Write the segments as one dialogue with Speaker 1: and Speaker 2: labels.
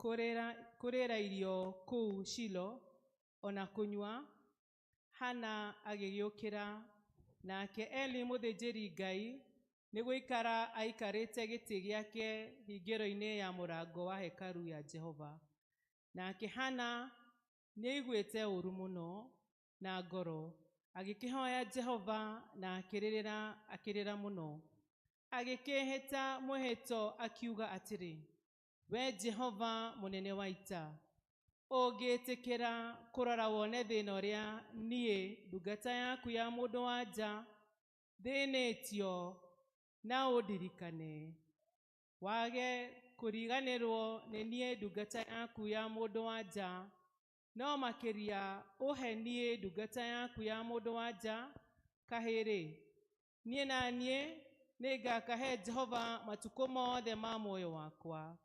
Speaker 1: Kũrĩĩra irio kũu Shilo, o na kũnyua, Hana agĩgĩũkĩra, nake Eli mũthĩnjĩri-Ngai nĩ gũikara aikarĩte gĩtĩ gĩake hingĩro-inĩ ya mũrango wa hekarũ ya Jehova. Nake Hana nĩaiguĩte ũũru mũno na ngoro, agĩkĩhoya Jehova na akĩrĩrĩra, akĩrĩra mũno. Agĩkĩĩhĩta mwĩhĩto akiuga atĩrĩ, "Wee Jehova mũnene wa ita, ũngĩĩtĩkĩra kũrora wone thĩna ũrĩa niĩ ndungata yaku ya mũndũ-wa-nja thĩnĩtio, na ũndirikane, wage kũriganĩrwo nĩ niĩ ndungata yaku ya mũndũ-wa-nja, no makĩria ũhe niĩ ndungata yaku ya mũndũ-wa-nja kahĩĩ-rĩ, niĩ na niĩ nĩngakahe Jehova matukũ mothe ma muoyo wakwa,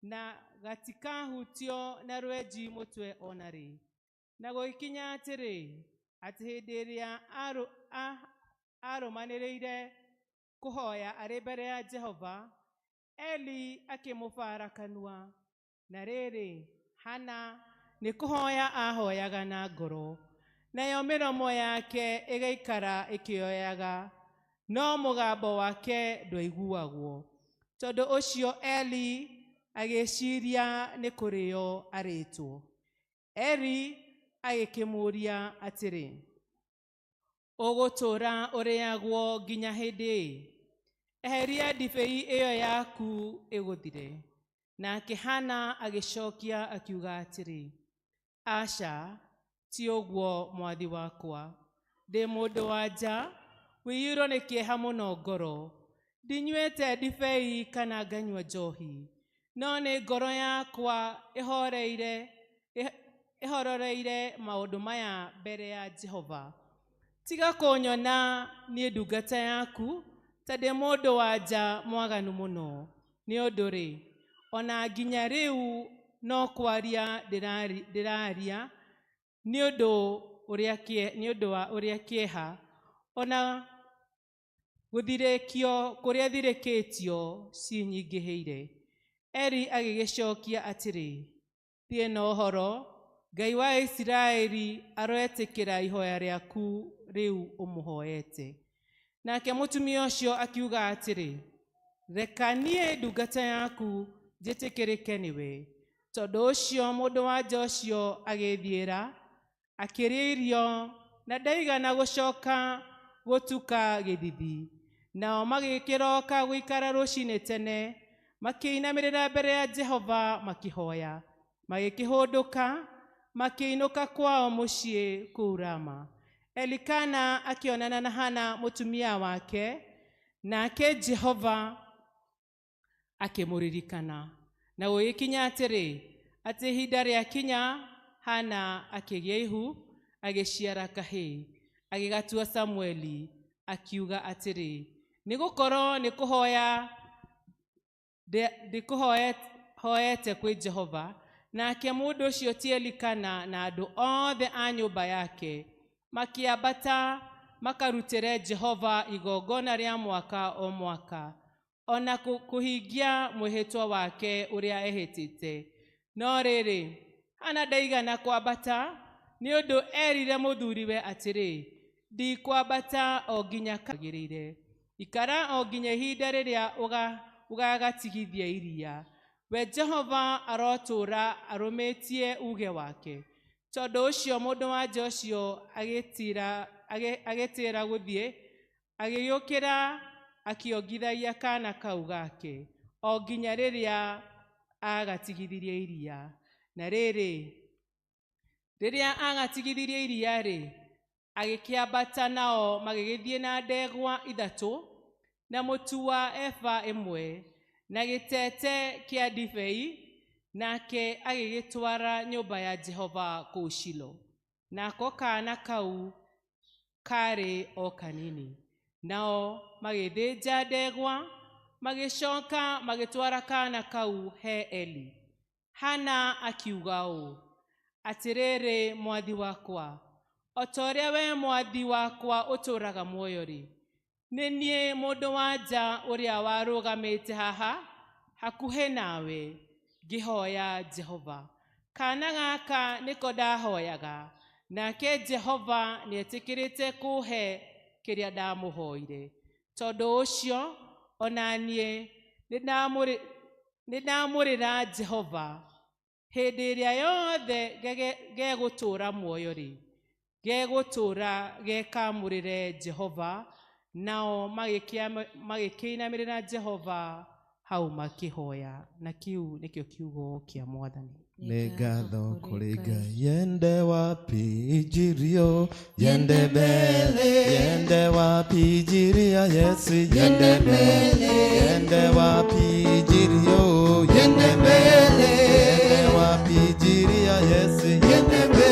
Speaker 1: na gatikahutio na rwenji mũtwe o na rĩ." Na gũgĩkinya atĩrĩ, atĩ hĩndĩ ĩrĩa arũmanĩrĩire kũhoya arĩ mbere ya Jehova, Eli akĩmũbara kanua. Na rĩrĩ, Hana nĩ kũhoya aahoyaga na ngoro, nayo mĩromo yake ĩgaikara ĩkĩoyaga, no mũgambo wake ndwaiguagwo. Tondũ ũcio Eli agĩciria nĩ kũrĩo arĩtwo. Eli agĩkĩmũũria atĩrĩ, "Ũgũtũũra ũrĩagwo nginya hĩndĩ ĩ? Eheria ndibei ĩyo yaku ĩgũthire." Nake Hana agĩcokia akiuga atĩrĩ, "Aca, ti ũguo, mwathi wakwa. Ndĩ mũndũ-wa-nja ũiyũirwo nĩ kĩeha mũno ngoro. Ndinyuĩte ndibei kana nganyua njohi, no nĩ ngoro yakwa ĩhororeire maũndũ maya mbere ya Jehova. Tiga kũnyona niĩ ndungata yaku ta ndĩ mũndũ-wa-nja mwaganu mũno, nĩ ũndũ-rĩ, o na nginya rĩu no kwaria ndĩraaria nĩ ũndũ wa ũrĩa kĩeha, o na gũthirĩkio kũrĩa thirĩkĩtio cinyingĩhĩire." Eli agĩgĩcokia atĩrĩ, "Thiĩ na ũhoro, Ngai wa Isiraeli aroetĩkĩra ihoya rĩaku rĩu ũmũhoete." Nake mũtumia ũcio akiuga atĩrĩ, "Reka niĩ ndungata yaku njĩtĩkĩrĩke nĩwe." Tondũ ũcio mũndũ-wa-nja ũcio agĩĩthiĩra, akĩrĩa irio, na ndaigana gũcoka gũtuka gĩthithi. Nao magĩkĩroka gũikara rũcinĩ tene, makĩinamĩrĩra mbere ya Jehova makĩhoya. Magĩkĩhũndũka, makĩinũka kwao mũciĩ kũu Rama. Elikana akĩonana na Hana mũtumia wake, nake Jehova akĩmũririkana. Na gũgĩkinya atĩrĩ, atĩ ihinda rĩakinya, Hana akĩgĩa ihu, agĩciara kahĩĩ, agĩgatua Samueli, akiuga atĩrĩ, "Nĩgũkorwo nĩ kũhoya ndĩkũhoete kwĩ Jehova." Nake mũndũ ũcio ti Elikana na andũ othe a nyũmba yake makĩambata makarutĩre Jehova igongona rĩa mwaka o mwaka, o na kũhingia mwĩhĩtwa wake ũrĩa ehĩtĩte. No rĩrĩ, Hana ndaigana kwambata, nĩ ũndũ erire mũthuriwe atĩrĩ, "Ndikwambata o nginya kagĩrĩire. Ikara o nginya ihinda rĩrĩa ũgagatigithia iria. We Jehova arotũũra arũmĩtie uuge wake." Tondũ ũcio mũndũ-wa-nja ũcio agĩtĩĩra gũthiĩ, agĩgĩũkĩra akĩongithagia kaana kau gake, o nginya rĩrĩa aagatigithirie iria. Na rĩrĩ, rĩrĩa aagatigithirie iria-rĩ, agĩkĩambata nao magĩgĩthiĩ na ndegwa 3, na mũtu wa eba 1, na gĩtete kĩa ndibei, nake agĩgĩtwara nyũmba ya Jehova kũu Shilo. Nako kaana kau kaarĩ o kanini. Nao magĩthĩnja ndegwa, magĩcoka magĩtwara kaana kau he Eli. Hana akiuga ũũ, "Atĩrĩrĩ, mwathi wakwa, o ta ũrĩa wee mwathi wakwa ũtũũraga muoyo-rĩ, nĩ niĩ mũndũ-wa-nja ũrĩa warũgamĩte haha hakuhĩ nawe. Ngĩhoya Jehova. Kana gaka nĩko ndahoyaga, nake Jehova nĩetĩkĩrĩte kũhe kĩrĩa ndamũhoire. Tondũ ũcio ona niĩ nĩndamũrĩra Jehova hĩndĩ ĩrĩa yothe gegũtũũra muoyo-rĩ, gegũtũũra gekamũrĩre Jehova. Nao magĩkĩinamĩrĩra Jehova hau makĩhoya. Na kĩu nĩkĩo kiugo kĩa Mwathani.
Speaker 2: Nĩ ngatho kũrĩ Ngai. Yende wapi injirio, yende mbele, yende wapi injiri ya Yesu, yende mbele, yende wapi injirio, yende mbele, yende wapi injiri ya Yesu, yende mbele.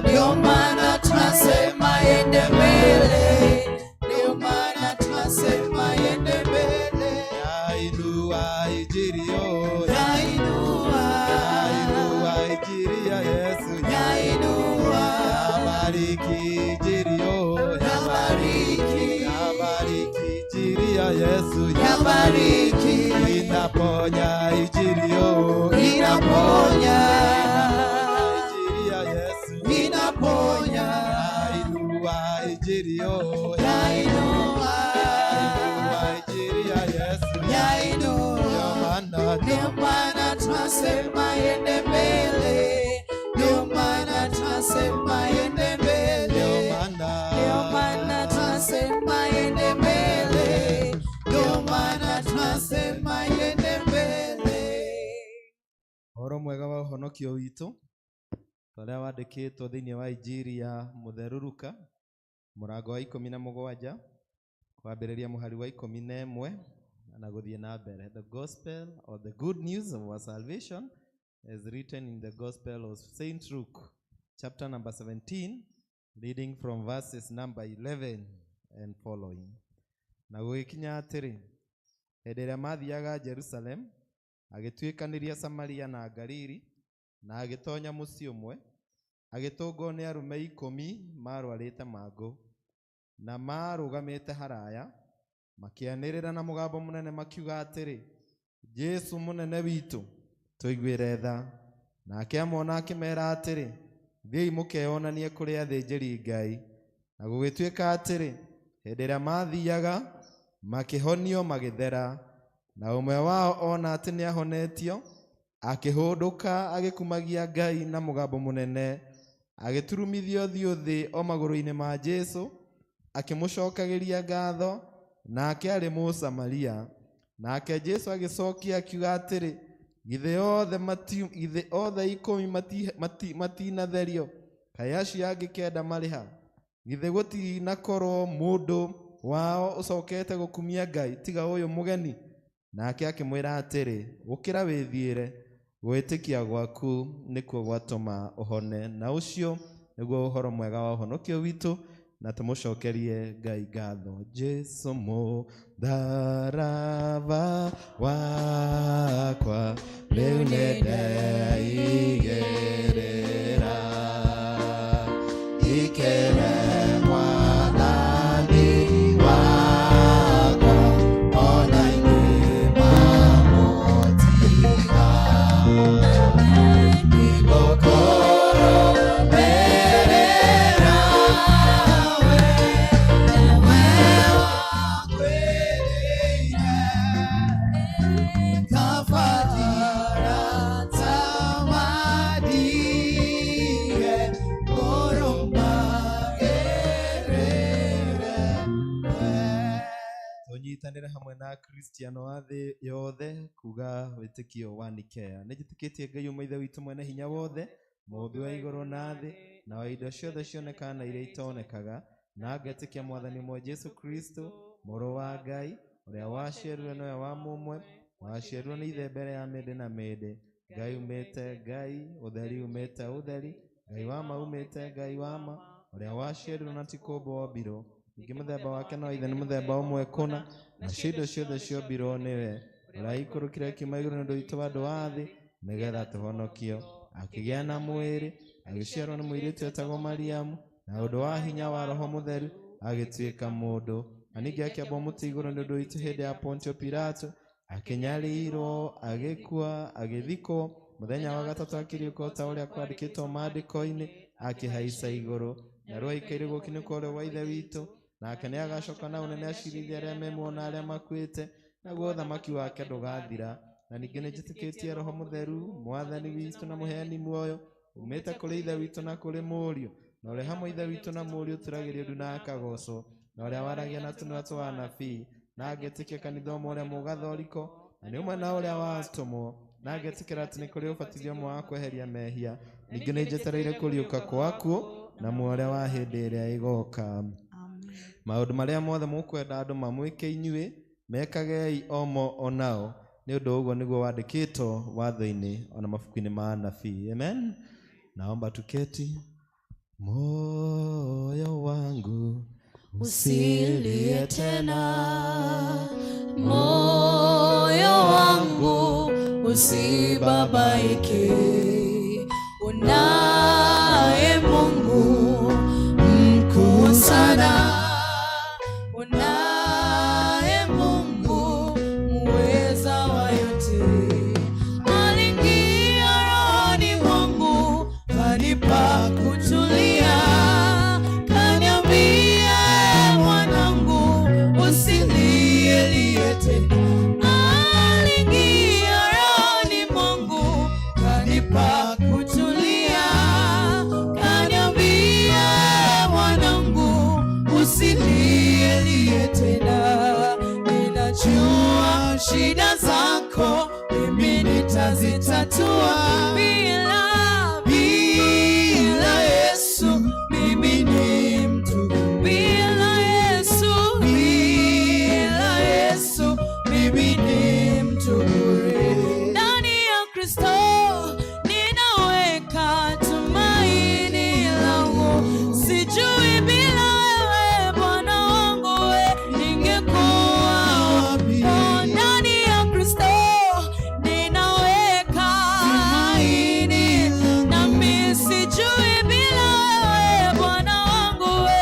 Speaker 2: Ndio maana
Speaker 3: tunasema yende mbele, ndio maana tunasema yende mbele.
Speaker 2: Yainua injirio,
Speaker 3: Yainua,
Speaker 2: yainua injiri ya Yesu,
Speaker 3: yainua,
Speaker 2: yabariki injirio,
Speaker 3: yabariki,
Speaker 2: yabariki injiri ya Yesu,
Speaker 3: yabariki,
Speaker 2: inaponya injirio,
Speaker 3: inaponya,
Speaker 2: injiri ya Yesu,
Speaker 3: inaponya,
Speaker 2: yainua injirio,
Speaker 3: yainua,
Speaker 2: yainua injiri ya Yesu,
Speaker 3: yainua.
Speaker 2: Ndio maana
Speaker 3: Ndio maana tunasema yende mbele, ndio maana tunasema yende mbele,
Speaker 2: ndio
Speaker 3: ndio maana tunasema yende mbele, ndio maana tunasema yende mbele.
Speaker 2: Ũhoro mwega wa ũhonokio witũ ta ũrĩa wandĩkĩtwo thĩinĩ wa Injiri ya Mũtheru Luka mũrango wa 17 kwambĩrĩria mũhari wa 11 na gũthiĩ na mbere. The gospel or the good news of our salvation is written in the gospel of Saint Luke chapter number 17 reading from verses number 11 and following. Na gũgĩkinya atĩrĩ, hĩndĩ ĩrĩa maathiaga Jerusalem, agĩtuĩkanĩria Samaria na Galili, na agĩtonya mũciĩ ũmwe, agĩtũngwo nĩ arũme 10 marwarĩte mangũ, na maarũgamĩte haraya, makĩanĩrĩra na mũgambo mũnene makiuga atĩrĩ, Jesũ mũnene witũ, tũiguĩre tha. Nake amona akĩmera atĩrĩ, thiĩi mũkeyonanie kũrĩ athĩnjĩri Ngai. Na gũgĩtuĩka atĩrĩ, hĩndĩ ĩrĩa maathiaga, makĩhonio magĩthera. Na ũmwe wao ona atĩ nĩahonetio, akĩhũndũka agĩkumagia Ngai na mũgambo mũnene, agĩturumithia ũthiũ thĩ o magũrũ-inĩ ma Jesũ, akĩmũcokagĩria ngatho, nake aarĩ Mũsamaria. Nake Jesũ agĩcokia akiuga atĩrĩ, githĩ othe 10 matinatherio? Kaĩ acio angĩ 9 marĩ ha? Githĩ gũtinakorwo mũndũ wao ũcokete gũkumia Ngai tiga ũyũ mũgeni? Nake akĩmwĩra atĩrĩ, ũkĩra wĩthiĩre, gwĩtĩkia gwaku nĩkuo gwatũma ũhone. Na ũcio nĩguo ũhoro mwega wa ũhonokio witũ, na tũmũcokerie Ngai ngatho. Jesũ mũtharaba wakwa rĩu nĩndeigĩrĩra, ikere Mwathani wakwa, ona inyuĩ mamũtiga. Nĩngũkũrũmĩrĩra we, we wakwĩrĩire,
Speaker 3: Kafadira tamadie ngũrũmagĩrĩre we.
Speaker 2: Tũnyitanĩre hamwe na Kristiano a thĩ yothe kuga wĩtĩkio wa Nikea. Nĩnjĩtĩkĩtie Ngai ũmwe Ithe witũ mwene hinya wothe, mũũmbi wa igũrũ na thĩ, na wa indo ciothe cionekaga na iria itonekaga, na ngetĩkia Mwathani ũmwe Jesũ Kristo, mũrũ wa Ngai, ũrĩa waciarirwo nĩwe wa mũmwe, waciarirwo nĩ Ithe mbere ya mĩndĩ na mĩndĩ, Ngai umĩte Ngai, ũtheri umĩte ũtheri, Ngai wa ma umĩte Ngai wa ma, ũrĩa waciarirwo na ti kũũmbwo ombirwo, ningĩ mũthemba wake na wa Ithe nĩ mũthemba ũmwe kũna, nacio indo ciothe ciombirwo nĩwe, ũrĩa aikũrũkire akiuma igũrũ nĩ ũndũ witũ andũ a thĩ, nĩgetha tũhonokio. Akĩgĩa na mwĩrĩ, agĩciarwo nĩ mũirĩtu wetagwo Mariamu, na ũndũ wa hinya wa Roho Mũtheru agĩtuĩka mũndũ. Na ningĩ akĩambwo mũtĩ igũrũ nĩ ũndũ witũ hĩndĩ ya Pontio Pilato, Akĩnyariirwo, agĩkua, agĩthikwo, mũthenya wa gatatũ akĩriũka o ta ũrĩa kwandĩkĩtwo maandĩko-inĩ, akĩhaica igũrũ, na rĩu aikaire guoko-inĩ kwa ũrĩo wa Ithe witũ, nake nĩagacoka na ũnene acirithie arĩa me muoyo na arĩa makuĩte, naguo ũthamaki wake ndũgathira. Na ningĩ nĩnjĩtĩkĩtie Roho Mũtheru, Mwathani witũ na mũheani muoyo, umĩte kũrĩ Ithe witũ na kũrĩ Mũriũ, na ũrĩa hamwe Ithe witũ na Mũriũ turagĩrio ndu na akagocwo, na ũrĩa waragia na tũnua twa anabii, na ngetĩkia kanitha ũmwe ũrĩa mũgathoriko, na nĩ ũmwe na ũrĩa wa atũmwo, na ngetĩkĩra atĩ nĩ kũrĩ ũbatithio ũmwe wa kweheria mehia, ningĩ nĩ njetereire kũriũka kwakuo na muoyo ũrĩa wa hĩndĩ ĩrĩa ĩgoka.
Speaker 3: Amen.
Speaker 2: Maũndũ marĩa mothe mũkwenda andũ mamwĩke inyuĩ, mekagei omo onao, nĩ ũndũ ũguo nĩguo wandĩkĩtwo watho-inĩ ona mabuku-inĩ ma anabii. Amen. Naomba tuketi. Moyo wangu
Speaker 3: Usilie tena, moyo wangu usibabaike, unaye Mungu mkuu sana, unaye Mungu muweza wa yote. Aliingia rohoni mwangu, kanipa kutulia, kaniambia, mwanangu, usilielie tena. Aliingia rohoni mwangu, kanipa kutulia, kaniambia, mwanangu, usilielie tena. Ninajua shida zako, mimi nitazitatua. Bila Yesu mimi ni mtu, bila Yesu, bila Yesu mimi ni mtu bure. Ndani ya Kristo ninaweka tumaini langu, sijui bila wewe Bwana wangu we ningekuwa wapi. Oh, ndani ya Kristo ninaweka tumaini, nami sijui bila wewe Bwana wangu we.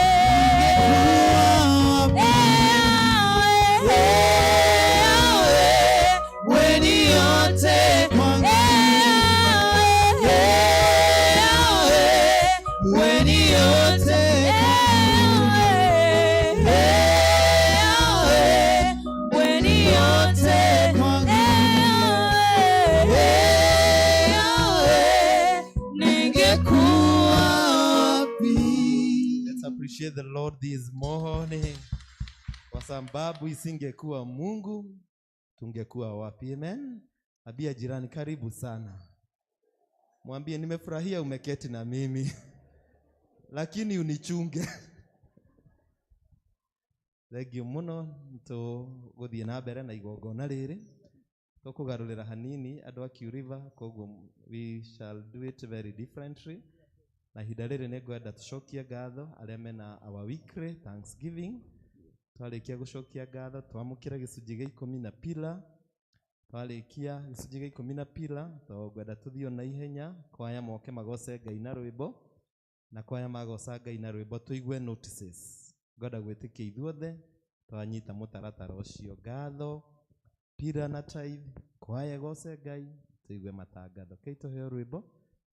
Speaker 3: Ewe, we ni yote
Speaker 2: kwangu.
Speaker 3: Ewe, we ni yote. Ewe, we ni yote
Speaker 2: Kwangu.
Speaker 3: Ewe, ningekuwa wapi?
Speaker 2: Let's appreciate the Lord this morning. Kwa sababu isingekuwa Mungu tungekuwa wapi? Amen. Ambia jirani karibu sana. Mwambie nimefurahia umeketi na mimi. Lakini unichunge. Thengiũ mũno tũgũthiĩ na mbere na igongona rĩrĩ tũkũgarũrĩra hanini andũ a Q River, koguo we shall do it very differently. Na ihinda rĩrĩ nĩ ngwenda tũcokie ngatho arĩa mena our weekly thanksgiving. Twarĩkia gũcokia ngatho twamũkĩre gĩcunjĩ gĩa ikũmi na pila. Twarĩkia gĩcunjĩ gĩa ikũmi na pila, tũngwenda tũthiĩ o na ihenya kwaya moke magoce Ngai na rwĩmbo, na kwaya magoca Ngai na rwĩmbo tũigue notices. Ngwenda gwĩtĩkia ithuothe twanyita mũtaratara ũcio. Ngatho, pila na tithe, kwaya ĩgoce Ngai, tũigue matangatho. Kei tũheo rwĩmbo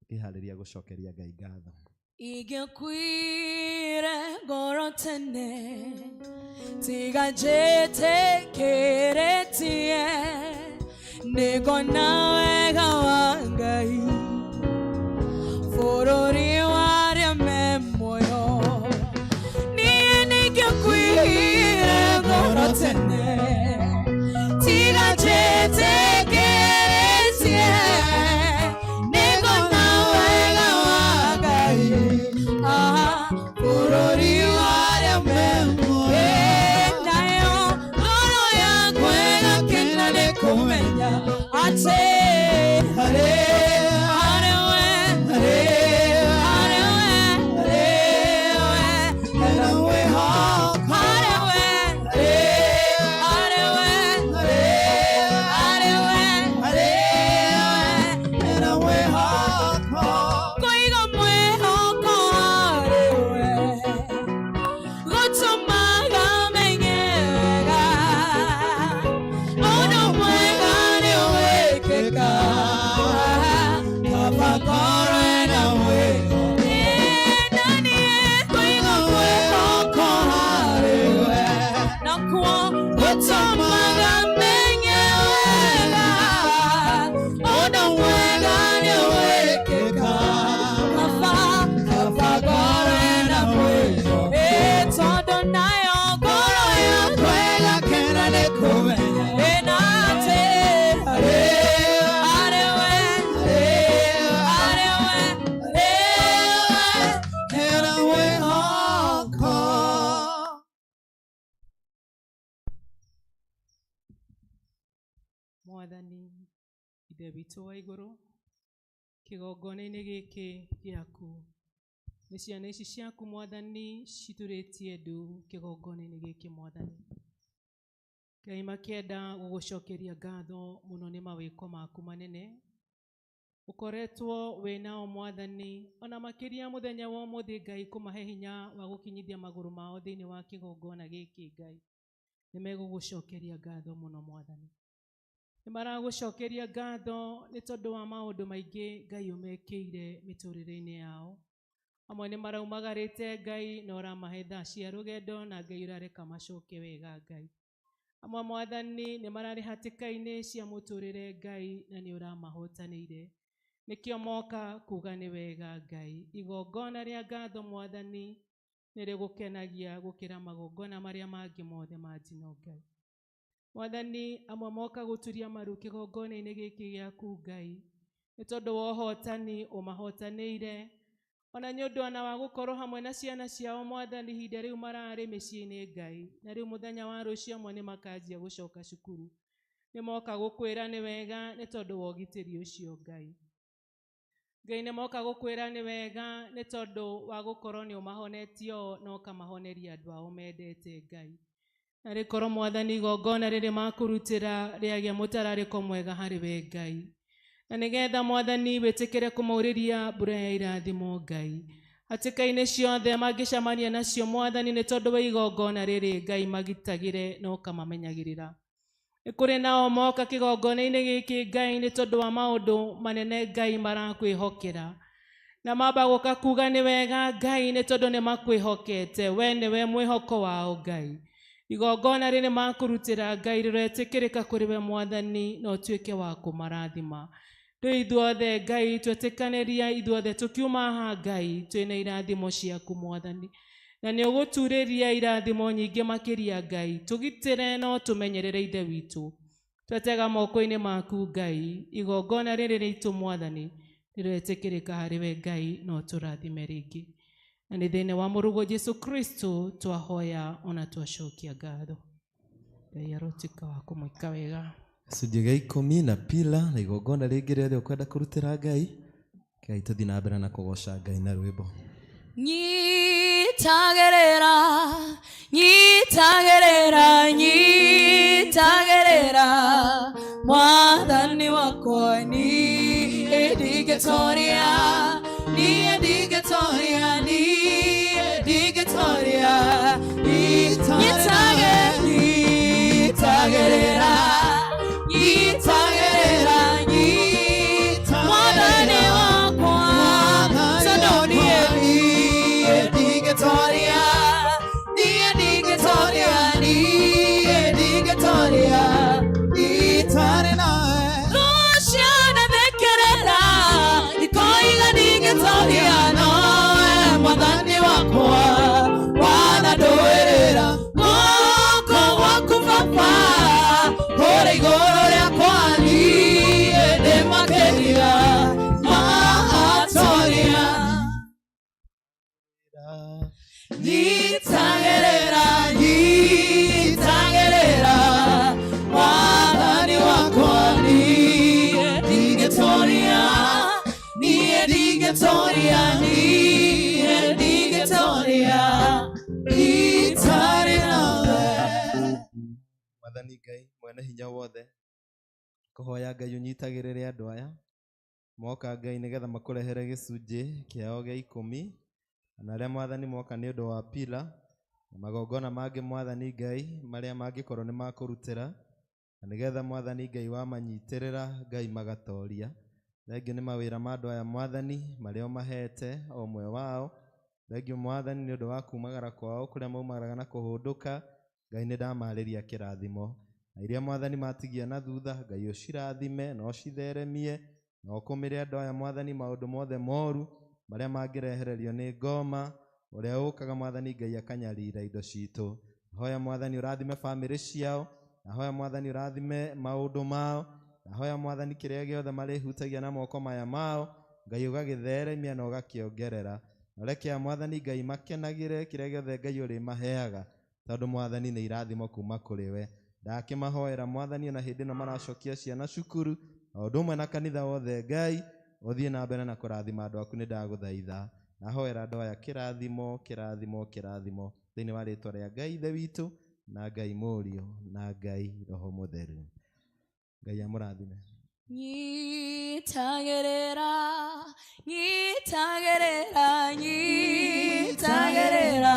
Speaker 2: tũkĩharĩria gũcokeria Ngai ngatho.
Speaker 3: Ingĩakuire ngoro tene tiga njĩtĩkĩrĩtie nĩngona wega wa Ngai bũrũri wa arĩa me muoyo. Niĩ nĩingĩakuire ngoro tene tiga njĩtĩkĩrĩtie nĩngona wega wa Ngai, ah, bũrũri wa arĩa me muoyo. Nayo ngoro yakwa ĩgakena nĩ kũmenya atĩ harĩ harĩ we, harĩ harĩ we, harĩ we harĩ we, harĩ we, harĩ we, harĩ we kũiga mwĩhoko harĩ we gũtũmaga menye wega ũndũ mwega. wĩkĩka kaba ngorwo na mwĩhoko na niĩ kũiga mwĩhoko harĩ we nakuo gũtũmaga menye wega ũndũ mwega nĩ wĩkĩka kaba kaba ngorwo na mwĩhoko tondũ nayo ngoro yakwa ĩgakena nĩ kũmenya ĩna atĩ harĩ we harĩ we hena mwĩhoko.
Speaker 1: Mwathani ithe witũ wa igũrũ, kĩgongona-inĩ gĩkĩ gĩaku nĩ ciana ici ciaku Mwathani citurĩtie ndu kĩgongona-inĩ gĩkĩ Mwathani. Ngai makĩenda gũgũcokeria ngatho mũno nĩ mawĩko maku manene ũkoretwo wĩ nao Mwathani, ona makĩria mũthenya wa ũmũthĩ Ngai kũmahe hinya wa gũkinyithia magũrũ mao thĩinĩ wa kĩgongona gĩkĩ Ngai. Nĩ megũgũcokeria ngatho mũno Mwathani. Nĩ maragũcokeria ngatho nĩ tondũ wa maũndũ maingĩ Ngai ũmekĩire mĩtũrĩre-inĩ yao. Amwe nĩ maraumagarĩte Ngai na ũramahe thaa cia rũgendo na Ngai ũrareka macoke wega Ngai. Amwe Mwathani nĩ mararĩ hatĩka-inĩ cia mũtũrĩre Ngai na nĩ ũramahotanĩire. Nĩkĩo moka kuga nĩ wega Ngai. Igongona rĩa ngatho Mwathani nĩ rĩgũkenagia gũkĩra magongona marĩa mangĩ mothe ma njino Ngai. Mwathani amwe moka gũturia maru kĩgongona-inĩ gĩkĩ gĩaku Ngai nĩ tondũ wa ũhotani ũmahotanĩire, ona nĩ ũndũ ona wa gũkorwo hamwe na ciana ciao Mwathani ihinda rĩu mararĩ mĩciĩ-inĩ Ngai, na rĩu mũthenya wa rũciũ amwe nĩ makanjia gũcoka cukuru. Nĩ moka gũkwĩra nĩ wega nĩ tondũ wa ũgitĩri ũcio Ngai. Ngai nĩ moka gũkwĩra nĩ wega nĩ tondũ wa gũkorwo nĩ ũmahonetie o na ũkamahoneria andũ ao mendete Ngai. Na rĩkorwo Mwathani igongona rĩrĩ makũrutĩra rĩagĩa mũtararĩko mwega harĩ we Ngai. Na nĩgetha Mwathani wĩtĩkĩre kũmaurĩria mbura ya irathimo Ngai. Hatĩka-inĩ ciothe mangĩcemania nacio Mwathani nĩ tondũ wa igongona rĩrĩ Ngai magitagĩre na ũkamamenyagĩrĩra. Nĩ kũrĩ nao moka kĩgongona-inĩ gĩkĩ Ngai nĩ tondũ wa maũndũ manene Ngai marakwĩhokera. Na mamba gũka kuga nĩ wega Ngai nĩ tondũ nĩ makwĩhokete, we nĩwe mwĩhoko wao Ngai. Igongona rĩrĩ makũrutĩra Ngai rĩretĩkĩrĩka kũrĩ we Mwathani na ũtuĩke wa kũmarathima. Rĩu ithuothe Ngai twetĩkanĩria ithuothe tũkiuma haha Ngai twĩna irathimo ciaku Mwathani. Na nĩ ũgũturĩria irathimo nyingĩ makĩria Ngai, tũgitĩre na ũtũmenyerere Ithe witũ. Twetega moko-inĩ maku Ngai, igongona rĩrĩ rĩitũ Mwathani rĩretĩkĩrĩka harĩ we Ngai na ũtũrathime rĩngĩ. Na nĩ thĩinĩ wa mũrũguo Jesu Kristo twahoya ona twacokia ngatho. Ngai arotuĩka wa kũmwĩka wega.
Speaker 2: Gĩcunjĩ gĩa ikũmi na pila na igongona rĩngĩ rĩothe ũkwenda kũrutĩra Ngai. Ngai tũthiĩ na mbere na kũgoca Ngai na rwĩmbo.
Speaker 3: Nyitagerera, nyitagerera, nyitagerera Mwathani wakwa niĩ ndingĩtoria, niĩ ndingĩtoria, niĩ ndingĩtoria. Nyitagerera, nyitagerera, Mwathani wakwa tondũ niĩ ndingĩtoria, niĩ ndingĩtoria, niĩ ndingĩtoria. Rũciana thekerera, ikoiga ndingĩtoria, nowe Mwathani wakwa wanandũĩrĩra. Guoko gwaku Baba kũrĩ igũrũ rĩakwa, niĩ ndĩ makĩria ma atoria. Nyitagerera, nyitagerera Mwathani wakwa niĩ ndingĩtoria, niĩ ndingĩtoria, niĩ ndingĩtoria itarĩ nawe.
Speaker 2: Mwathani Ngai mwene hinya wothe, kũhoya Ngai ũnyitagĩrĩre andũ aya moka Ngai nĩgetha makũrehere gĩcunjĩ kĩao gĩa ikũmi, na arĩa Mwathani moka nĩ ũndũ wa pila na magongona mangĩ Mwathani Ngai marĩa mangĩkorwo nĩ makũrutĩra. Na nĩgetha Mwathani Ngai wamanyitĩrĩra Ngai magatoria. Thengio nĩ mawĩra ma andũ aya Mwathani marĩa ũmahete o ũmwe wao. Thengio Mwathani nĩ ũndũ wa kumagara kwao kũrĩa maumagaraga na kũhũndũka. Ngai nĩ ndamarĩria kĩrathimo. Na iria Mwathani matigia na thutha Ngai ũcirathime na ũcitheremie na ũkũmĩre andũ aya Mwathani maũndũ mothe moru marĩa mangĩrehererio nĩ ngoma ũrĩa ũkaga Mwathani Ngai akanyarira indo citũ. Hoya Mwathani ũrathime bamĩrĩ ciao, na hoya Mwathani ũrathime maũndũ mao, na hoya Mwathani kĩrĩa gĩothe marĩhutagia na moko maya mao Ngai ũgagĩtheremia na ũgakĩongerera. Na ũreke Mwathani Ngai makenagĩre kĩrĩa gĩothe Ngai ũrĩmaheaga tondũ Mwathani nĩ irathimo kuma kũrĩ we. Ndakĩmahoera Mwathani ona hĩndĩ ĩno maracokia ciana cukuru o ũndũ ũmwe na kanitha wothe Ngai ũthiĩ na mbere na kũrathima andũ aku nĩ ndagũthaitha. Nahoera andũ aya kĩrathimo kĩrathimo kĩrathimo thĩinĩ wa rĩtwa rĩa Ngai Ithe witũ na Ngai Mũriũ na Ngai Roho Mũtheru. Ngai amũrathime.
Speaker 3: Nyitagerera, nyitagerera, nyitagerera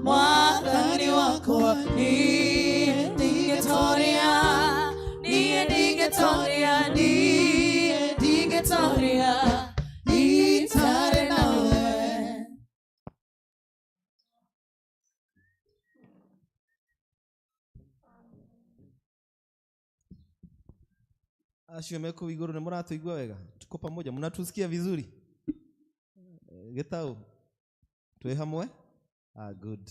Speaker 3: Mwathani wakwa niĩ ndingĩtoria, niĩ ndingĩtoria, niĩ ndingĩtoria itarĩ nawe.
Speaker 2: Acio me kũu igũrũ nĩ mũratũigua wega? Tuko pamoja, mnatusikia vizuri? Gĩtaũ, twĩ hamwe? Ah, good.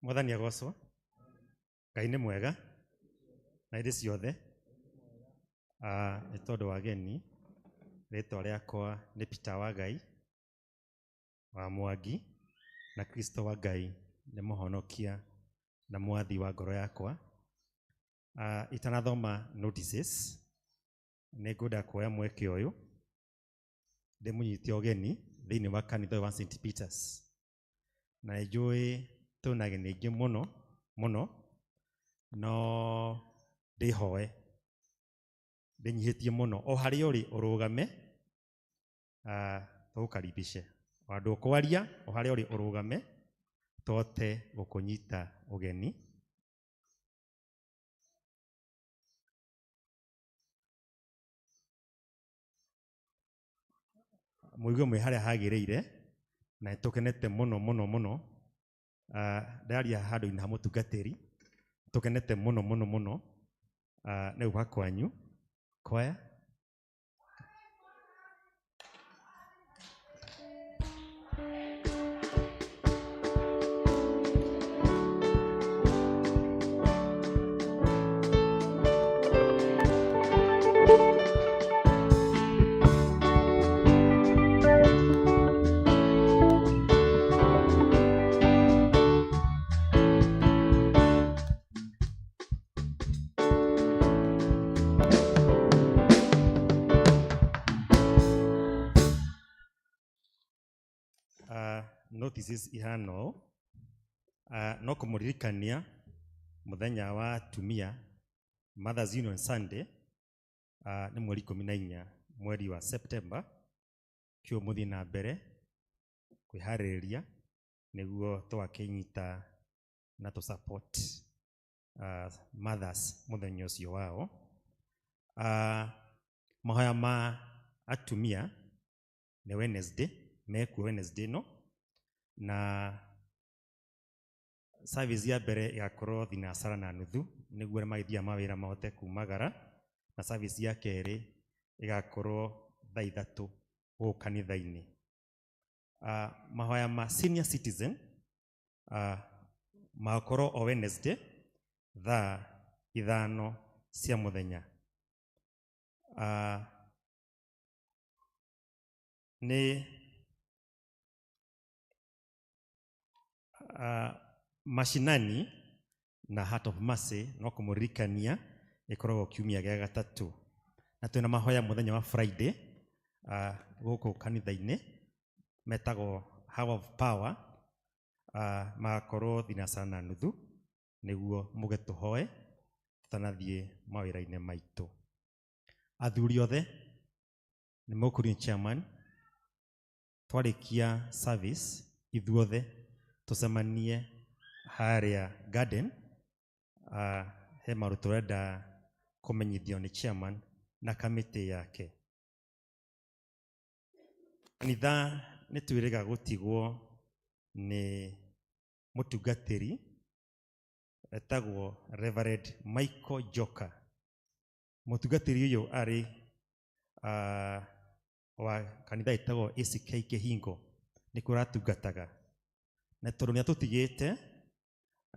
Speaker 4: Mwathani agocwo. Ngai nĩ mwega na hĩndĩ ciothe. Nĩ tondũ wa ageni, rĩtwa rĩakwa nĩ Peter wa Ngai wa Mwangi, na Kristo wa Ngai nĩ mũhonokia na mwathi wa ngoro yakwa. Itanathoma notices, nĩ ngwenda kuoya mweke ũyũ ndĩmũnyite ũgeni thĩinĩ wa kanitha ũyũ wa St. Peters. Na nĩ njũĩ twĩna ageni aingĩ mũno mũno, no ndĩhoe ndĩnyihĩtie mũno o harĩa ũrĩ ũrũgame, tũgũkaribishe o andũ ũkwaria, o harĩa ũrĩ ũrũgame tũhote gũkũnyita ũgeni. Mũigue mwĩ harĩa hagĩrĩire na nĩtũkenete mũno mũno mũno. Ndaria handũ-inĩ ha mũtungatĩri, tũkenete mũno mũno mũno nĩ gũka kwanyu. Kwaya. Notices ihana ũũ. No kũmũririkania mũthenya wa atumia Mothers Union Sunday, nĩ mweri 14 mweri wa September, kĩo mũthiĩ na mbere kwĩharĩrĩria nĩguo tũgakĩnyita na tũ support mothers mũthenya ũcio wao. Mahoya ma atumia nĩ Wednesday, mekuo Wednesday no, na service ya mbere ĩgakorwo thinacara na nuthu nĩguo arĩa magĩthiaga mawĩra mahote kumagara, na service ya kerĩ ĩgakorwo thaa 3 gũkũ kanitha-inĩ. Mahoya ma senior citizen magakorwo o Wednesday thaa 5 cia mũthenya. Nĩ mashinani na Heart of Mercy no kũmũririkania ĩkoragwo kiumia gĩa gatatũ, na twĩna mahoya mũthenya wa Friday gũkũ kanitha-inĩ metagwo Hour of Power, magakorwo thinacara na nuthu nĩguo mũge tũhoe tũtanathiĩ mawĩra-inĩ maitũ. Athuri othe nĩ mũkũrio chairman, twarĩkia service ithuothe tũcemanie harĩa garden. He maũndũ tũrenda kũmenyithio nĩ chairman na kamĩtĩ yake. Kanitha nĩ twĩrĩga gũtigwo nĩ mũtungatĩri etagwo Reverend Michael Joka. Mũtungatĩri ũyũ arĩ wa kanitha ĩtagwo ACK Kĩhingo, nĩkuo aratungataga, na tondũ nĩ atũtigĩte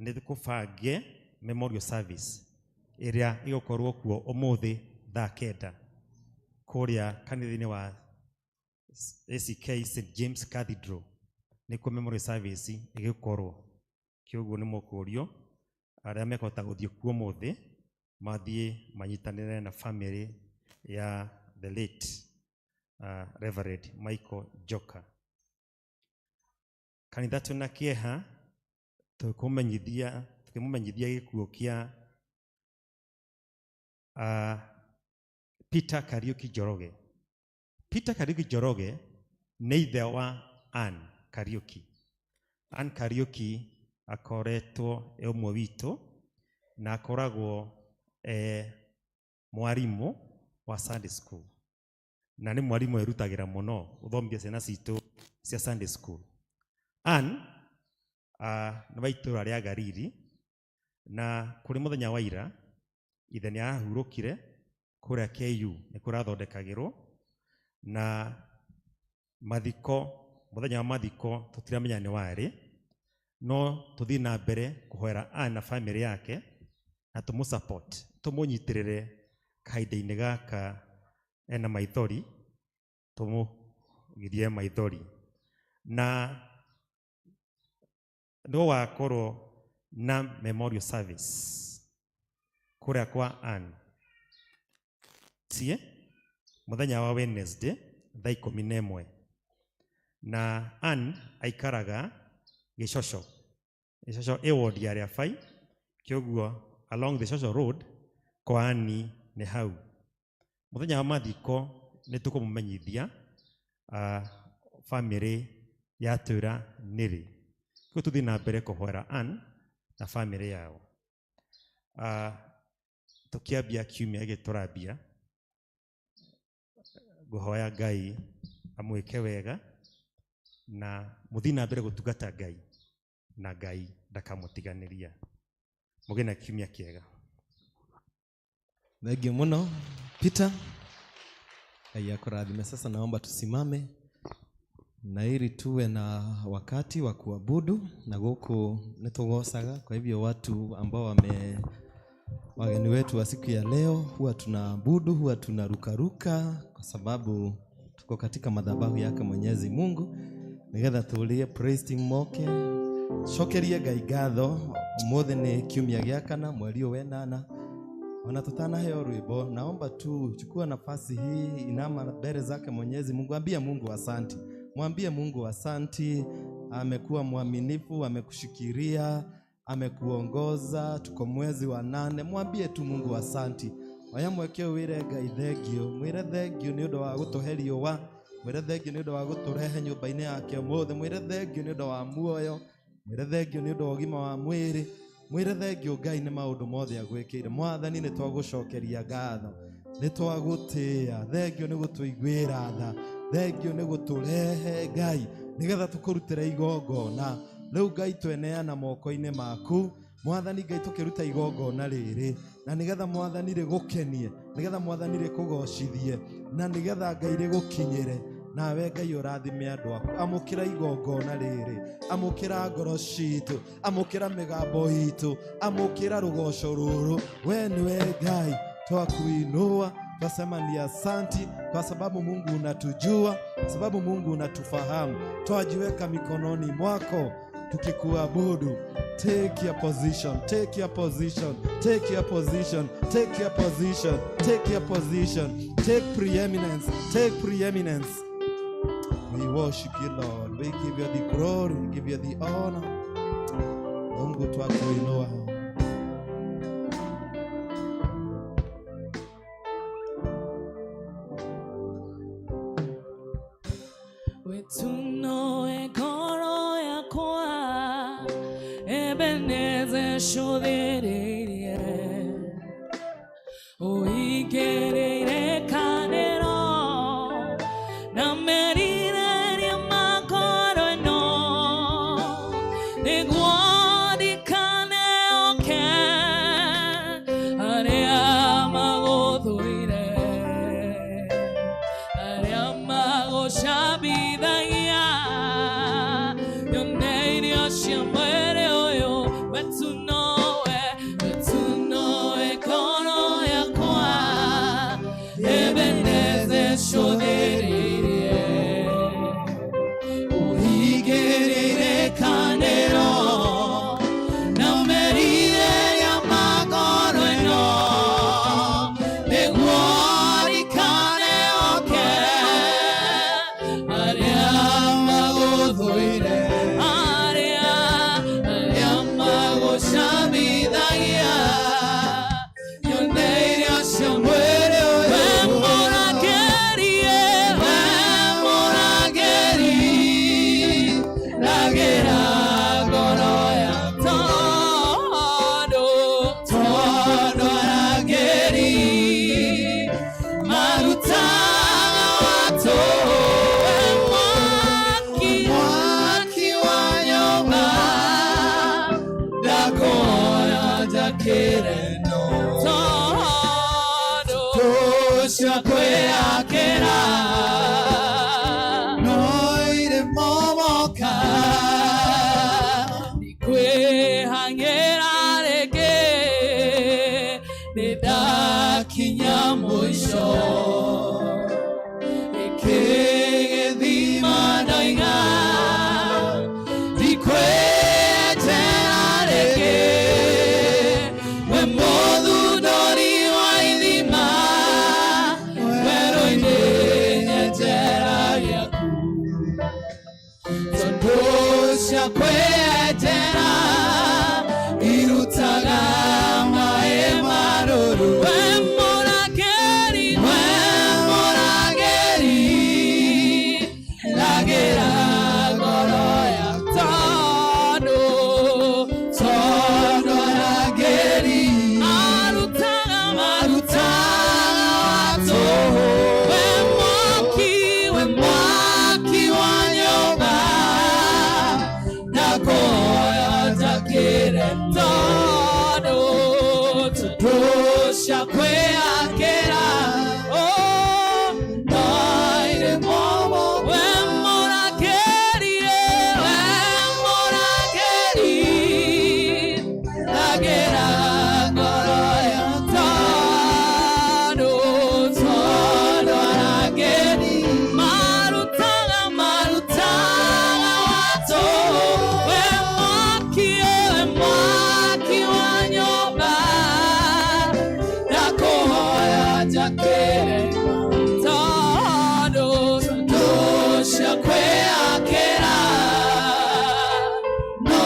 Speaker 4: nĩ tũkũbange memorial service ĩrĩa ĩgũkorwo kuo ũmũthĩ thaa 9 kũrĩa kanitha-inĩ wa ACK St James Cathedral, nĩkuo memorial service ĩgũkorwo. Kĩoguo nĩ mũkũrio arĩa mekũhota gũthiĩ kuo ũmũthĩ mathiĩ manyitanĩre na family ya the late Reverend Michael Joka. Kanitha twĩna kĩeha tũkĩmũmenyithia gĩkuũ kĩa Peter Kariuki Njoroge. Peter Kariuki Njoroge nĩ ithe wa Ann Kariuki. Ann Kariuki akoretwo e ũmwe witũ na akoragwo e mwarimũ wa Sunday school, na nĩ mwarimũ erutagĩra mũno gũthomithia ciana citũ cia Sunday school. Ann nĩ wa itũũra rĩa Gariri, na kũrĩ mũthenya wa ira ithe nĩ arahurũkire kũrĩa KU nĩ kũrathondekagĩrwo, na mathiko, mũthenya wa mathiko tũtiramenya nĩ warĩ, No tũthiĩ na mbere kũhoera Ann na famĩlĩ yake na tũmũ support, tũmũnyitĩrĩre kahinda-inĩ gaka ena maithori, tũmũgirie maithori. Na nĩ gũgakorwo na memorial service kũrĩa kwa Ann tie mũthenya wa Wednesday thaa 11. Na Ann aikaraga Gĩcoco. Gĩcoco ĩ ward ya Rĩabai, kĩoguo along the Gĩcoco Road kwa Ann nĩ hau. Mũthenya wa mathiko nĩ tũkũmũmenyithia famĩlĩ yatwĩra nĩrĩ. Kĩu tũthiĩ na mbere kũhoera Ann na famĩlĩ yao. Tũkĩambia kiumia gĩkĩ tũrambia, ngũhoya Ngai amwĩke wega na mũthiĩ na mbere gũtungata Ngai na Ngai ndakamũtiganĩria. Mũgĩe na kiumia kĩega.
Speaker 2: Thank you muno Peter. Ngai akurathime. Sasa naomba tusimame na ili tuwe na wakati wa kuabudu na guku nitugocaga. Kwa hivyo watu ambao wageni wetu wa siku ya leo, huwa tunaabudu, huwa tunarukaruka kwa sababu tuko katika madhabahu yake Mwenyezi Mungu, nigetha tuurie praise team moke cokerie Ngai ngatho. Umuthi ni kiumia gĩa kana mweri ũyũ wenana, ona tutanaheo rwimbo, naomba tu chukua nafasi hii, inama mbele zake Mwenyezi Mungu, ambia Mungu asanti, mwambie Mungu asanti. Amekuwa mwaminifu, amekushikiria, amekuongoza. Tuko mwezi wa 8, mwambie tu Mungu asanti. Oya mweke wire Ngai thengio, mwire thengio ni undu wa gutuhe riũa, mwire thengio ni undu wa guturehe nyũmba-inĩ yake ũmũthĩ, mwire thengio ni undu wa muoyo, mwire thengio ni undu wa ũgima wa mwĩrĩ, mwire thengio Ngai nĩ maũndũ mothe agwĩkĩire. Mwathani nĩ twagũcokeria ngatho, nĩ twagũtĩĩa, thengio nĩ gũtũiguĩra tha, thengio nĩ gũtũrehe Ngai nĩgetha tũkũrutĩre igongona. Rĩu Ngai tweneana moko-inĩ maku Mwathani Ngai, tũkĩruta igongona rĩrĩ na nĩgetha Mwathani rĩgũkenie, nĩgetha Mwathani rĩkũgocithie, na nĩgetha Ngai rĩgũkinyĩre. Nawe Ngai ũrathime andũ aku, amũkĩra igongona rĩrĩ, amũkĩra ngoro citũ, amũkĩra mĩgambo itũ, amũkĩra rũgoco rũrũ. We nĩwe Ngai, twakuinua, twasema ni asanti kwa sababu Mungu unatujua, kwa sababu Mungu unatufahamu. Twajiweka mikononi mwako tukikuabudu. Take your position, take your position, take your position, take your position, take your position, take preeminence, take preeminence. We worship you, Lord. We give you the glory, we give you the honor. Mungu twakuinua.
Speaker 3: Wetuno ekoro yakwa Ebenezer shodhererie Oigereire kanero Na merirerie makoro eno Niguodikane oke Area magothuire Area magocabithagia Yoneirio cia mwĩrĩ ũyũ Wetunowe, wetunowe ngoro yakwa Ebenezer cũthĩrĩirie Ũhingĩrĩire kanĩro Na ũmerireria magoro ĩno Nĩguo rikane oke Arĩa magũthũire, arĩa arĩa magũcamithagia Nyoneirio cia mwĩrĩ ũyũ. We mũrangĩrie, we mũrangĩri, rangĩra ngoro yakwa. Tondũ, tondũ arangĩri marutaga watũ. We mwaki, mwaki wa nyũmba ndakuona njakĩre no tondũ tũcio kwĩyakĩra no irĩ momoka. mũico Gĩthima ndoiga Ndikwenjera rĩngĩ We mũthundũri wa ithima Werũ-inĩ nyenjera gĩaku Tondũ cia kwenjera Irutaga maĩ marũrũ We mũrangĩri, we mũrangĩri Rangĩra ngoro ya tondũ tondũ arangĩri Marutaga marutaga watũ we mwaki wa nyũmba Ndakũhoya njakĩre tondũ tondũ cia kwĩyakĩra Oh, noire momo we mũrangĩri we mũrangĩri Rangĩra ngoro ya tondũ tondũ arangĩri marutaga marutaga watũ we mwaki wa nyũmba ndakũhoya njakĩre tondũ tondũ cia kwĩyakĩra no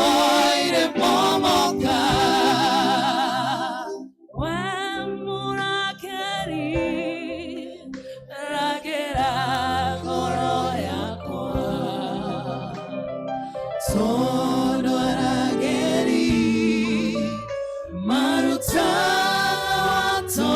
Speaker 3: irĩ momoka we mũrangĩri rangĩra ngoro yakwa tondũ arangĩri marutaga watũ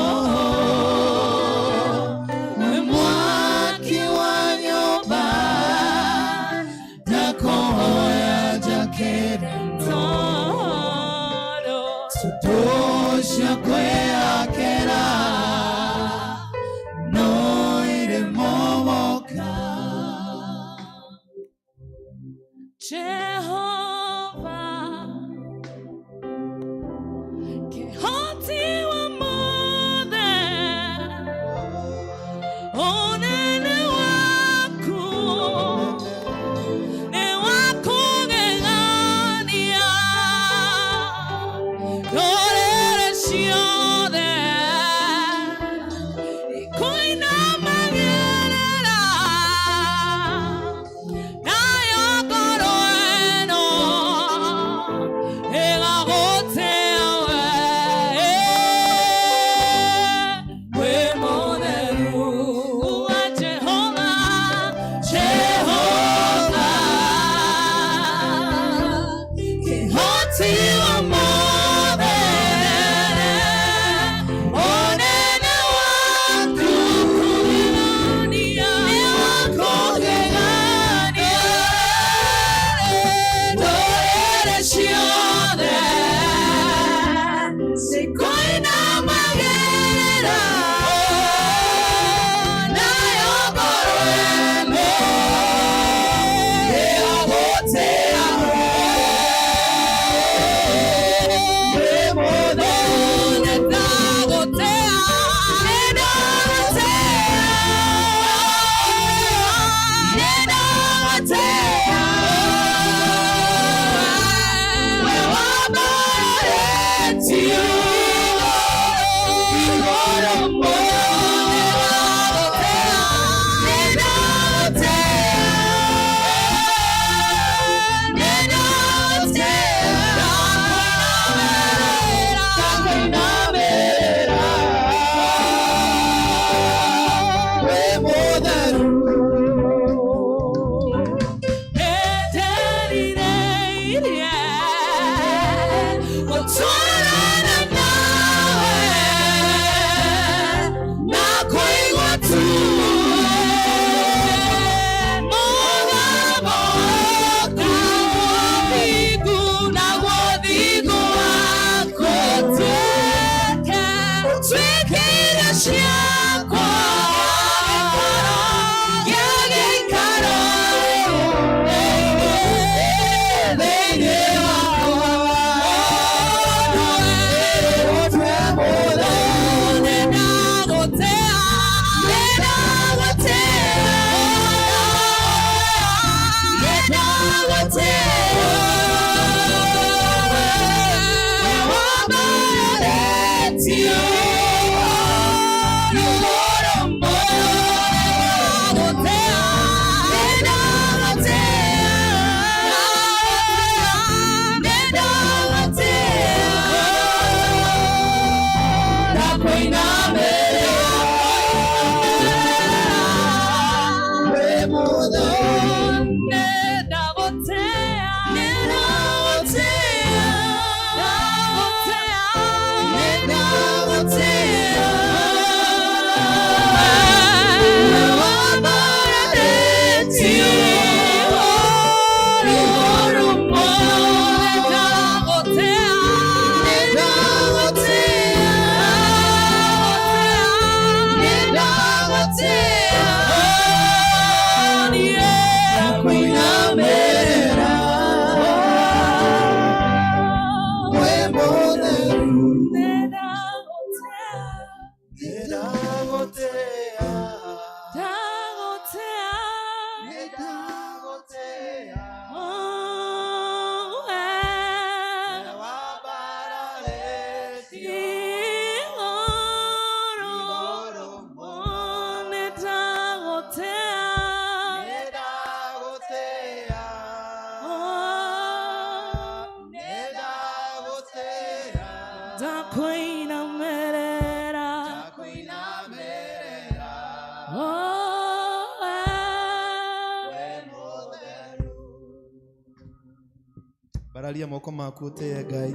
Speaker 2: Bararia moko maku ũtĩe Ngai.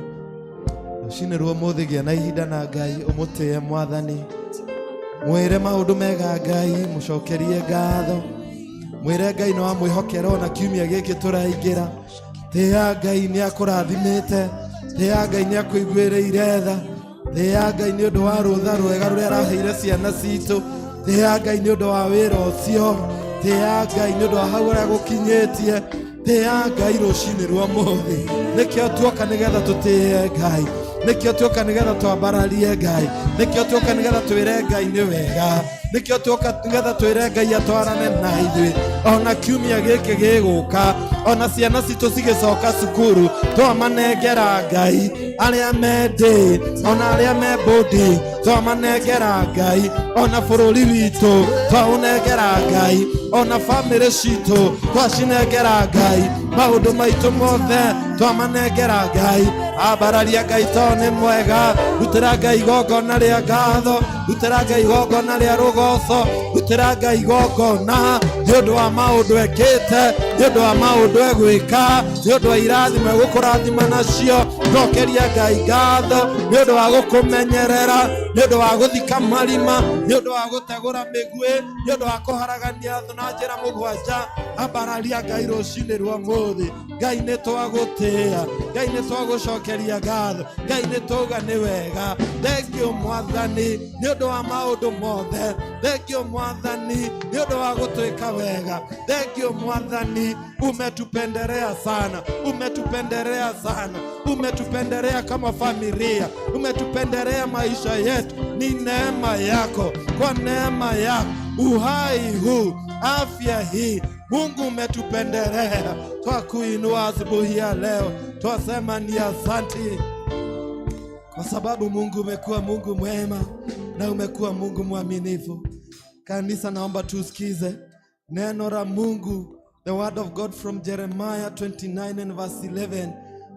Speaker 2: Rũcinĩ rwa ũmũthĩ gĩa na ihinda na Ngai, ũmũtĩe Mwathani. Mwĩre maũndũ mega Ngai, mũcokerie ngatho. Mwĩre Ngai nĩ wamwĩhokera ona kiumia gĩkĩ tũraingĩra. Tĩĩa Ngai nĩ akũrathimĩte. Tĩĩa Ngai nĩ akũiguĩrĩire tha. Tĩĩa Ngai nĩ ũndũ wa rũtha rwega rũrĩa araheire ciana citũ. Tĩĩa Ngai nĩ ũndũ wa wĩra ũcio. Tĩĩa Ngai nĩ ũndũ wa hau ũrĩa gũkinyĩtie. Tĩĩa Ngai rũcinĩ rwa ũmũthĩ. Nĩkĩo tuoka nĩgetha tũtĩĩe Ngai. Nĩkĩo tuoka nĩgetha twambararie Ngai. Nĩkĩo tuoka nĩgetha twĩre Ngai nĩ wega. Nĩkĩo tuoka nĩgetha twĩre Ngai atwarane na ithuĩ. Ona kiumia gĩkĩ gĩgũka, ona ciana citũ cigĩcoka cukuru, twamanengera Ngai. Arĩa me ndĩ, ona arĩa me mbũndi, twamanengera Ngai. Ona bũrũri witũ twaũnengera Ngai. Ona bamĩrĩ citũ twacinengera Ngai. Maũndũ maitũ mothe twamanengera Ngai. Ambararia Ngai tondũ nĩ mwega. Rutĩra Ngai igongona rĩa ngatho, rutĩra Ngai igongona rĩa rũgoco, rutĩra Ngai igongona nĩ ũndũ wa maũndũ ekĩte, nĩ ũndũ wa maũndũ egwĩka, nĩ ũndũ wa irathimo egũkũrathima nacio. Cokeria Ngai ngatho nĩ ũndũ wa gũkũmenyerera, nĩ ũndũ wa gũthika marima, nĩ ũndũ wa gũtegũra mĩguĩ, nĩ ũndũ wa kũharagania thũ na njĩra mũgwanja. Ambararia Ngai rũcinĩ rwa ũmũthĩ. Ngai nĩ twagũtĩĩa, Ngai nĩ twagũcokeria ngatho, Ngai nĩ twauga nĩ wega. Thengiũ Mwathani nĩ ũndũ wa maũndũ mothe. Thengiũ Mwathani nĩ ũndũ wa gũtwĩka wega. Thengiũ Mwathani, umetupendelea sana, umetupendelea sana, umetupendelea kama familia, umetupendelea maisha yetu. Ni neema yako, kwa neema yako uhai huu, afya hii, Mungu umetupendelea. Twakuinua asubuhi ya leo, twasema ni asanti kwa sababu Mungu umekuwa Mungu mwema na umekuwa Mungu mwaminifu. Kanisa, naomba tusikize neno la Mungu, the word of God from Jeremiah 29 and verse 11.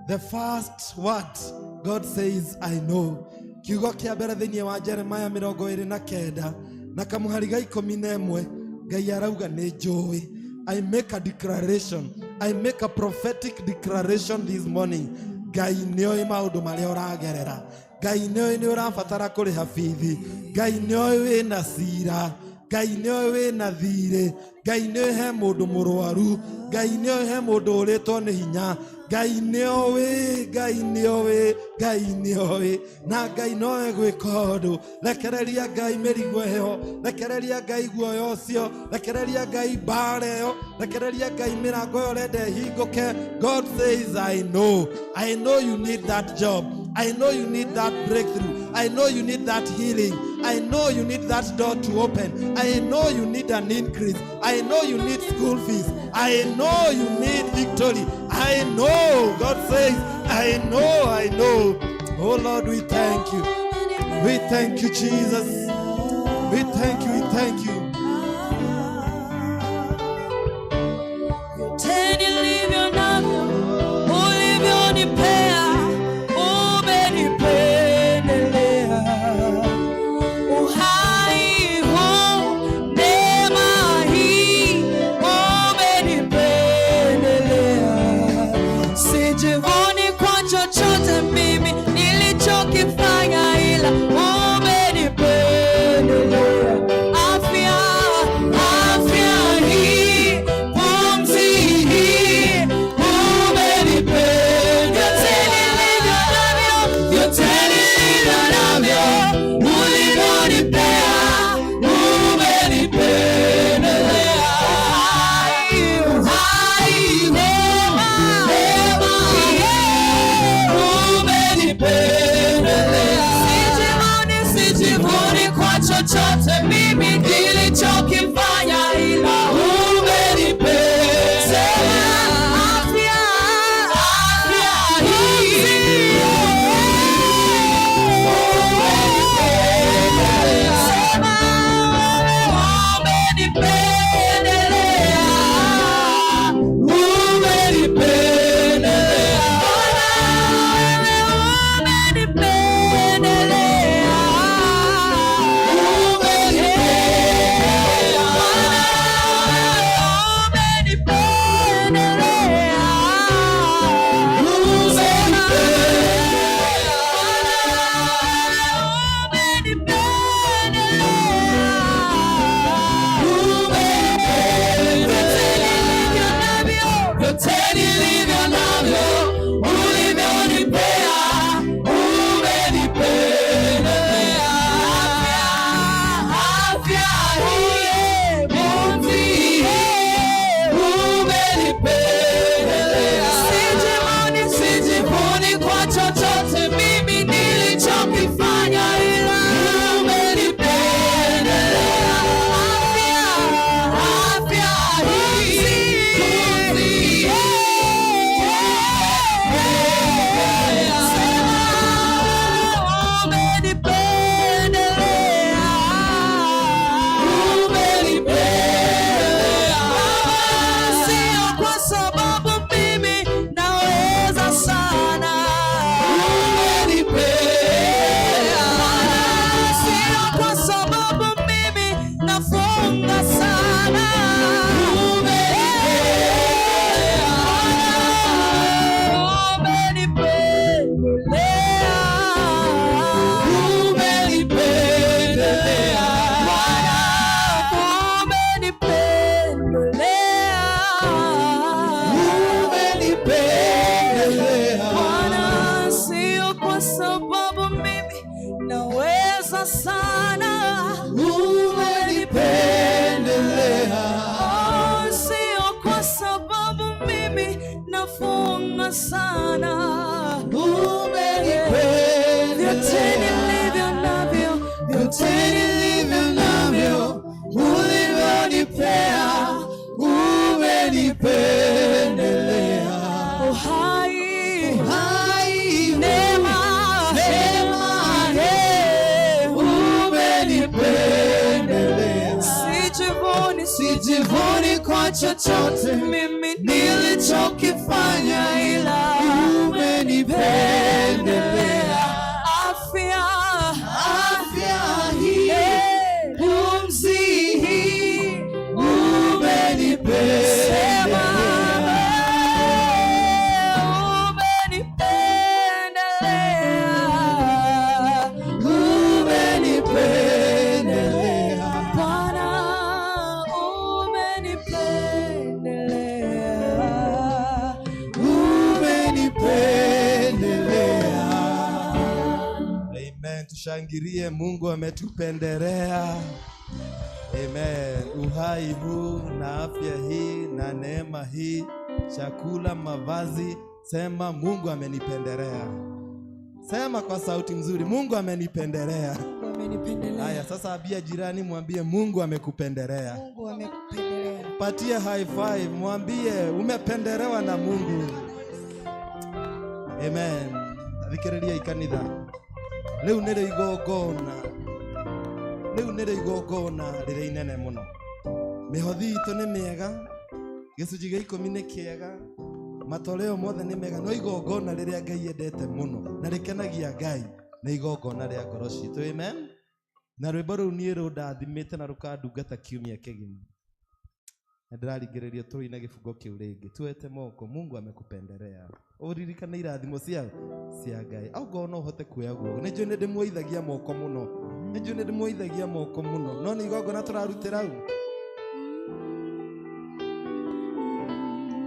Speaker 2: The first word God says, I know. Kiugo kĩa mbere thĩinĩ wa Jeremiah 29 na kamũhari ga 11, Ngai arauga nĩ njũĩ. I make a declaration. I make a prophetic declaration this morning. Ngai nĩoĩ maũndũ marĩa ũragerera. Ngai nĩoĩ nĩ ũrabatara kũrĩha bithi. Ngai nĩoĩ wĩna cira. Ngai nĩoĩ wĩna thirĩ. Ngai nĩoĩ he mũndũ mũrwaru. Ngai nĩoĩ he mũndũ ũrĩtwo nĩ hinya. Ngai nĩoĩ, Ngai nĩoĩ, Ngai nĩoĩ. Na Ngai noe gwĩka ũndũ. Rekereria Ngai mĩrigo ĩyo, rekereria Ngai guoya ũcio, rekereria Ngai mbara ĩyo, rekereria Ngai mĩrango ĩyo ũrenda ĩhingũke. God says, I know. I know you need that job. I know you need that breakthrough. I know you need that healing. I know you need that door to open. I know you need an increase. I know you need school fees. I know you need victory. I know. God says, I know, I know. Oh Lord, we thank you. We thank you, Jesus. We
Speaker 3: sana, vyote nilivyo navyo,
Speaker 5: Vyote nilivyo navyo ulivyonipea, umenipendelea.
Speaker 3: Uhai,
Speaker 5: Hai,
Speaker 3: neema,
Speaker 5: neema, umenipendelea.
Speaker 3: Sijivuni,
Speaker 5: Sijivuni kwa chochote
Speaker 3: mimi
Speaker 5: nilichokifanya,
Speaker 3: ila
Speaker 5: umenipendelea.
Speaker 3: Afya,
Speaker 5: Afya hii, pumzi hii, umenipendelea.
Speaker 3: Umenipendelea,
Speaker 5: Umenipendelea.
Speaker 3: Bwana, umenipendelea.
Speaker 5: Umenipendelea.
Speaker 2: Amen. Tushangilie, Mungu ametupendelea. Amen. Uhai huu na afya hii na neema hii, chakula, mavazi, sema Mungu amenipendelea. Sema kwa sauti mzuri, Mungu amenipendelea.
Speaker 3: Mungu amenipendelea.
Speaker 2: Haya, sasa ambia jirani, mwambie Mungu amekupendelea.
Speaker 3: Mungu amekupendelea.
Speaker 2: Patie high five, mwambie umependelewa na Mungu. Amen. Thikĩrĩria ikanitha, rĩu nĩrĩo igongona, rĩu nĩrĩo igongona rĩrĩa inene mũno. Mĩhothi itũ nĩ mĩega, gĩcunjĩ gĩa ikũmi nĩ kĩega, matoleo mothe nĩ mega, no igongona rĩrĩa Ngai endete mũno na rĩkenagia Ngai nĩ igongona rĩa ngoro citũ. Amen. Na rwĩmbo rũu niĩ rũndathimĩte na rũkandungata kiumia kĩgima, na ndĩraringĩrĩrio tũine gĩbungo kĩu rĩngĩ. Tuwete moko, Mungu amekupendelea. Ũririkane irathimo cia Ngai. Aongorwo no ũhote kuoya guoko, nĩ njũĩ nĩ ndĩmuoithagia moko mũno, nĩ njũĩ nĩ ndĩmuoithagia moko mũno, no nĩ igongona tũrarutĩra u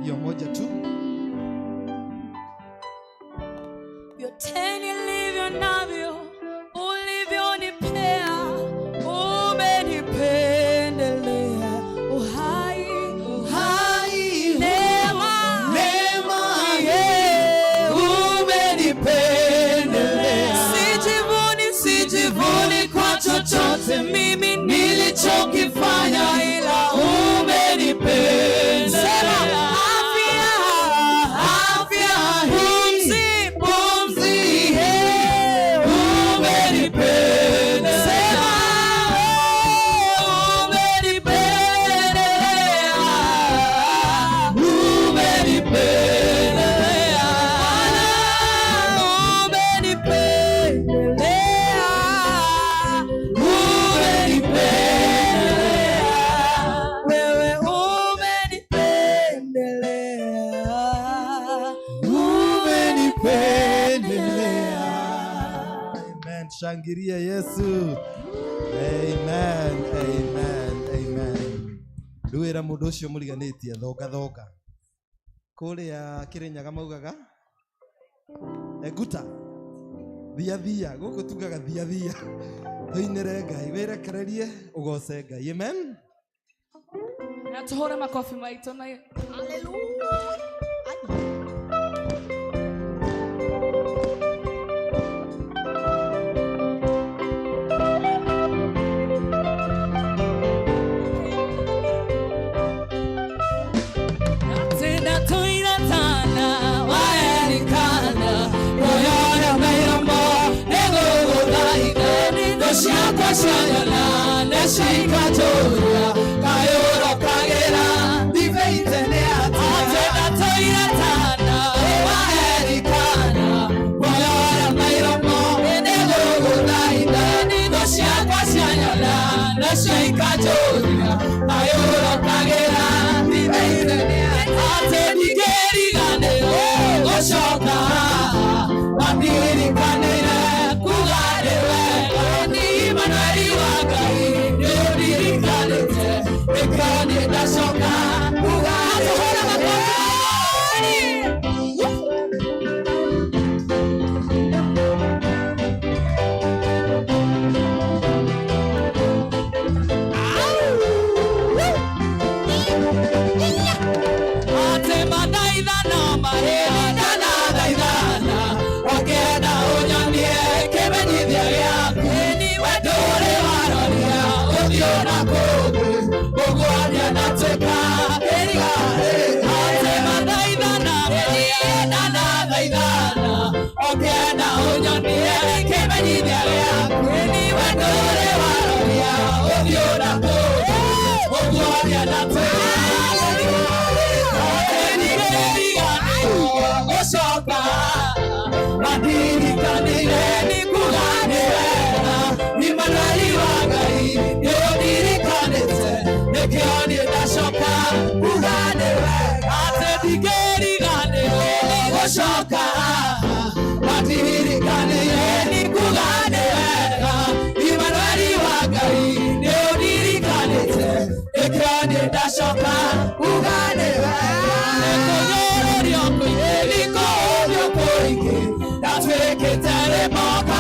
Speaker 2: hiyo moja tu.
Speaker 3: Vyote nilivyo navyo ulivyonipea, umenipendelea. Uhai,
Speaker 5: Uhai,
Speaker 3: neema,
Speaker 5: neema,
Speaker 3: yeah.
Speaker 5: umenipendelea.
Speaker 3: Sijivuni,
Speaker 5: Sijivuni kwa chochote
Speaker 3: mimi
Speaker 5: nilichokifanya, ila umenipendelea.
Speaker 3: Sema afya,
Speaker 5: Afya hii,
Speaker 3: pumzi,
Speaker 5: pumzi hii, umenipendelea.
Speaker 3: Sema umenipendelea,
Speaker 5: Umenipendelea.
Speaker 3: Bwana, umenipendelea,
Speaker 5: Umenipendelea.
Speaker 3: wewe umenipendelea.
Speaker 5: Umenipendelea.
Speaker 2: Amen. Shangilie Yesu. Amen. Amen. Amen. Rĩu ĩra mũndũ ũcio mũriganĩtie thonga thonga kũrĩa Kĩrĩnyaga maugaga eguta thia thia, gũkũ tugaga thia thia. Tũinĩre Ngai, wĩrekererie ũgoce Ngai. Amen.
Speaker 6: Na tuhũre makobi maitũ na
Speaker 3: Hallelujah.
Speaker 6: Tena tuiratana
Speaker 5: Waerikana, moyona mairomo, nĩngũgũthaitha. Thũ ciakwa cianyona nĩcikanjũria, kayũro kagĩra, ndibĩite nĩ atĩa.
Speaker 6: Tena tuiratana
Speaker 5: Waerikana, moyona mairomo, nĩngũgũthaitha. Thũ ciakwa cianyona nĩcikanjũria, kayũro kagĩra, ndibĩite nĩ atĩa. Atĩ ndingĩriganĩrwo gũcoka haha, mandirikanĩre kuga nĩ wega. Nĩ Imanueli wa Ngai, nĩũndirikanĩte, nĩkĩo niĩ ndacoka kuga nĩ wega.
Speaker 6: Ate madaithana marĩa
Speaker 5: na kũngĩ ũguo nĩanatuĩka kĩriga atĩ mathaithana ndanathaithana ũkĩenda ũnyonie kĩmenyithia gĩaku we ndũrĩ waroria ũthiũ na kũngĩ ũguo nĩanatuĩka atĩ ningĩriganĩrwo gũcoka mandirikanire nĩ kuga nĩ wega Imanueli wa Ngai nĩ ũndirikanĩte nĩkĩo niĩ ndacoka kuga nĩ wega atĩ ndingĩriganĩrwo gũcoka mandirikanire nĩ kuga nĩ wega Imanueli wa Ngai nĩ ũndirikanĩte nĩkĩo niĩ ndacoka kuga nĩ wega nĩkũnyũrũrio kũingĩ nĩkũũrio kũingĩ ndatuĩkĩte rĩmoka.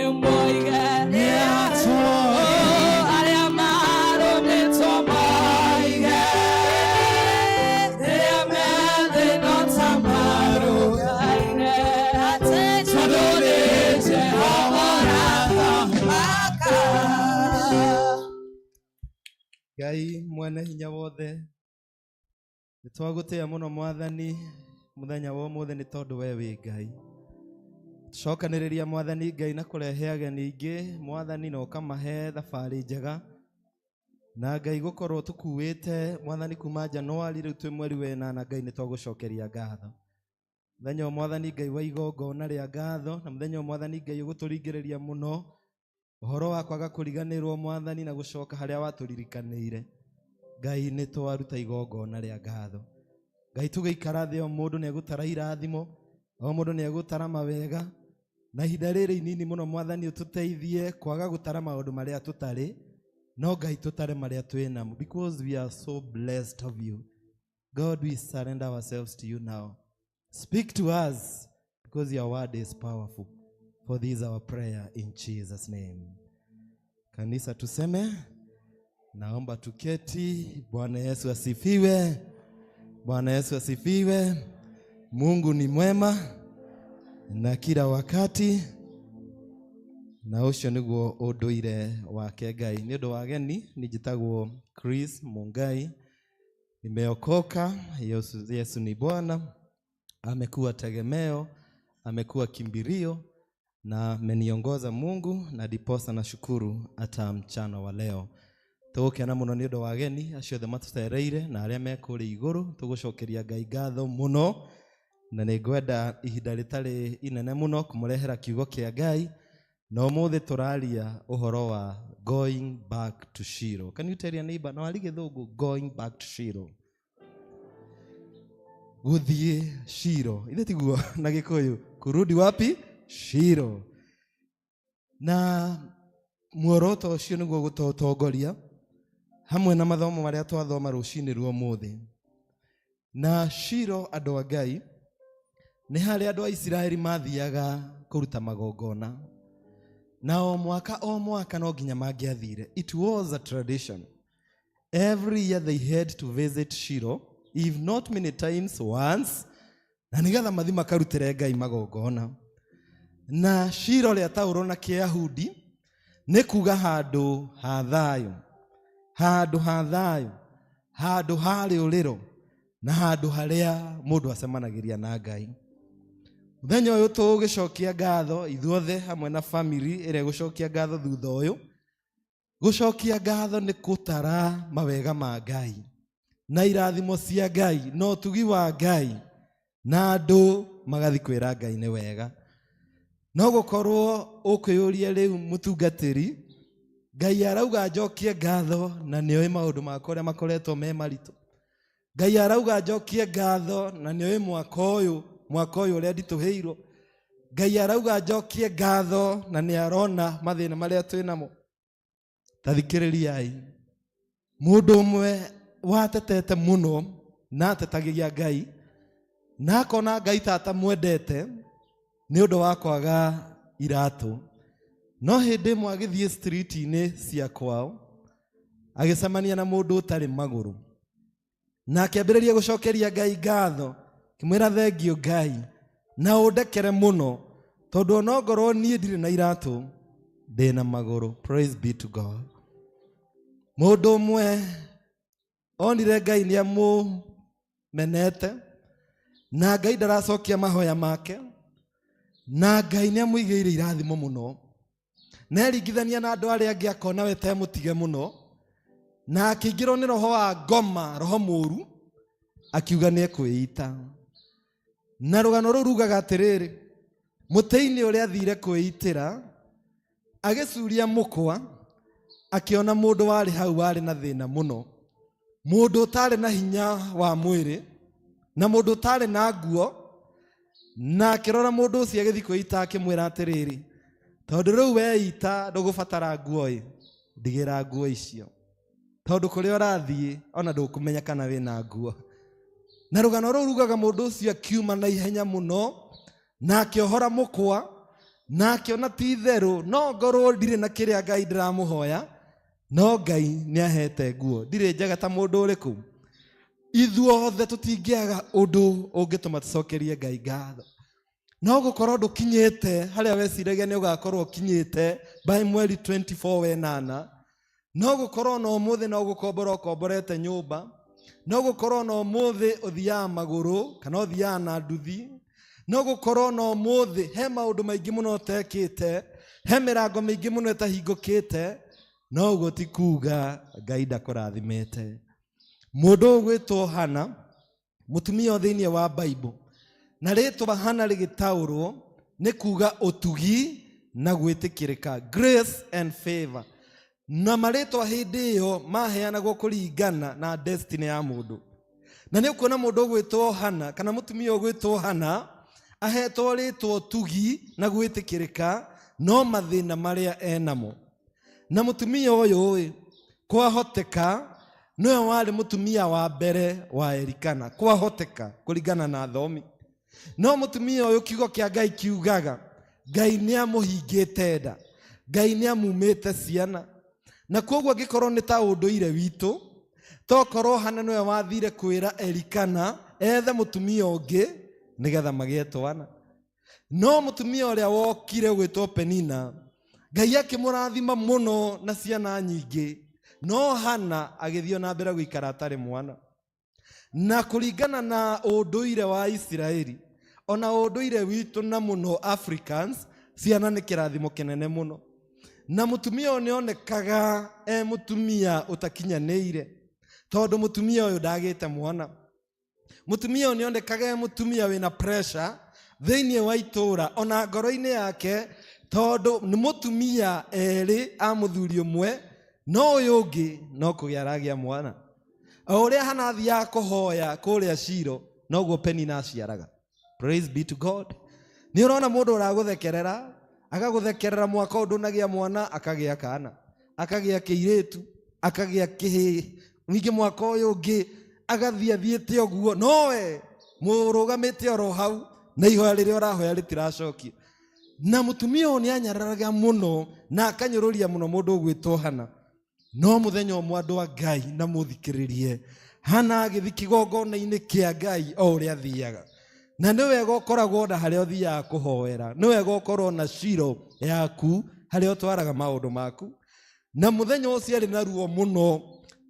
Speaker 6: Moige nĩ atũĩ, arĩa marũmĩtwo moige, rĩrĩa me thĩ no ta marũgaine, tondũ nĩ Jehova ũrathamaka.
Speaker 2: Ngai mwene hinya wothe, nĩ twagũtĩĩa mũno Mwathani mũthenya wa ũmũthĩ nĩ tondũ we wĩ Ngai. Cokanĩrĩria Mwathani Ngai na kũrehe ageni aingĩ Mwathani na ũkamahe thabarĩ njega, na Ngai gũkorwo tũkuĩte Mwathani kuma Januari rĩu twĩ mweri wa ĩnana. Ngai nĩ twagũcokeria ngatho mũthenya ũyũ Mwathani Ngai wa igongona rĩa ngatho, na mũthenya ũyũ Mwathani Ngai ũgũtũringĩrĩria mũno ũhoro wa kwaga kũriganĩrwo Mwathani na gũcoka harĩa watũririkanĩire. Ngai nĩ twaruta igongona rĩa ngatho. Ngai tũgĩikara thĩ o mũndũ nĩ egũtara irathimo, o mũndũ nĩ egũtara mawega, na ihinda rĩrĩ inini mũno Mwathani ũtũteithie kwaga gũtara maũndũ marĩa tũtarĩ, no Ngai tũtare marĩa twĩ namo, because we are so blessed of you. God, we surrender ourselves to you now. Speak to us, because your word is powerful. For this is our prayer in Jesus' name. Kanisa tuseme, naomba tuketi. Bwana Yesu asifiwe. Bwana Yesu asifiwe. Mungu ni mwema na kila wakati, na ũcio nĩguo ũndũire wake Ngai. Nĩ ũndũ wa ageni, niĩ njĩtagwo Chris Mungai, nimeokoka. Yesu, Yesu ni Bwana, amekuwa tegemeo, amekuwa kimbilio na ameniongoza Mungu, na ndiposa nashukuru hata mchana wa leo. Tũgũkena mũno nĩ ũndũ wa ageni acio othe matũcereire na arĩa me kũrĩa igũrũ. Tũgũcokeria Ngai ngatho mũno, na nĩ ngwenda ihinda rĩtarĩ inene mũno kũmũrehera kiugo kĩa Ngai, na ũmũthĩ tũraria ũhoro wa going back to Shiloh. Can you tell your neighbor, no ari gĩthũngũ, going back to Shiloh? Gũthiĩ Shilo, ithe tiguo na Gĩkũyũ, kurudi wapi? Shilo. Na muoroto ũcio nĩguo gũtũtongoria hamwe na mathomo marĩa twathoma rũcinĩ rwa ũmũthĩ. Na Shilo, andũ a Ngai, nĩ harĩa andũ a Isiraeli mathiaga kũruta magongona, na o mwaka no nginya mangĩathire. It was a tradition. Every year they had to visit Shiloh, if not many times, once, na nĩgetha mathi makarutĩre Ngai magongona. Na Shilo rĩataũrwo na Kĩyahudi nĩ kuga handũ ha thayũ, handũ ha thayũ, handũ ha rĩũrĩro, na handũ harĩa mũndũ acemanagĩria na Ngai. Mũthenya ũyũ tũgũcokia ngatho ithuothe hamwe na family ĩrĩa ĩgũcokia ngatho thutha ũyũ. Gũcokia ngatho nĩ gũtara mawega ma Ngai na irathimo cia Ngai na ũtugi wa Ngai, na andũ magathi kwĩra Ngai nĩ wega. No gũkorwo ũkwĩyũria rĩu, mũtungatĩri, Ngai arauga njokie ngatho na nĩoĩ maũndũ makwa ũrĩa makoretwo me maritũ. Ngai arauga njokie ngatho na nĩoĩ mwaka ũyũ ũrĩa nditũhĩirwo. Ngai arauga njokie ngatho na nĩ arona mathĩna marĩa twĩ namo. Ta thikĩrĩriai, mũndũ ũmwe watetete mũno na atetagĩria Ngai na akona Ngai ta atamwendete nĩ ũndũ wa kwaga iratũ, no hĩndĩ ĩmwe agĩthiĩ street-inĩ cia kwao agĩcemania na mũndũ ũtarĩ magũrũ, na akĩambĩrĩria gũcokeria Ngai ngatho, kĩmwĩra, "Thengiũ Ngai, na ũndekere mũno, tondũ onongorwo niĩ ndirĩ na iratũ, ndĩna magũrũ." Praise be to God. Mũndũ ũmwe onire Ngai nĩ amũmenete na Ngai ndaracokia mahoya make, na Ngai nĩ amũigĩire irathimo mũno, na eringithania na andũ arĩa angĩ akona we te mũtige mũno, na akĩingĩrwo nĩ roho wa ngoma, roho mũru, akiuga nĩ ekwĩita. Na rũgano rũu rugaga atĩrĩrĩ, mũtĩ-inĩ ũrĩa athire kwĩitĩra, agĩcuria mũkwa, akĩona mũndũ warĩ hau warĩ na thĩna mũno, mũndũ ũtarĩ na hinya wa mwĩrĩ na mũndũ ũtarĩ na nguo. Na akĩrora mũndũ ũcio agĩthiĩ kwĩita, akĩmwĩra atĩrĩrĩ, "Tondũ rĩu weita ndũgũbatara nguo ĩ, ndigĩra nguo icio, tondũ kũrĩa ũrathiĩ ona ndũkũmenya kana wĩna nguo." Na rũgano rũu rugaga mũndũ ũcio akiuma na ihenya mũno na akĩohora mũkwa. Na akĩona ti itherũ no ngorwo ndirĩ na kĩrĩa Ngai ndĩramũhoya, no Ngai nĩ ahete nguo, ndirĩ njaga ta mũndũ ũrĩkũ. Ithuothe tũtingĩaga ũndũ ũngĩtũma tũcokerie Ngai ngatho. No gũkorwo ndũkinyĩte harĩa weciragia nĩ ũgakorwo ũkinyĩte by mweri 24 wenana, no gũkorwo na ũmũthĩ no gũkombora ũkomborete nyũmba, no gũkorwo na ũmũthĩ ũthiaga magũrũ kana ũthiaga na nduthi, no gũkorwo na ũmũthĩ he maũndũ maingĩ mũno ũtekĩte, he mĩrango mĩingĩ mũno ĩtahingũkĩte, no ũguo ti kuga Ngai ndakũrathimĩte. Mũndũ ũgwĩtwo Hana, mũtumia o thĩinĩ wa Bible, na rĩtwa Hana rĩgĩtaũrwo nĩ kuga ũtugi na gwĩtĩkĩrĩka, grace and favor. Na marĩtwa hĩndĩ ĩyo maheanagwo kũringana na destiny ya mũndũ. Na nĩ ũkuona mũndũ ũgwĩtwo Hana kana mũtumia ũgwĩtwo Hana ahetwo rĩtwa ũtugi na gwĩtĩkĩrĩka, no mathĩna marĩa enamo. Na mũtumia ũyũ ĩ, kwahoteka nĩwe warĩ mũtumia wa mbere wa Elikana, kwahoteka kũringana na athomi. No mũtumia ũyũ kiugo kĩa Ngai kiugaga Ngai nĩ amũhingĩte nda, Ngai nĩ amumĩte ciana. Na koguo angĩkorwo nĩ ta ũndũire witũ, tokorwo Hana nĩwe wathire kwĩra Elikana ethe mũtumia ũngĩ nĩgetha magĩe twana. No mũtumia ũrĩa wokire gwĩtwo Penina, Ngai akĩmũrathima mũno na ciana nyingĩ, no Hana agĩthiĩ na mbere gũikara atarĩ mwana. Na kũringana na ũndũire wa Isiraeli, ona ũndũire witũ na mũno Africans, ciana nĩ kĩrathimo kĩnene mũno. Na mũtumia ũyũ nĩonekaga e mũtumia ũtakinyanĩire, tondũ mũtumia ũyũ ndagĩte mwana. Mũtumia ũyũ nĩonekaga e mũtumia wĩna pressure thĩinĩ wa itũũra ona ngoro-inĩ yake, tondũ nĩ mũtumia erĩ a mũthuri ũmwe, no ũyũ ũngĩ no kũgĩa aragĩa mwana. O ũrĩa Hana athiaga kũhoya kũrĩa Shilo, noguo Penina aciaraga. Praise be to God. Nĩ ũrona mũndũ ũragũthekerera, agagũthekerera mwaka ũyũ ndũnagĩa mwana, akagĩa kana, akagĩa kĩirĩtu, akagĩa kĩhĩĩ, ningĩ mwaka ũyũ ũngĩ agathiĩ athiĩte ũguo, nowe mũrũgamĩte oro hau na ihoya rĩrĩa ũrahoya rĩtiracokio. Na mũtumia ũyũ nĩ anyararaga mũno na akanyũrũria mũno mũndũ ũgwĩtwo Hana. No mũthenya ũmwe andũ a Ngai na mũthikĩrĩrie, Hana agĩthiĩ kĩgongona-inĩ kĩa Ngai o ũrĩa athiaga. Na nĩ wega ũkoragwo na harĩa ũthiaga kũhoera, nĩ wega ũkorwo na Shilo yaku harĩa ũtwaraga maũndũ maku. Na mũthenya ũcio arĩ na ruo mũno,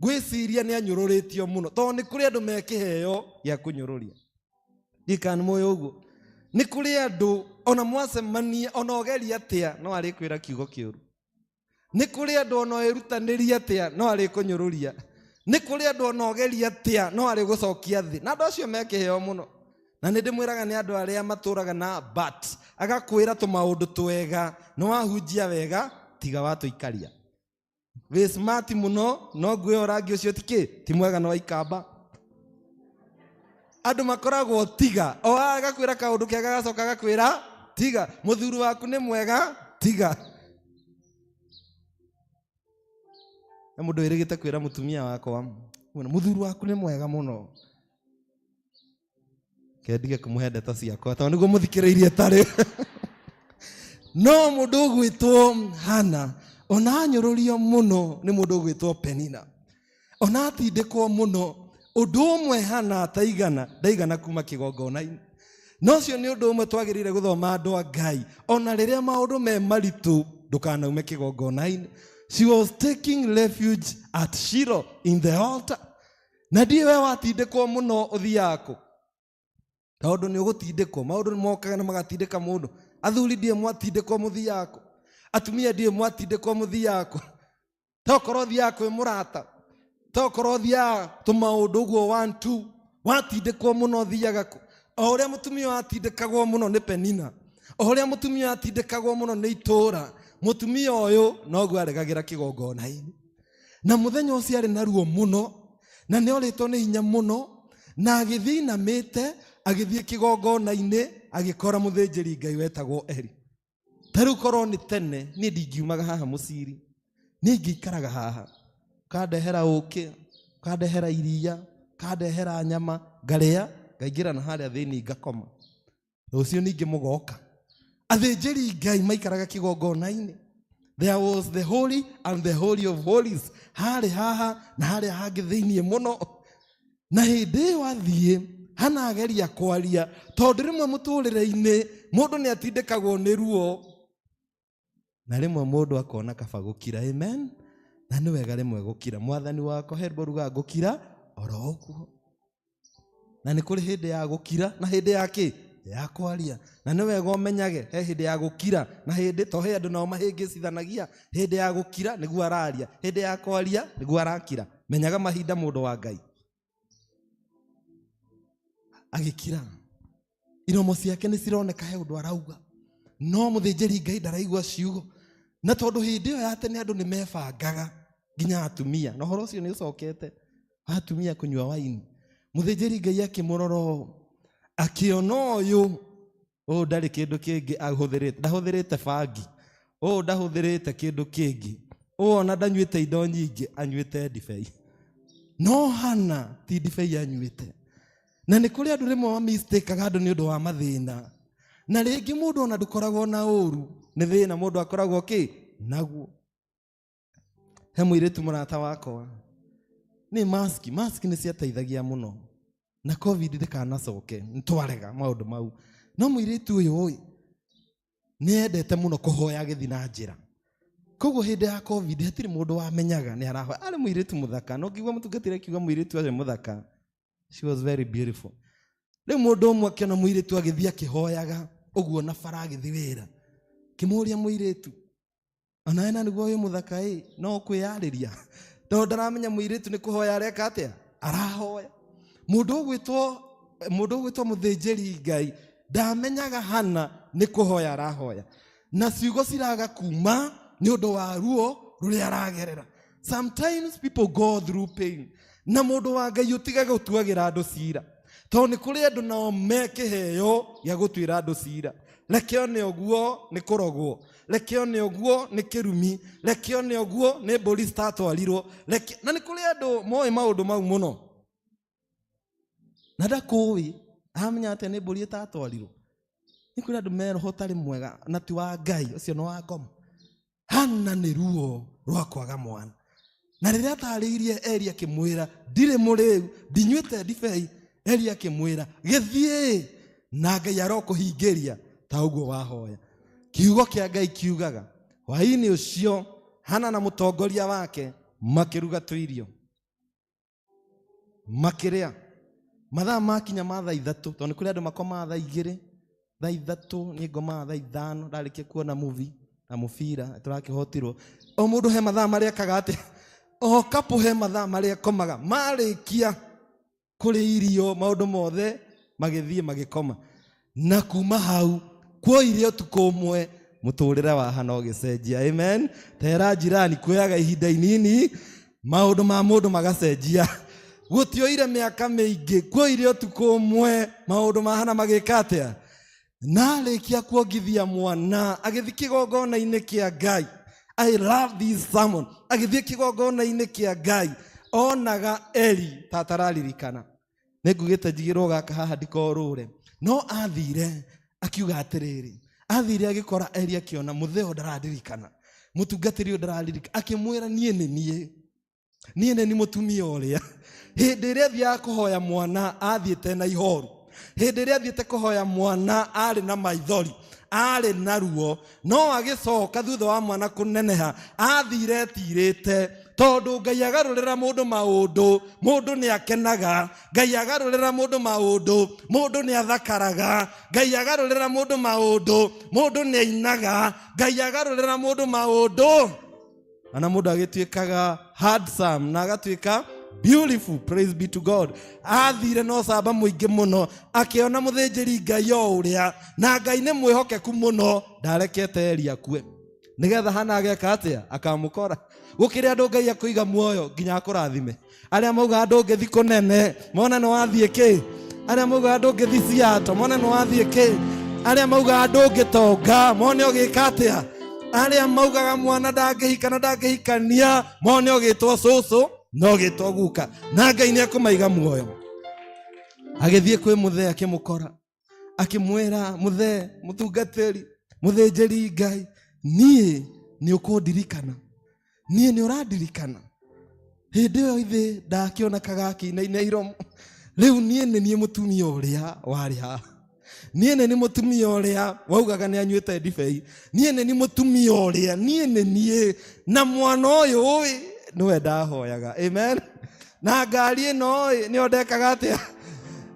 Speaker 2: ngwĩciria nĩ anyũrũrĩtio mũno, tondũ nĩ kũrĩ andũ me kĩheo gĩa kũnyũrũria. Ndikana nĩ mũĩ ũguo. Nĩ kũrĩ andũ ona mwacemania ona ũgeria atĩa no arĩkwĩra kiugo kĩũru. Nĩ kũrĩ andũ ona wĩrutanĩrie atĩa no arĩkũnyũrũria. Nĩ kũrĩ andũ ona ũgeria atĩa no arĩgũcokia thĩ. Na andũ acio me kĩheo mũno. Na nĩ ndĩmwĩraga nĩ andũ arĩa matũraga na but agakwĩra tũmaũndũ twega, nĩ wahunjia wega tiga watũikaria. Wĩ smart mũno no nguo rangi ũcio ti kĩ ti mwega no ikamba. Andũ makoragwo tiga o agakwĩra kaũndũ kega agacoka agakwĩra tiga, mũthuri waku nĩ mwega tiga. Na mũndũ wĩrĩgĩte kwĩra mũtumia wakwa, mũthuri waku nĩ mwega mũno, kendige kũmũhe ndeto ciakwa tondũ nĩguo mũthikĩrĩirie tarĩ. No mũndũ ũgwĩtwo Hana ona anyũrũrio mũno nĩ mũndũ ũgwĩtwo Penina, ona atindĩkwo mũno, ũndũ ũmwe Hana ataigana ndaigana kuma kĩgongona-inĩ. No ũcio nĩ ũndũ ũmwe twagĩrĩire gũthoma andũ a Ngai, ona rĩrĩa maũndũ me maritũ ndũkanaume kĩgongona-inĩ. She was taking refuge at Shiloh in the altar. Na ndiĩ we watindĩkwo mũno ũthiaga kũ? Tondũ nĩ ũgũtindĩkwo, maũndũ nĩ mokaga na magatindĩka mũndũ. Athuri ndiĩ mwatindĩkwo mũthiaga kũ? Atumia ndiĩ mwatindĩkwo mũthiaga kũ? Tokorwo ũthiaga kwĩ mũrata, tokorwo ũthiaga tũmaũndũ ũguo 1 2, watindĩkwo mũno ũthiaga kũ? O ũrĩa mũtumia atindĩkagwo mũno nĩ Penina, o ũrĩa mũtumia atindĩkagwo mũno nĩ itũũra, mũtumia ũyũ noguo aregagĩra kĩgongona-inĩ. Na mũthenya ũcio arĩ na ruo mũno, na nĩ orĩtwo nĩ hinya mũno, na agĩthiĩ inamĩte, agĩthiĩ kĩgongona-inĩ, agĩkora mũthĩnjĩri Ngai wetagwo Eli. Ta rĩu korwo nĩ tene, niĩ ndingiumaga haha mũciri, niĩ ingĩikaraga haha, ũkandehera ũkĩ, ũkandehera iria, ũkandehera nyama, ngarĩa, ngaingĩra na harĩa thĩinĩ ngakoma. Rũciũ ningĩ mũgoka.
Speaker 7: Athĩnjĩri Ngai maikaraga kĩgongona-inĩ. There was the holy and the holy of holies, harĩ haha na harĩa hangĩ thĩinĩ mũno. Na hĩndĩ ĩyo athiĩ, Hana ageria kwaria, tondũ rĩmwe mũtũrĩre-inĩ mũndũ nĩ atindĩkagwo nĩ ruo, na rĩmwe mũndũ akona kaba gũkira. Amen. Na nĩ wega rĩmwe gũkira. Mwathani wakwa he rwĩmbo rugaga ngũkira oro ũguo. Na nĩ kũrĩ hĩndĩ ya gũkira na hĩndĩ ya kĩ ya kwaria. Na nĩ wega ũmenyage he hĩndĩ ya gũkira na hĩndĩ, to he andũ nao mahĩngĩcithanagia. Hĩndĩ ya gũkira nĩguo araria, hĩndĩ ya kwaria nĩguo arakira. Menyaga mahinda, mũndũ wa Ngai. Agĩkira, iromo ciake nĩ cironeka he ũndũ arauga, no mũthĩnjĩri Ngai ndaraigua ciugo. Na tondũ hĩndĩ ĩyo ya tene andũ nĩ mebangaga, nginya atumia, na ũhoro ũcio nĩ ũcokete wa atumia kũnyua waini, mũthĩnjĩri Ngai akĩmũrora ũũ, akĩona ũyũ ũyũ ndarĩ kĩndũ kĩngĩ ahũthĩrĩte, ndahũthĩrĩte bangi, ũyũ ndahũthĩrĩte kĩndũ kĩngĩ, ũyũ ona ndanyuĩte indo nyingĩ, anyuĩte ndibei. No Hana ti ndibei anyuĩte. Na nĩ kũrĩ andũ rĩmwe wa mistake-aga andũ nĩ ũndũ wa mathĩna. Na rĩngĩ mũndũ ona ndũkoragwo na ũru, nĩ thĩna mũndũ akoragwo kĩ naguo. He mũirĩtu mũrata wakwa, nĩ maski, maski nĩ ciateithagia mũno, na COVID ndĩkanacoke, nĩ twarega maũndũ mau. No mũirĩtu ũyũ ĩ, nĩ endete mũno kũhoya agĩthiĩ na njĩra. Koguo hĩndĩ ya COVID hatirĩ mũndũ wamenyaga nĩ arahoya. Arĩ mũirĩtu mũthaka, na ũngĩigua mũtungatĩri akiuga mũirĩtu arĩ mũthaka, she was very beautiful. Rĩu mũndũ ũmwe akĩona mũirĩtu agĩthiĩ akĩhoyaga ũguo na bara agĩthiĩ wĩra, kĩmũria mũirĩtu, onawe na nĩguo wĩ mũthaka ĩ, no kwĩyarĩria, tondũ ndaramenya mũirĩtu nĩ kũhoya areka atĩa, arahoya. Mũndũ ũgwĩtwo mũthĩnjĩri Ngai ndamenyaga Hana nĩ kũhoya arahoya, na ciugo ciraga kuma nĩ ũndũ wa ruo rũrĩa aragerera. Sometimes people go through pain, na mũndũ wa Ngai ũtigaga ũtuagĩra andũ cira, tondũ nĩ kũrĩ andũ nao me kĩheo gĩa gũtuĩra andũ cira. Reke one ũguo nĩ kũrogwo, reke one ũguo nĩ kĩrumi, reke one ũguo nĩ mbũri citatwarirwo, reke. Na nĩ kũrĩ andũ moĩ maũndũ mau mũno, na ndakũĩ amenya atĩa nĩ mbũri ĩtatwarirwo. Nĩ kũrĩ andũ me roho ũtarĩ mwega, na ti wa Ngai, ũcio nĩ wa ngoma. Hana nĩ ruo rwa kwaga mwana. Na rĩrĩa atarĩirie Eli akĩmwĩra, ndirĩ mũrĩu, ndinyuĩte ndibei, Eli akĩmwĩra, gĩthiĩ na Ngai arokũhingĩria ta ũguo wahoya. Kiugo kĩa Ngai kiugaga, hwaĩ-inĩ ũcio Hana na mũtongoria wake makĩruga tũirio, makĩrĩa. Mathaa makinya ma thaa 3, tondũ nĩ kũrĩ andũ makomaga thaa 2, thaa 3, niĩ ngomaga thaa 5, ndarĩkia kuona movie na mũbira tũrakĩhotirwo. O mũndũ he mathaa marĩa ekaga atĩa, o couple he mathaa marĩa akomaga. Marĩkia kũrĩa irio maũndũ mothe magĩthiĩ magĩkoma. Na kuma hau kuoire ũtukũ ũmwe mũtũrĩre wa Hana ũgĩcenjia. Amen. Tera jirani, kuoyaga ihinda inini maũndũ ma mũndũ magacenjia. Gũtioire mĩaka mĩingĩ, kuoire ũtukũ ũmwe maũndũ ma Hana magĩka atĩa? Na arĩkia kuongithia mwana agĩthiĩ kĩgongona-inĩ kĩa Ngai. I love this sermon. Agĩthiĩ kĩgongona-inĩ kĩa Ngai, onaga Eli ta atararirikana. Nĩ ngugĩte njigĩrwo gaka haha ndikorũre. No athire akiuga atĩrĩrĩ, athire agĩkora Eli akĩona mũtheo ndararirikana, mũtungatĩri ũyũ ndararirikana, akĩmwĩra niĩ nĩ niĩ, niĩ nĩ niĩ mũtumia ũrĩa hĩndĩ ĩrĩa athiaga kũhoya mwana athiĩte na ihoru, hĩndĩ ĩrĩa athiĩte kũhoya mwana arĩ na maithori, arĩ na ruo, no agĩcoka thutha wa mwana kũneneha athire etirĩte, tondũ Ngai agarũrĩra mũndũ maũndũ, mũndũ nĩ akenaga. Ngai agarũrĩra mũndũ maũndũ, mũndũ nĩ athakaraga. Ngai agarũrĩra mũndũ maũndũ, mũndũ nĩ ainaga. Ngai agarũrĩra mũndũ maũndũ, ana mũndũ agĩtuĩkaga handsome na agatuĩka beautiful. Praise be to God. Athire no camba mũingĩ mũno, akĩona mũthĩnjĩri Ngai o ũrĩa, na Ngai nĩ mwĩhokeku mũno, ndarekete Eli akue nĩgetha Hana ageka atĩa, akamũkora. Gũkĩrĩ andũ Ngai akũiga muoyo nginya akũrathime. Arĩa maugaga ndũngĩthi kũnene mone nĩ wathiĩ kĩ, arĩa maugaga ndũngĩthi Seattle mone nĩ wathiĩ kĩ, arĩa maugaga ndũngĩtonga mone ũgĩka atĩa, arĩa maugaga mwana ndangĩhika na ndangĩhikania mone ũgĩtwo cũcũ na ũgĩtwo guka, na Ngai nĩ akũmaiga muoyo. Agĩthiĩ kwĩ mũthee akĩmũkora, akĩmwĩra, mũthee mũtungatĩri, Mũthĩnjĩri Ngai, niĩ nĩ ũkũndirikana, niĩ nĩ ũrandirikana. Hĩndĩ ĩyo ithe ndakĩonekaga akĩinaina iromo. Rĩu niĩ nĩ niĩ mũtumia ũrĩa warĩ haha. Niĩ nĩ niĩ mũtumia ũrĩa waugaga nĩ anyuĩte ndibei. Niĩ nĩ niĩ mũtumia ũrĩa, niĩ nĩ niĩ. Na mwana ũyũ ĩ, nĩwe ndahoyaga. Amen. Na ngari ĩno ĩ, nĩyo ndekaga atĩa?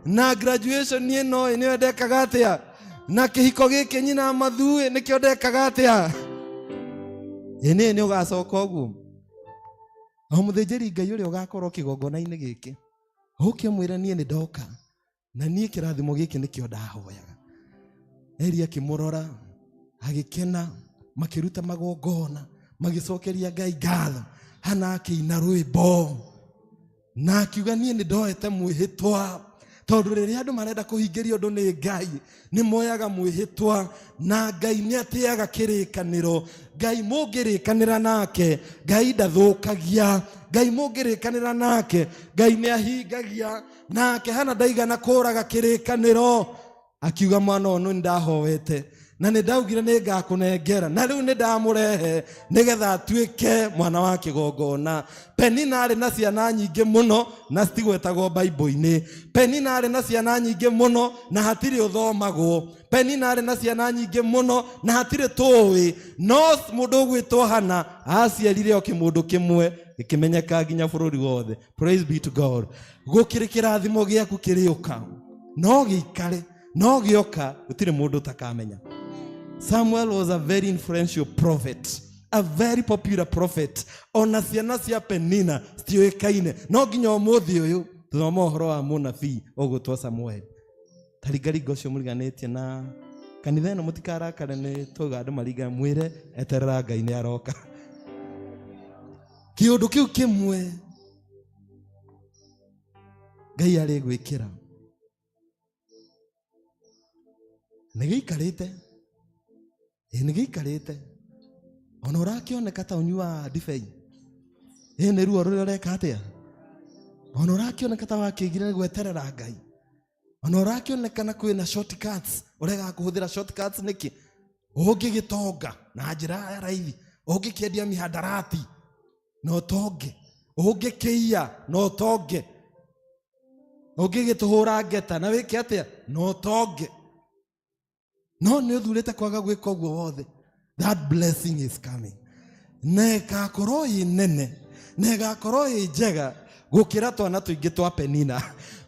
Speaker 7: Na graduation ĩno ĩ, nĩyo ndekaga atĩa? Na kĩhiko gĩkĩ nyina mathu ĩ, nĩkĩo ndekaga atĩa? Ĩ nĩ nĩ ũgacoka ũguo. O mũthĩnjĩri Ngai ũrĩa ũgakorwo kĩgongona-inĩ gĩkĩ, ũke ũmwĩre niĩ nĩ ndoka, na niĩ kĩrathimo gĩkĩ nĩkĩo ndahoyaga. Eli akĩmũrora, agĩkena, makĩruta magongona, magĩcokeria Ngai ngatho. Hana akĩina rwĩmbo na akiuga niĩ nĩ ndoete mwĩhĩtwa, tondũ rĩrĩa andũ marenda kũhingĩria ũndũ nĩ Ngai, nĩ moyaga mwĩhĩtwa, na Ngai nĩ atĩaga kĩrĩkanĩro. Ngai mũngĩrĩkanĩra nake, Ngai ndathũkagia. Ngai mũngĩrĩkanĩra nake, Ngai nĩ ahingagia. Nake Hana ndaigana kũraga kĩrĩkanĩro, akiuga mwana ũyũ nĩ ndahoete na nĩ ndaugire nĩ ngakũnengera, na rĩu nĩ ndamũrehe nĩgetha atuĩke mwana wa kĩgongona. Penina arĩ na ciana nyingĩ mũno na citigwetagwo Bible-inĩ. Penina arĩ na ciana nyingĩ mũno na hatirĩ ũthomagwo. Penina arĩ na ciana nyingĩ mũno na hatirĩ tũĩ. No mũndũ ũgwĩtwo Hana aciarire o kĩmũndũ kĩmwe gĩkĩmenyeka nginya bũrũri wothe. Praise be to God. Gũkĩrĩ kĩrathimo gĩaku kĩrĩũka, no gĩikare, no gĩoka, gũtirĩ mũndũ ũtakamenya. Samuel was a very influential prophet, a very popular prophet. Ona ciana cia Penina citiũĩkaine, no nginya ũmũthĩ ũyũ tũthoma ũhoro wa mũnabii ũgwĩtwo Samuel. Taringaringa ũcio mũriganĩtie na kanitha ĩno, mũtikarakare nĩ tuoiga andũ maringa, mwĩre eterera Ngai nĩ aroka. Kĩũndũ kĩu kĩmwe Ngai arĩ gwĩkĩra nĩ gĩikarĩte, ĩ nĩ gĩikarĩte, ona ũrakĩoneka ta ũnyuaga ndibei, ĩ nĩ ruo rũrĩa ũreka atĩa, ona ũrakĩoneka ta wakĩgire nĩ gweterera Ngai, ona ũrakĩonekana kwĩna shortcuts, ũregaga kũhũthĩra shortcuts nĩkĩ? Ũngĩgĩtonga na njĩra ya raithi, ũngĩkĩendia mihadarati na ũtonge, ũngĩkĩiya na ũtonge, ũngĩgĩtũhũra ngeta na wĩke atĩa na ũtonge, no nĩ ũthurĩte kwaga gwĩka ũguo wothe. That blessing is coming, na ĩgakorwo ĩ nene na ĩgakorwo ĩ njega gũkĩra twana tũingĩ twa Penina.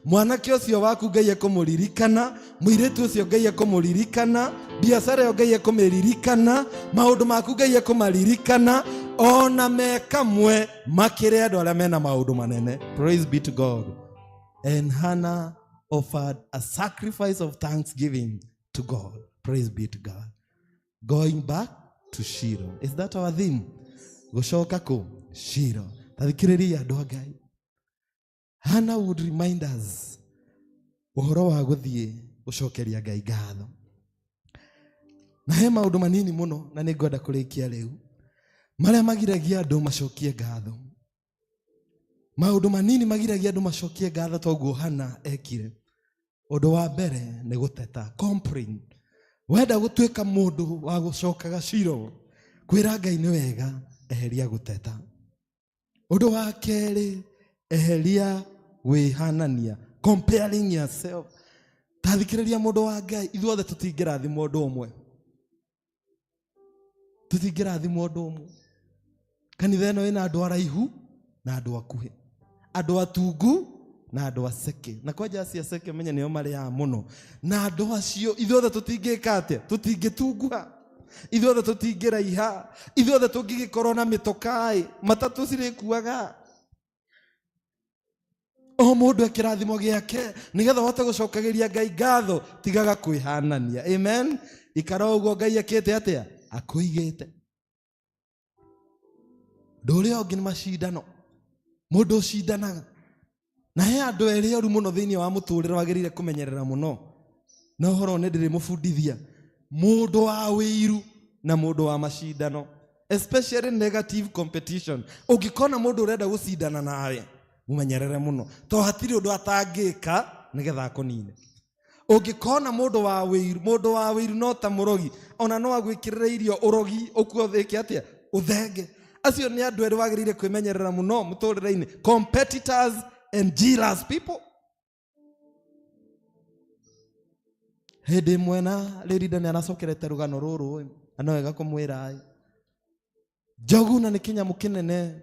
Speaker 7: Mwanake ũcio waku Ngai ekũmũririkana, mũirĩtu ũcio Ngai ekũmũririkana, biacara ĩyo Ngai ekũmĩririkana, maũndũ maku Ngai ekũmaririkana, ona me kamwe makĩre andũ arĩa mena maũndũ manene. Praise be to God. And Hannah offered a sacrifice of thanksgiving to God. Praise be to God. Going back to Shiloh. Is that our theme? Gũcoka kũ? Shiloh. Tathikĩrĩria andũ a Ngai. Hannah would remind us ũhoro wa gũthiĩ gũcokeria Ngai ngatho. Na he maũndũ manini mũno na nĩ ngwenda kũrĩkia rĩu, marĩa magiragia andũ macokie ngatho. Maũndũ manini magiragia andũ macokie ngatho toguo Hannah ekire. Ũndũ wa mbere nĩ gũteta, complain. Wenda gũtuĩka mũndũ wa gũcokaga Shiloh, kwĩra Ngai nĩ wega, eheria gũteta. Ũndũ wa kerĩ, eheria wĩhanania, comparing yourself. Tathikĩrĩria mũndũ wa Ngai, ithuothe tũtingĩrathimwo ũndũ ũmwe, tũtingĩrathimwo ũndũ ũmwe. Kanitha ĩno ĩna andũ araihu na andũ akuhĩ, andũ atungu na andũ aceke, na kwanja acio aceke menye nĩo marĩaga mũno. Na andũ acio ithuothe tũtingĩka atĩa? Tũtingĩtunguha, ithuothe tũtingĩraiha, ithuothe tũngĩgĩkorwo na mĩtokaĩ, matatũ cirĩkuaga. O mũndũ ekĩrathimo gĩake, nĩgetha ũhote gũcokagĩria Ngai ngatho, tigaga kwĩhanania. Amen. Ikara ũguo Ngai ekĩte atĩa? Akũigĩte. Ũndũ ũrĩa ũngĩ nĩ macindano. Mũndũ ũcindanaga. Na he andũ erĩ oru mũno thĩinĩ wa mũtũrĩre wagĩrĩire kũmenyerera mũno. Na ũhoro nĩ ndĩrĩmũbundithia. Mũndũ wa wĩiru na mũndũ wa macindano. Especially negative competition. Ũngĩkona mũndũ ũrenda gũcindana nawe, mũmenyerere mũno. To hatirĩ ũndũ atangĩka nĩgetha akũnine. Ũngĩkona mũndũ wa wĩiru, mũndũ wa wĩiru no ta mũrogi, ona no agwĩkĩrĩre irio ũrogi ũkuo thĩke atĩa ũthenge. Acio nĩ andũ erĩ wagĩrĩire kwĩmenyerera mũno mũtũrĩre-inĩ, competitors and jealous people. Hĩndĩ ĩmwe na Rĩrinda nĩ aracokerete rũgano rũrũ, na no wega kũmwĩra njogu na nĩ kĩnyamũ kĩnene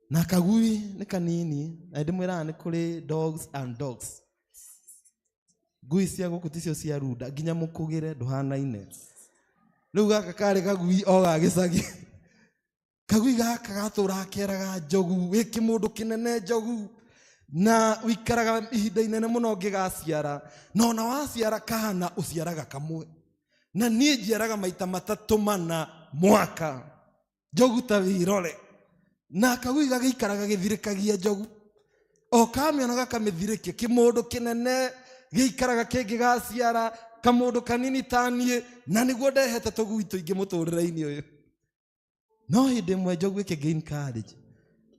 Speaker 7: na kagui nĩ kanini, na ndĩmwĩraga nĩ kũrĩ dogs and dogs. Ngui cia gũkũ ticio cia runda, nginya mũkũgĩre ndũhanaine. Rĩu gaka karĩ kagui o ga gĩcagi. Kagui gaka gatũraga keraga njogu, wĩ kĩmũndũ kĩnene njogu, na wikaraga ihinda inene mũno ũngĩgaciara, na ona waciara kana ũciaraga kamwe, na niĩ njiaraga maita matatũ mana mwaka. Njogu ta wĩrore. Na kagui gagĩikaraga gĩthirĩkagia njogu, o kamĩona gakamĩthirĩkia. Kĩmũndũ kĩnene gĩikaraga kĩngĩgaciara kamũndũ kanini ta niĩ, na nĩguo ndehete tũgui tũingĩ mũtũrĩre-inĩ ũyũ. No hĩndĩ ĩmwe njogu ĩkĩ gain courage,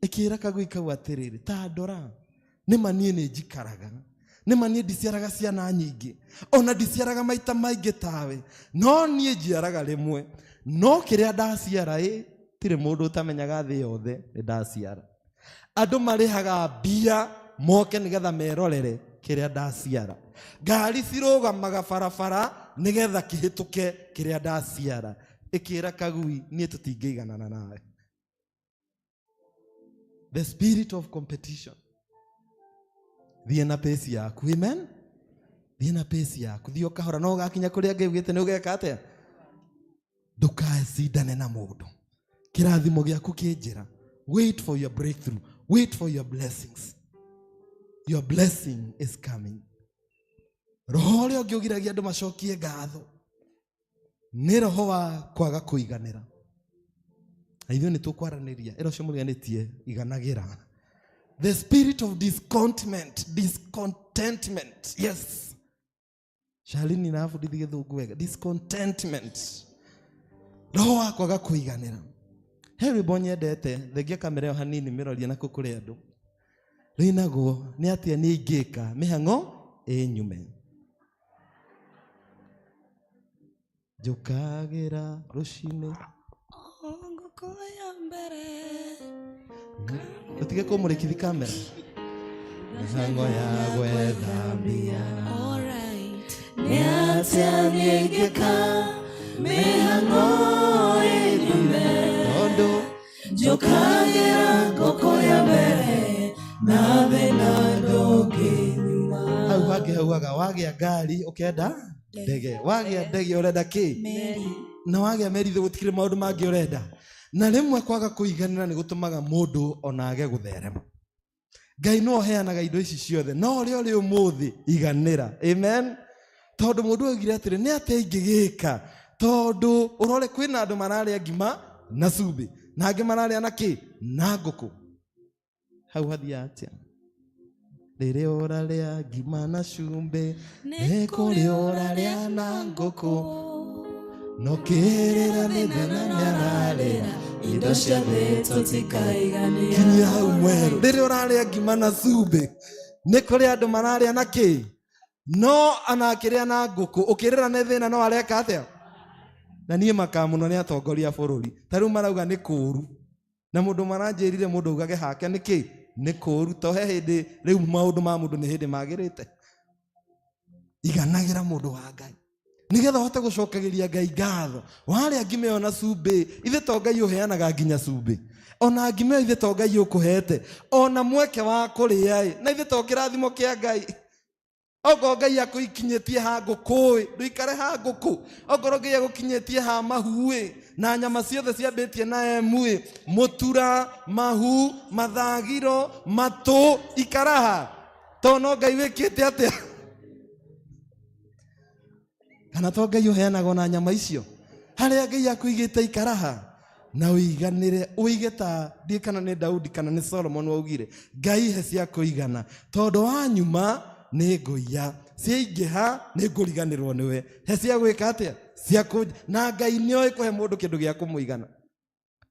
Speaker 7: ĩkĩra kagui kau atĩrĩrĩ, ta ndora, nĩma niĩ nĩ njikaraga, nĩma niĩ ndiciaraga ciana nyingĩ, ona ndiciaraga maita maingĩ tawe, no niĩ njiaraga rĩmwe, no kĩrĩa ndaciara ĩ tirĩ mũndũ ũtamenyaga thĩ yothe nĩ ndaciara. Andũ marĩhaga mbia moke nĩgetha merorere kĩrĩa ndaciara. Ngari cirũgamaga barabara nĩgetha kĩhĩtũke kĩrĩa ndaciara. Ĩkĩra kagui, niĩ tũtingĩiganana nawe. The spirit of competition. Thiĩ na pace yaku, amen. Thiĩ na pace yaku, thiĩ o kahora, no ũgakinya kũrĩa Ngai augĩte nĩ ũgeka atĩa. Ndũkacindane na mũndũ. Kĩrathimo gĩaku kĩ njĩra. Wait for your breakthrough. Wait for your blessings. Your blessing is coming. Roho ũrĩa ũngĩ ũgiragia andũ macokie ngatho nĩ roho wa kwaga kũiganĩra. Na ithuĩ nĩ tũkwaranĩria, ĩra ũcio mũriganĩtie iganagĩra. The spirit of discontentment, discontentment. Yes. Shalini na abundithie gĩthũngũ wega. Discontentment. Roho wa kwaga kũiganĩra. He rwĩmbo nyendete, thengia kamera ĩyo hanini mĩrorie na kũu kũrĩ andũ. Rĩinagwo nĩ atĩa niĩ ingĩka mĩhang'o ĩnyume. Njũkagĩra rũcinĩ.
Speaker 3: Ngũkũ ya mbere.
Speaker 7: Ũtige kũmũrĩkithi kamera. Mĩhang'o ya gwetha mbia.
Speaker 3: Alright. Nĩ atĩa niĩ ingĩka mĩhang'o ĩnyume.
Speaker 7: Tondũ
Speaker 3: Njũkagĩra ngũkũ ya mbere na thĩna ndũngĩnyuma.
Speaker 7: Hau hangĩ haugaga wagĩa ngari ũkenda ndege, wagĩa ndege ũrenda kĩ?
Speaker 3: Meri.
Speaker 7: Na wagĩa meri gũtikĩrĩ maũndũ mangĩ ũrenda. Na rĩmwe kwaga kũiganĩra nĩ gũtũmaga mũndũ ona age gũtherema. Ngai no ũheanaga indo ici ciothe, no ũrĩa ũrĩ ũmũthĩ iganĩra. Amen. Tondũ mũndũ oigire atĩrĩ, nĩ atĩa ingĩgĩka? Tondũ ũrore kwĩna andũ mararĩa ngima na cumbĩ, na angĩ mararĩa na kĩ? Na ngũkũ. Hau hathiaga atĩa? Rĩrĩa ũrarĩa ngima na cumbĩ, nĩ kũrĩ ũrarĩa na ngũkũ. No kĩrĩra nĩ thĩna nĩararĩra,
Speaker 3: indo cia thĩ tũtikaigania.
Speaker 7: Kinyia hau mwerũ. Rĩrĩa ũrarĩa ngima na cumbĩ, nĩ kũrĩ andũ mararĩa na kĩ? No anakĩrĩa na ngũkũ, ũkĩrĩra nĩ thĩna no areka atĩa? Na niĩ makaga mũno nĩ atongoria a bũrũri. Ta rĩu marauga nĩ kũũru. Na mũndũ maranjĩrire mũndũ augage hake nĩ kĩ? Nĩ kũũru. To he hĩndĩ rĩu maũndũ ma mũndũ nĩ hĩndĩ magĩrĩte. Iganagĩra mũndũ wa Ngai. Nĩgetha ũhote gũcokagĩria Ngai ngatho. Warĩa ngima ĩyo na cumbĩ, ithe to Ngai ũheanaga nginya cumbĩ. Ona ngima ĩyo ithe to Ngai ũkũhete. Ona mweke wa kũrĩa ĩ, na ithe to kĩrathimo kĩa Ngai. Okorwo Ngai akũikinyĩtie ha ngũkũ ĩ, ndũikare ha ngũkũ. Okorwo Ngai agũkinyĩtie ha mahu ĩ, na nyama ciothe ciambĩtie na emu ĩ, mũtura, mahu, mathagiro, matũ, ikara ha. To no Ngai wĩkĩte atĩa? Kana to Ngai ũheanaga ona nyama icio? Harĩa Ngai akũigĩte ikara ha. Na ũiganĩre, ũige ta ndiĩ kana nĩ Daudi kana nĩ Solomon waugire, Ngai he cia kũigana, tondũ wa nyuma nĩ ngũiya, ciaingĩha nĩ ngũriganĩrwo nĩwe. He cia gwĩka atĩa? Cia kũ, na Ngai nĩoĩ kũhe mũndũ kĩndũ gĩa kũmũigana.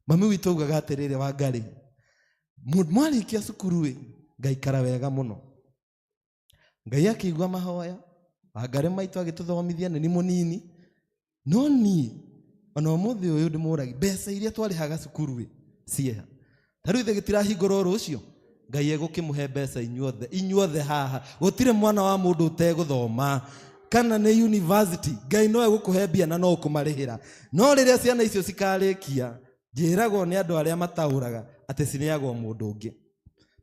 Speaker 7: Mami witũ augaga atĩrĩrĩ, Wangari, mwarĩkia cukuru ĩ, ngaikara wega mũno. Ngai akĩigua mahoya Wangarĩ maitũ agĩtũthomithia nĩ mũnini no niĩ ona ũmũthĩ ũyũ ndĩmũragi mbeca iria twarĩhaga cukuru ĩ cieha ta rĩu ithe gĩtirahingũrwo rũciũ Ngai egũkĩmũhe mbeca inyuothe inyuothe haha gũtirĩ mwana wa mũndũ ũtegũthoma kana nĩ university Ngai no egũkũhe mbia na no ũkũmarĩhĩra no rĩrĩa ciana icio cikarĩkia njĩragwo nĩ andũ arĩa mataũraga atĩ cineagwo mũndũ ũngĩ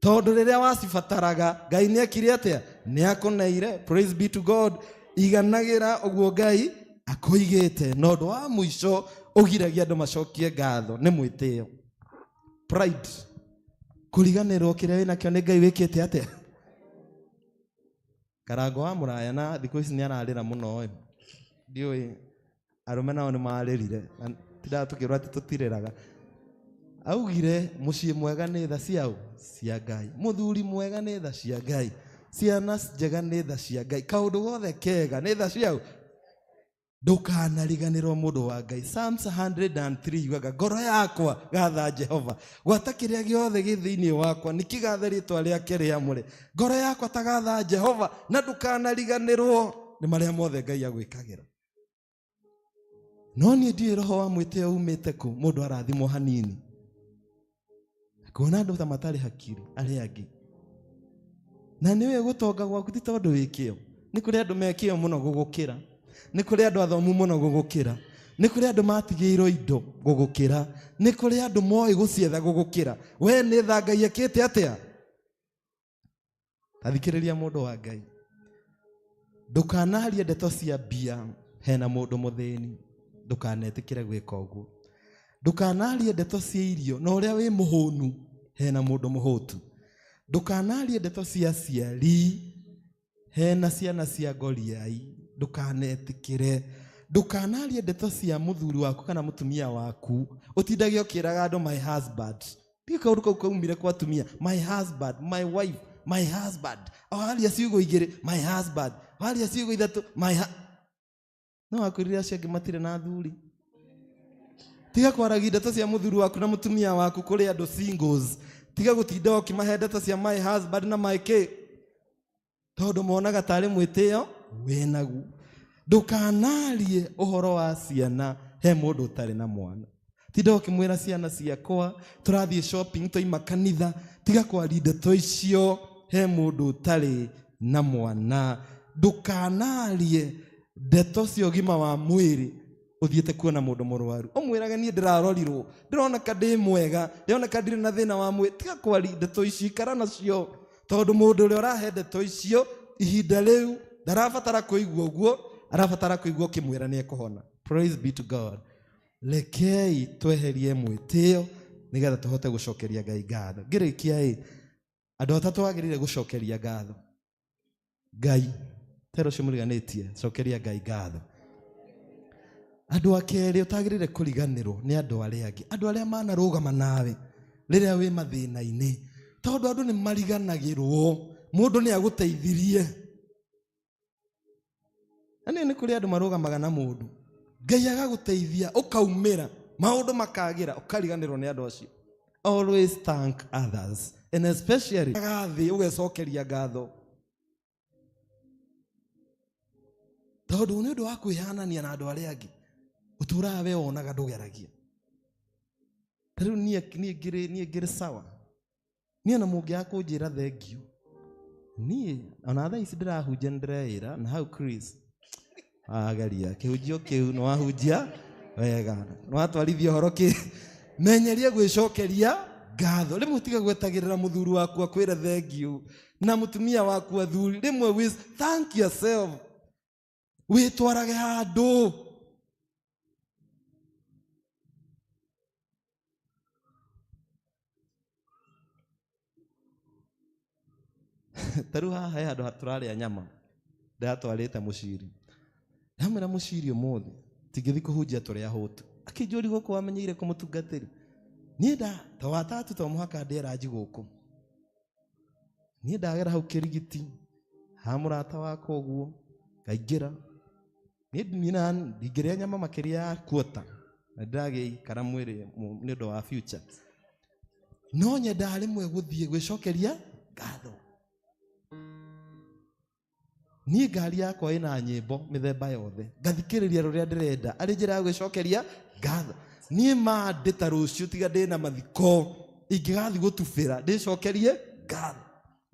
Speaker 7: tondũ rĩrĩa wacibataraga Ngai nĩ ekire atĩa nĩ akũneire. Praise be to God. Iganagĩra ũguo Ngai akũigĩte. Na ũndũ wa mũico ũgiragia andũ macokie ngatho nĩ mwĩtĩo, pride, kũriganĩrwo kĩrĩa wĩnakĩo nĩ Ngai wĩkĩte atĩa. Karango wa mũraya na thikũ ici nĩ ararĩra mũno ĩ ndiũĩ arũme nao nĩ marĩrire na tindaga tũkĩrwo atĩ tũtirĩraga. Augire mũciĩ mwega nĩ tha ciao cia Ngai, mũthuri mwega nĩ tha cia Ngai, ciana njega nĩ tha cia Ngai, kaũndũ gothe kega nĩ tha ciao. Ndũkanariganĩrwo mũndũ wa Ngai. Psalms 103 yugaga ngoro yakwa gatha Jehova, gwata kĩrĩa gĩothe gĩ thĩinĩ wakwa nĩkĩgathe rĩtwa rĩake rĩamũre. Ngoro yakwa ta gatha Jehova, na ndũkanariganĩrwo nĩ marĩa mothe Ngai agwĩkagĩra. No niĩ ndiũĩ roho wa mwĩtĩo umĩte kũ mũndũ arathimwo hanini kuona andũ ta matarĩ hakiri arĩa angĩ. Na nĩũĩ gũtonga gwaku ti tondũ wĩ kĩo, nĩ kũrĩ andũ me kĩo mũno gũgũkĩra, nĩ kũrĩ andũ athomu mũno gũgũkĩra, nĩ kũrĩ andũ matigĩirwo indo gũgũkĩra, nĩ kũrĩ andũ moĩ gũcietha gũgũkĩra. We nĩ tha Ngai ekĩte atĩa? Tathikĩrĩria mũndũ wa Ngai, ndũkanarie ndeto cia mbia hena mũndũ mũthĩni, ndũkanetĩkĩre gwĩka ũguo. Ndũkanarie ndeto cia irio na ũrĩa wĩ mũhũnu hena mũndũ mũhũtu. Ndũkanarie ndeto cia aciari hena ciana cia ngoriai, ndũkanetĩkĩre. Ndũkanarie ndeto cia mũthuri waku kana mũtumia waku ũtindage ũkĩraga andũ my husband. Ndiũĩ kaũndũ kau kaumire kwa atumia, my husband, my wife, my husband. Waria ciugo igĩrĩ my husband, waria ciugo ithatũ my no wakwĩrire acio angĩ matirĩ na athuri. Tiga kwaragia ndeto cia mũthuri waku na mũtumia waku kũrĩ andũ singles. Tiga gũtinda ũkĩmahe ndeto cia my husband na my k, tondũ monaga tarĩ mwĩtĩo wĩnaguo. Ndũkanarie ũhoro wa ciana he mũndũ ũtarĩ na mwana. Tinda ũkĩmwĩra ciana ciakwa tũrathiĩ shopping twaima kanitha. Tiga kwaria ndeto icio he mũndũ ũtarĩ na mwana. Ndũkanarie ndeto cia ũgima wa mwĩrĩ ũthiĩte kuona mũndũ mũrwaru ũmwĩrage niĩ ndĩrarorirwo, ndĩroneka ndĩ mwega, ndĩroneka ndirĩ na thĩna wa mwĩrĩ. Tiga kwaria ndeto ici, ikara nacio, tondũ mũndũ ũrĩa ũrahe ndeto icio ihinda rĩu ndarabatara kũigua ũguo, arabatara kũigua ũkĩmwĩra nĩ ekũhona. Praise be to God. Rekei tweherie mwĩtĩo nĩgetha tũhote gũcokeria Ngai ngatho. Ngĩrĩkia ĩ, andũ atatũ wagĩrĩire gũcokeria ngatho. Ngai tero ũcio mũriganĩtie, cokeria Ngai ngatho. Andũ a kerĩ ũtagĩrĩire kũriganĩrwo nĩ andũ arĩa angĩ, andũ arĩa manarũgama nawe rĩrĩa wĩ mathĩna-inĩ, tondũ andũ nĩ mariganagĩrwo. Mũndũ nĩ agũteithirie. Na nĩ kũrĩ andũ marũgamaga na mũndũ, Ngai agagũteithia ũkaumĩra, maũndũ makagĩra, ũkariganĩrwo nĩ andũ acio. Always thank others, and especially gathĩ ũgecokeria ngatho, tondũ nĩ ũndũ wa kwĩhanania na andũ arĩa angĩ ũtũraga we wonaga ndũgeragia. Ta rĩu niĩ ngĩrĩ sawa, niĩ ona mũngĩaga kũnjĩra thengiũ, niĩ ona thaa ici ndĩrahunjia nĩ ndĩreĩra na hau Chris ageria kĩhunjio kĩu nĩ wahunjia wega, nĩ watwarithia ũhoro kĩ menyerie gwĩcokeria ngatho. Rĩmwe tiga gwetagĩrĩra mũthuri waku akwĩre thengiũ na mũtumia waku athuri, rĩmwe with thank yourself, wĩtwarage handũ. Ta rĩu haha he handũ tũrarĩa nyama, ndĩratwarĩte mũciri, ndamwĩra mũciri ũmũthĩ tingĩthiĩ kũhunjia tũrĩ ahũtu. Akĩnjũria gũkũ wamenyeire kũmũtungatĩri, niĩ nda ta watatu to mũhaka ndĩe ranji gũkũ, niĩ ndagera hau kĩrigiti ha mũrata wakwa ũguo ngaingĩra, niĩ ndingĩrĩa nyama makĩria ya kuota, na ndĩragĩikara mwĩrĩ nĩ ũndũ wa future, no nyendaga rĩmwe gũthiĩ gwĩcokeria ngatho. Niĩ ngari yakwa ĩna nyĩmbo mĩthemba yothe, ngathikĩrĩria rũrĩa ndĩrenda arĩ njĩra ya gwĩcokeria ngatho. Niĩ ma ndĩ ta rũciũ tiga ndĩna mathiko ingĩgathiĩ gũtubĩra ndĩcokerie ngatho.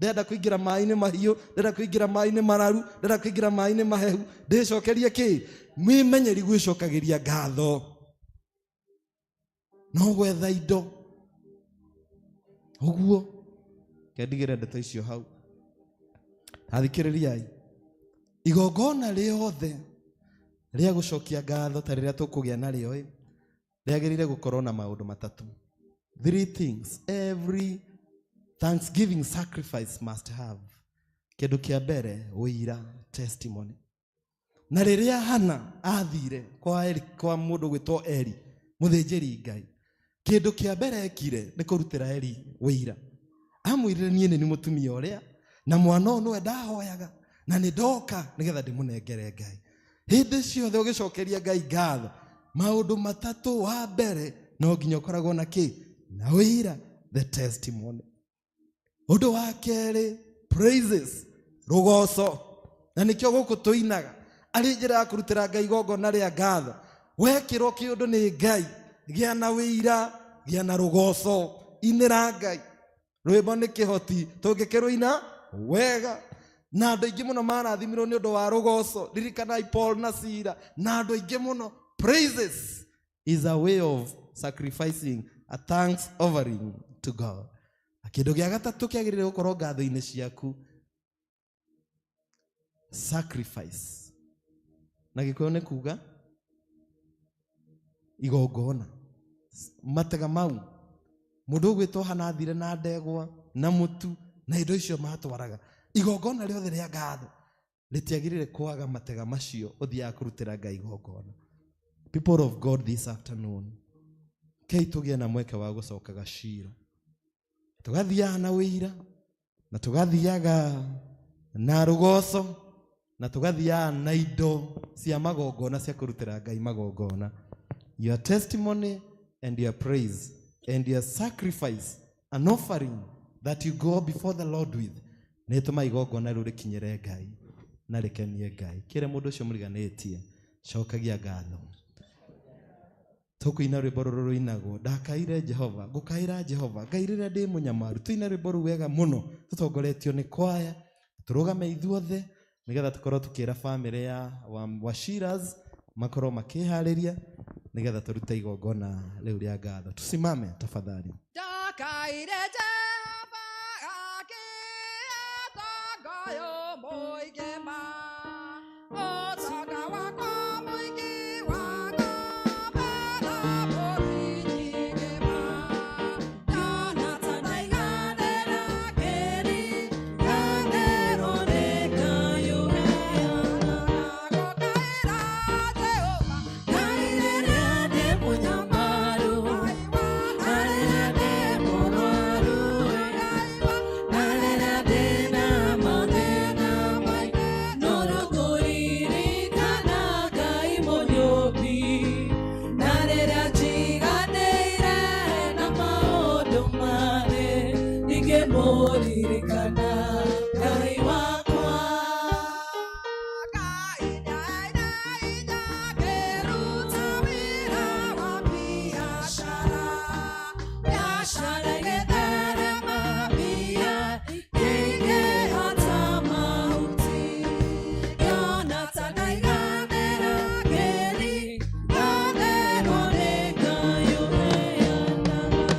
Speaker 7: Ndĩrenda kũingĩra maĩ-inĩ mahiũ, ndĩrenda kũingĩra maĩ-inĩ mararu, ndĩrenda kũingĩra maĩ-inĩ mahehu, ndĩcokerie kĩ? Mwĩmenyeri gwĩcokagĩria ngatho, no gwetha indo ũguo. Kendigĩre ndeto icio hau. Tathikĩrĩriai, igongona rĩothe rĩa gũcokia ngatho ta rĩrĩa tũkũgĩa narĩo ĩ, rĩagĩrĩire gũkorwo na maũndũ matatũ. Three things every thanksgiving sacrifice must have. Kĩndũ kĩa mbere, ũira, testimony. Na rĩrĩa Hana athire kwa Eli, kwa mũndũ gwĩtwo Eli mũthĩnjĩri Ngai, kĩndũ kĩa mbere ekire nĩ kũrutĩra Eli ũira. Amwĩrire, niĩ nĩ mũtumia ũrĩa na mwana ũyũ nĩwe ndahoyaga na nĩ ndoka nĩgetha ndĩmũnengere Ngai. Hĩndĩ ciothe ũgĩcokeria Ngai ngatho, maũndũ matatũ. Wa mbere, no nginya ũkoragwo na kĩ? Na ũira, the testimony. Ũndũ wa kerĩ, praises, rũgoco. Na nĩkĩo gũkũ tũinaga arĩ njĩra ya kũrutĩra Ngai igongona rĩa ngatho. Wekĩrwo kĩũndũ nĩ Ngai, gĩa na wĩira, gĩa na rũgoco, inĩra Ngai. Rwĩmbo nĩ kĩhoti tũngĩkĩrũina wega, na andũ aingĩ mũno marathimirwo nĩ ũndũ wa rũgoco. Ririkanai Paul na Sila na andũ aingĩ mũno. Praises is a way of sacrificing a thanks offering to God. Na kĩndũ gĩa gatatũ kĩagĩrĩire gũkorwo ngatho-inĩ ciaku, sacrifice. Na Gĩkũyũ nĩ kuga igongona. Matega mau mũndũ ũgwĩtwo Hana athire na ndegwa na mũtu na indo icio matwaraga, igongona rĩothe rĩa ngatho rĩtiagĩrĩire kwaga matega macio ũthiaga kũrutĩra Ngai igongona. People of God, this afternoon kei tũgĩe na mweke wa gũcokaga Shilo, tũgathiaga na wĩira na tũgathiaga na rũgoco na tũgathiaga na indo cia magongona cia kũrutĩra Ngai magongona. Your testimony and your praise and your sacrifice, an offering that you go before the Lord with, nĩ tũma igongona rĩu rĩkinyĩre Ngai na rĩkenie Ngai. Kĩre mũndũ ũcio mũriganĩtie, cokagia ngatho. Tũkũina rwĩmbo rũrũ rũinagwo, "Ndakaire Jehova, ngũkaĩra Jehova Ngai rĩrĩa ndĩ mũnyamaru." Tũine rwĩmbo rũu wega mũno tũtongoretio nĩ kwaya. Tũrũgame ithuothe nĩgetha tũkorwo tũkĩra bamĩrĩ ya Wachiras makorwo makĩharĩria nĩgetha tũrute igongona rĩu rĩa ngatho. Tusimame tafadhali.
Speaker 6: Ndakaire Jehova akĩĩta ngayũ mũingĩ ma ũtonga wakwa mũingĩ wa ng'ombe na mbũri nyingĩ ma Jonathan ndaiganĩra ngĩriganĩrwo nĩ Ngai ũheanaga. Ngũkaĩra Jehova Ngai rĩrĩa ndĩ mũnyamaru, na rĩrĩa ndĩ mũrwaru, na rĩrĩa ndĩna mathĩna maingĩ, nũrũkũririkana Ngai Mũnyũmbi, na rĩrĩa njiganĩire na maũndũ marĩ ingĩmũririkana Ngai wakwa. Ngai nĩaheire hinya ngĩruta wĩra wa biacara, biacara ĩgĩtherema, mbia ikĩingĩha ta mahuti. Jonathan ndaiganĩra ngĩriganĩrwo nĩ Ngai ũheanaga.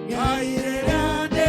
Speaker 5: Ngai rĩrĩa ndĩ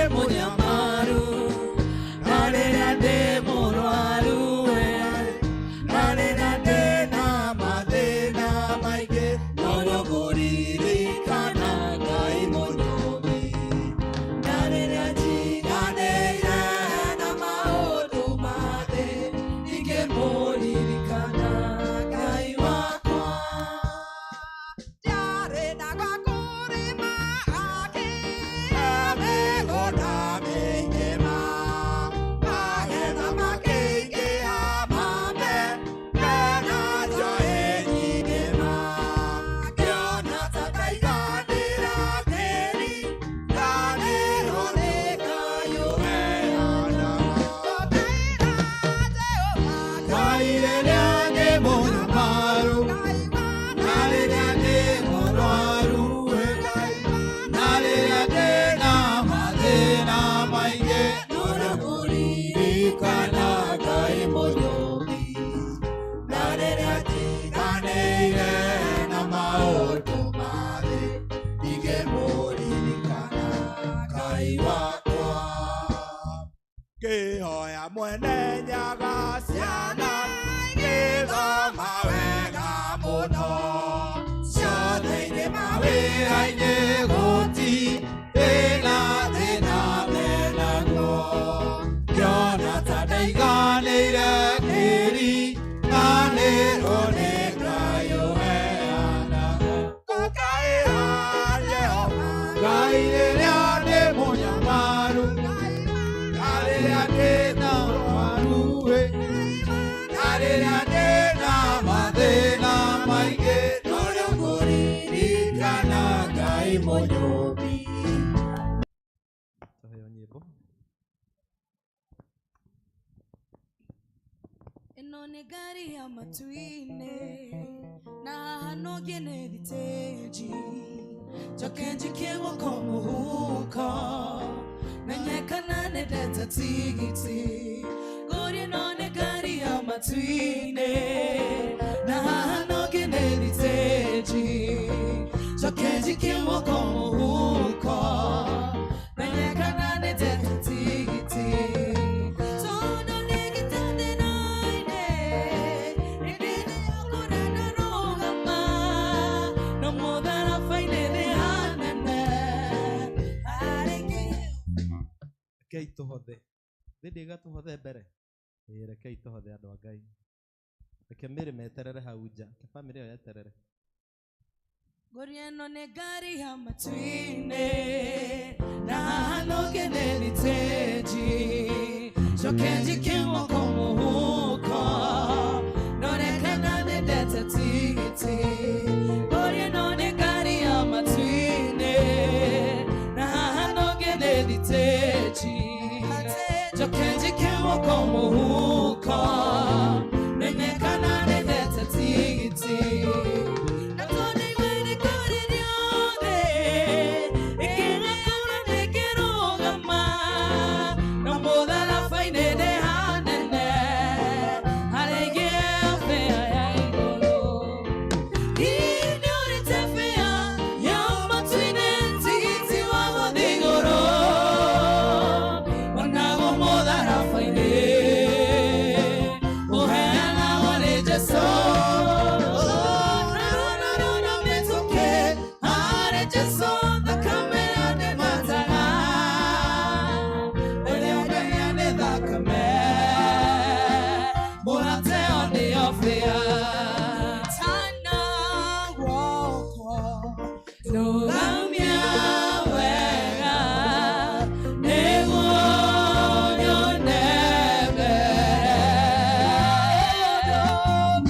Speaker 5: Ngai-inĩ gũtirĩ na thĩna menaguo. Ngĩona ta ndaiganĩire kĩriganĩrwo nĩ Ngai ũheanaga. Ngũkaĩra Jehova Ngai rĩrĩa ndĩ mũnyamaru, na rĩrĩa ndĩna ũrwaru, na rĩrĩa ndĩna mathĩna maingĩ, no rĩu ngũririkana Ngai mũnyũmbi.
Speaker 2: Tũheo nyĩmbo.
Speaker 3: Ĩno nĩ ngari ya matu-inĩ na haha no nginya thitĩnji njoke njikie guoko mũhuko menye kana nĩ ndete tigiti ngũrie ĩno nĩ ngari ya matu-inĩ na haha no nginya thitĩnji njoke njikie guoko mũhuko menye kana nĩ ndete tigiti. Tondũ nĩ gĩtanda-inĩ, hĩndĩ ĩrĩa ngũra ndarũgama, no mũtharaba-inĩ thĩ hanene, harĩ kĩheo.
Speaker 2: Rekei tũhothe. Thĩ ndĩgatũhothe mbere. Ĩĩ rekei tũhothe andũ a Ngai. Reke mĩrĩ meterere hau nja. Reke bamĩrĩ ĩyo yeterere.
Speaker 3: Ngũria ĩno nĩ ngari ya matu-inĩ na haha no nginya thitĩnji njoke njikie guoko mũhuko ndore kana nĩ ndete tigiti. Ngũria ĩno nĩ ngari ya matu-inĩ na haha no nginya thitĩnji njoke njikie guoko mũhuko menye kana nĩ ndete tigiti. Na tondũ igwĩrĩ kũrĩ rĩothe, ĩkĩgakũra nĩkĩrũgama, no mũtharaba-inĩ nĩ hanene, harĩa ingĩheo bĩa ya igũrũ. Hihi nĩũrĩte bĩa ya matu-inĩ, tigiti wa gũthiĩ igũrũ, onaguo mũtharaba-inĩ ũheanagwo nĩ Jesũ.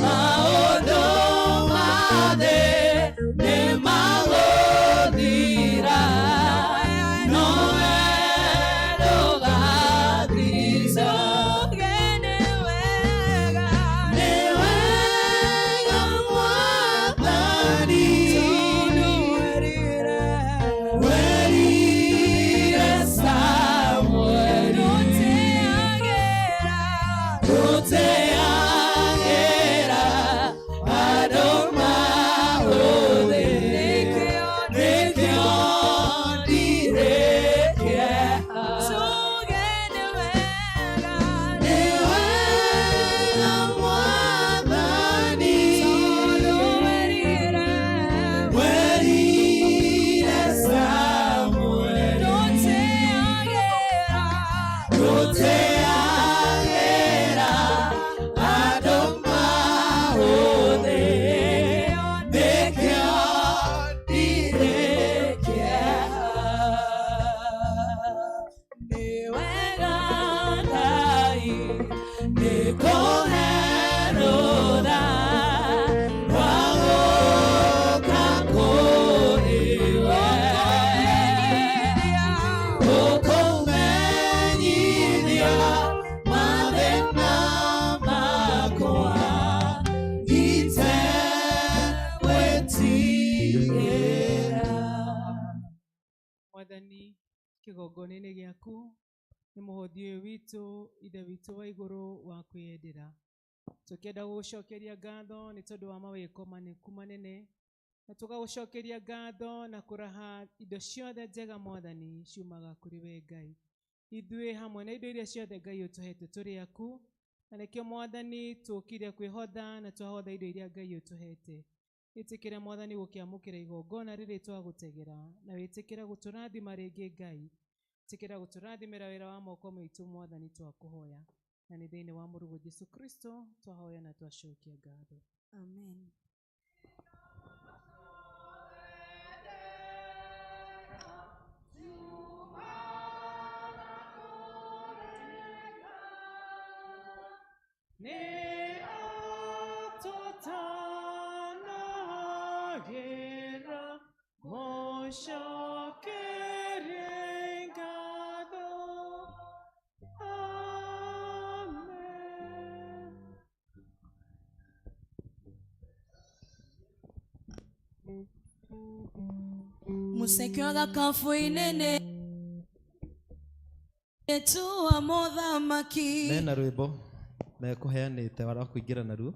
Speaker 3: Maũndũ mothe nĩmagũthira, nowe ndũgathira. Nĩ wega Mwathani, werire Samueli, ndũteagĩra andũ maũthĩ, nĩkĩo ndirĩ kĩeha. Nĩ wega Mwathani, werire Samueli, ndũteagĩra andũ maũthĩ, nĩkĩo ndirĩ kĩeha. Nĩ wega Ngai, nĩ kũherũra rwa gũka kũrĩ we. Gũkũmenyithia mathĩna makwa itegwĩtigĩra.
Speaker 1: Mwathani kĩgongona-inĩ gĩaku nĩ mũhothi ũyũ witũ ithe witũ wa igũrũ wa kwĩyendera tũkĩenda gũgũcokeria ngatho nĩ tondũ wa mawĩko maku manene na tũgagũcokeria ngatho na kũraha indo ciothe njega Mwathani ciumaga kũrĩ we Ngai. Ithuĩ hamwe na indo iria ciothe Ngai ũtũhete tũrĩ aku na nĩkĩo Mwathani tũkire kwĩhotha na twahotha indo iria Ngai ũtũhete. Ĩtĩkĩra Mwathani gũkĩamũkĩra igongona rĩrĩ twagũtegera, na wĩtĩkĩre gũtũrathima rĩngĩ Ngai. Ĩtĩkĩra gũtũrathimĩra wĩra wa moko maitũ Mwathani twakũhoya. Na nĩ thĩinĩ wa mũrũguo Jesu Kristo twahoya na twacokia ngatho.
Speaker 6: Amen.
Speaker 1: Nĩ atũtanagĩra mũcokerie ngatho. Amen.
Speaker 6: Musekioga kafu inene tuwa muthamaki
Speaker 2: Mena rwĩmbo mekũheanĩte wa kũingĩra naruo.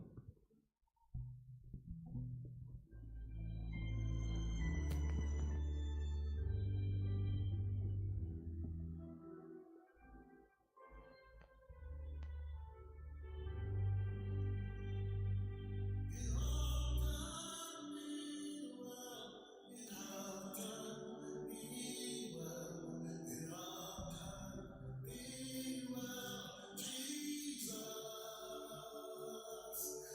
Speaker 3: Jesus.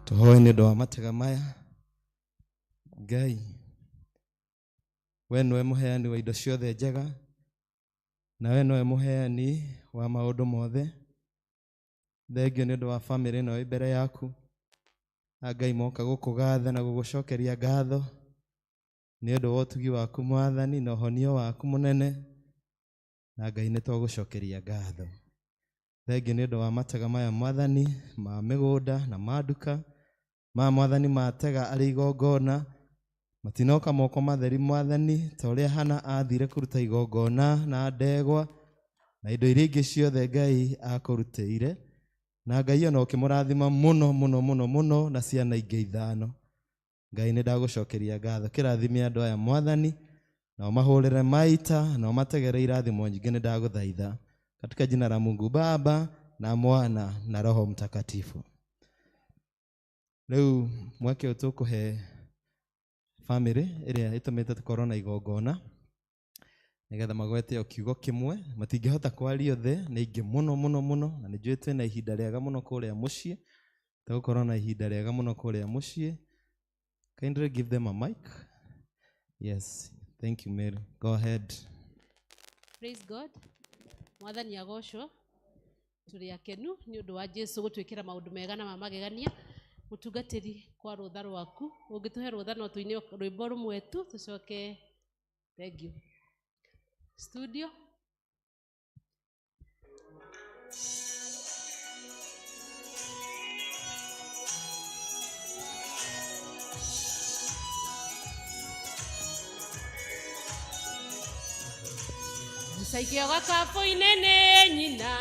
Speaker 7: Tũhoe nĩ ũndũ wa matega maya. Ngai, we nĩwe mũheani wa indo ciothe njega, na we nĩwe mũheani wa maũndũ mothe. Thengio nĩ ũndũ wa bamĩrĩ ĩno ĩ mbere yaku. Na Ngai moka gũkũgatha na gũgũcokeria ngatho nĩ ũndũ wa ũtugi waku Mwathani na ũhonio waku mũnene. Na Ngai nĩ twagũcokeria ngatho. Thengio nĩ ũndũ wa matega maya Mwathani ma mĩgũnda na ma nduka, ma Mwathani matega arĩ igongona, matinoka moko matheri Mwathani ta ũrĩa Hana athire kũruta igongona na ndegwa na indo iria ingĩ ciothe Ngai akũrutĩire. Na Ngai ona ũkĩmũrathima mũno mũno mũno mũno na ciana ingĩ 5. Ngai nĩ ndagũcokeria ngatho. Kĩrathime andũ aya Mwathani, na ũmahũrĩre maita na ũmategere irathimo nyingĩ, nĩ ndagũthaitha katika jina la Mungu Baba na Mwana na Roho Mtakatifu. Rĩu mweke ũyũ tũkũhe bamĩrĩ ĩrĩa ĩtũmĩte tũkorwo na igongona nĩgetha magwete o kiugo kĩmwe. Matingĩhota kwaria othe, nĩ aingĩ mũno mũno mũno, na nĩ njũĩ twĩna ihinda rĩega mũno kũrĩa mũciĩ. Tũgũkorwo na ihinda rĩega mũno kũrĩa mũciĩ. Kindly give them a mic. Yes, thank you Mary. Go ahead.
Speaker 8: Praise God. Mwathani agocwo. Tũrĩ akenu nĩ ũndũ wa Jesu gũtwĩkĩra maũndũ mega na ma magegania. Mũtungatĩri, kwa rũtha rwaku, ũngĩtũhe rũtha no tũine rwĩmbo rũmwe tu tũcoke. Thank you. Studio. Mũcaikio gakabu-inĩ nĩ nyina,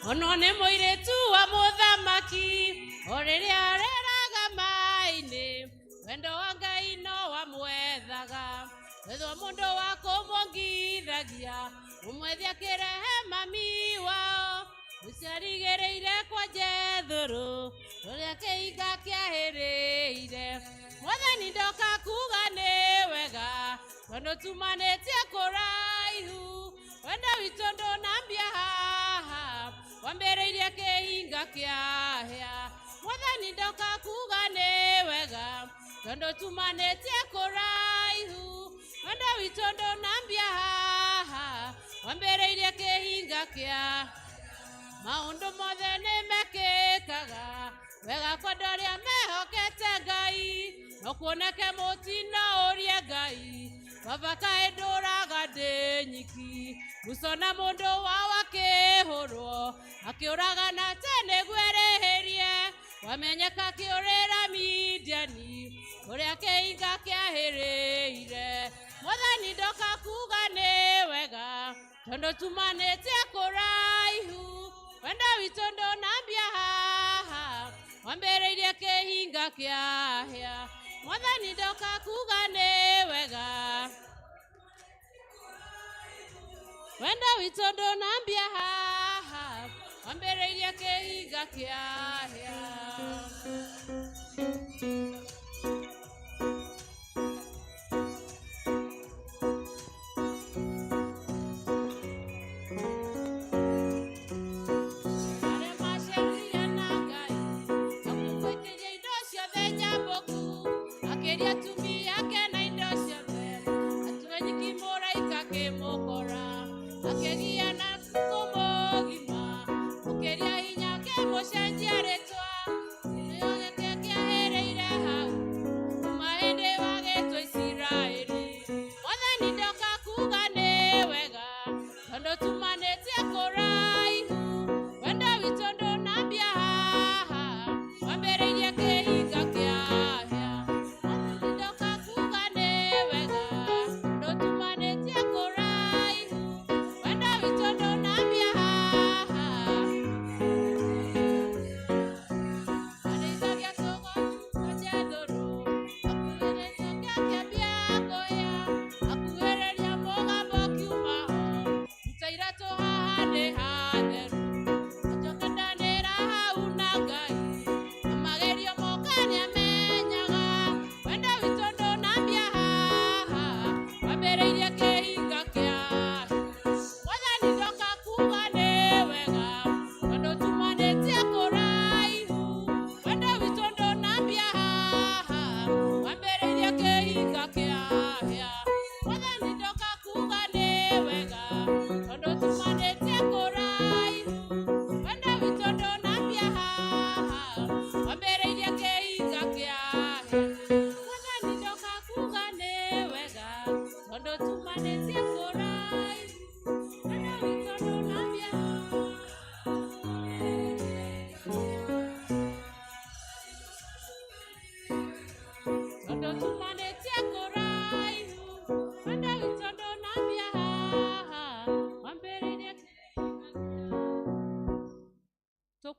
Speaker 8: ono nĩ mũirĩtu wa mũthamaki, o rĩrĩa areraga maĩ-inĩ, wendo wa Ngai no wamwethaga. Wethwo mũndũ wa kũmwongithagia, mũmwethi akĩrehe mami wao, mũciarigĩrĩire kwa Jethũrũ, ũrĩa kĩhinga kĩahĩrĩire. Mwathani ndoka kuga nĩ wega, tondũ tumanĩtie kũraihu, wendo witũ ndũnambia haha, wambĩrĩirie kĩhinga kĩahĩa. Mwathani ndoka kuga nĩ wega, tondũ tumanĩtie kũraihu, wendo witũ ndũnambia haha, wambĩrĩirie kĩhinga kĩa. Maũndũ mothe nĩ mekĩkaga wega kwa andũ arĩa mehokete Ngai, no kuoneke mũtino ũrie Ngai, baba kaĩ ndũraga ndĩ nyiki. Musa na mũndũ wao akĩhũrwo, akĩũraga na tene nĩguo erĩhĩrie, wamenyeka akĩũrĩra Midiani, kũrĩa kĩhinga kĩahĩrĩire. Mwathani ndoka kuga nĩ wega, tondũ tumanĩtie kũraihu, wendo witũ ndũnambia haha, wambĩrĩirie kĩhinga kĩahĩa. Mwathani ndoka kuga nĩ wega, wendo witũ ndũnambia haha, wambĩrĩirie kĩhinga kĩahĩa. Arĩa macerire na Ngai, akĩmũikĩria indo ciothe njambũku, akĩria atumia ake na indo ciothe, atume nyiki mũraika akĩmũkora, akĩgia na kũmũgima, mũkĩria hinya akĩmũcenjia rĩtwa, kĩrĩo gĩake kĩahĩrĩire hau,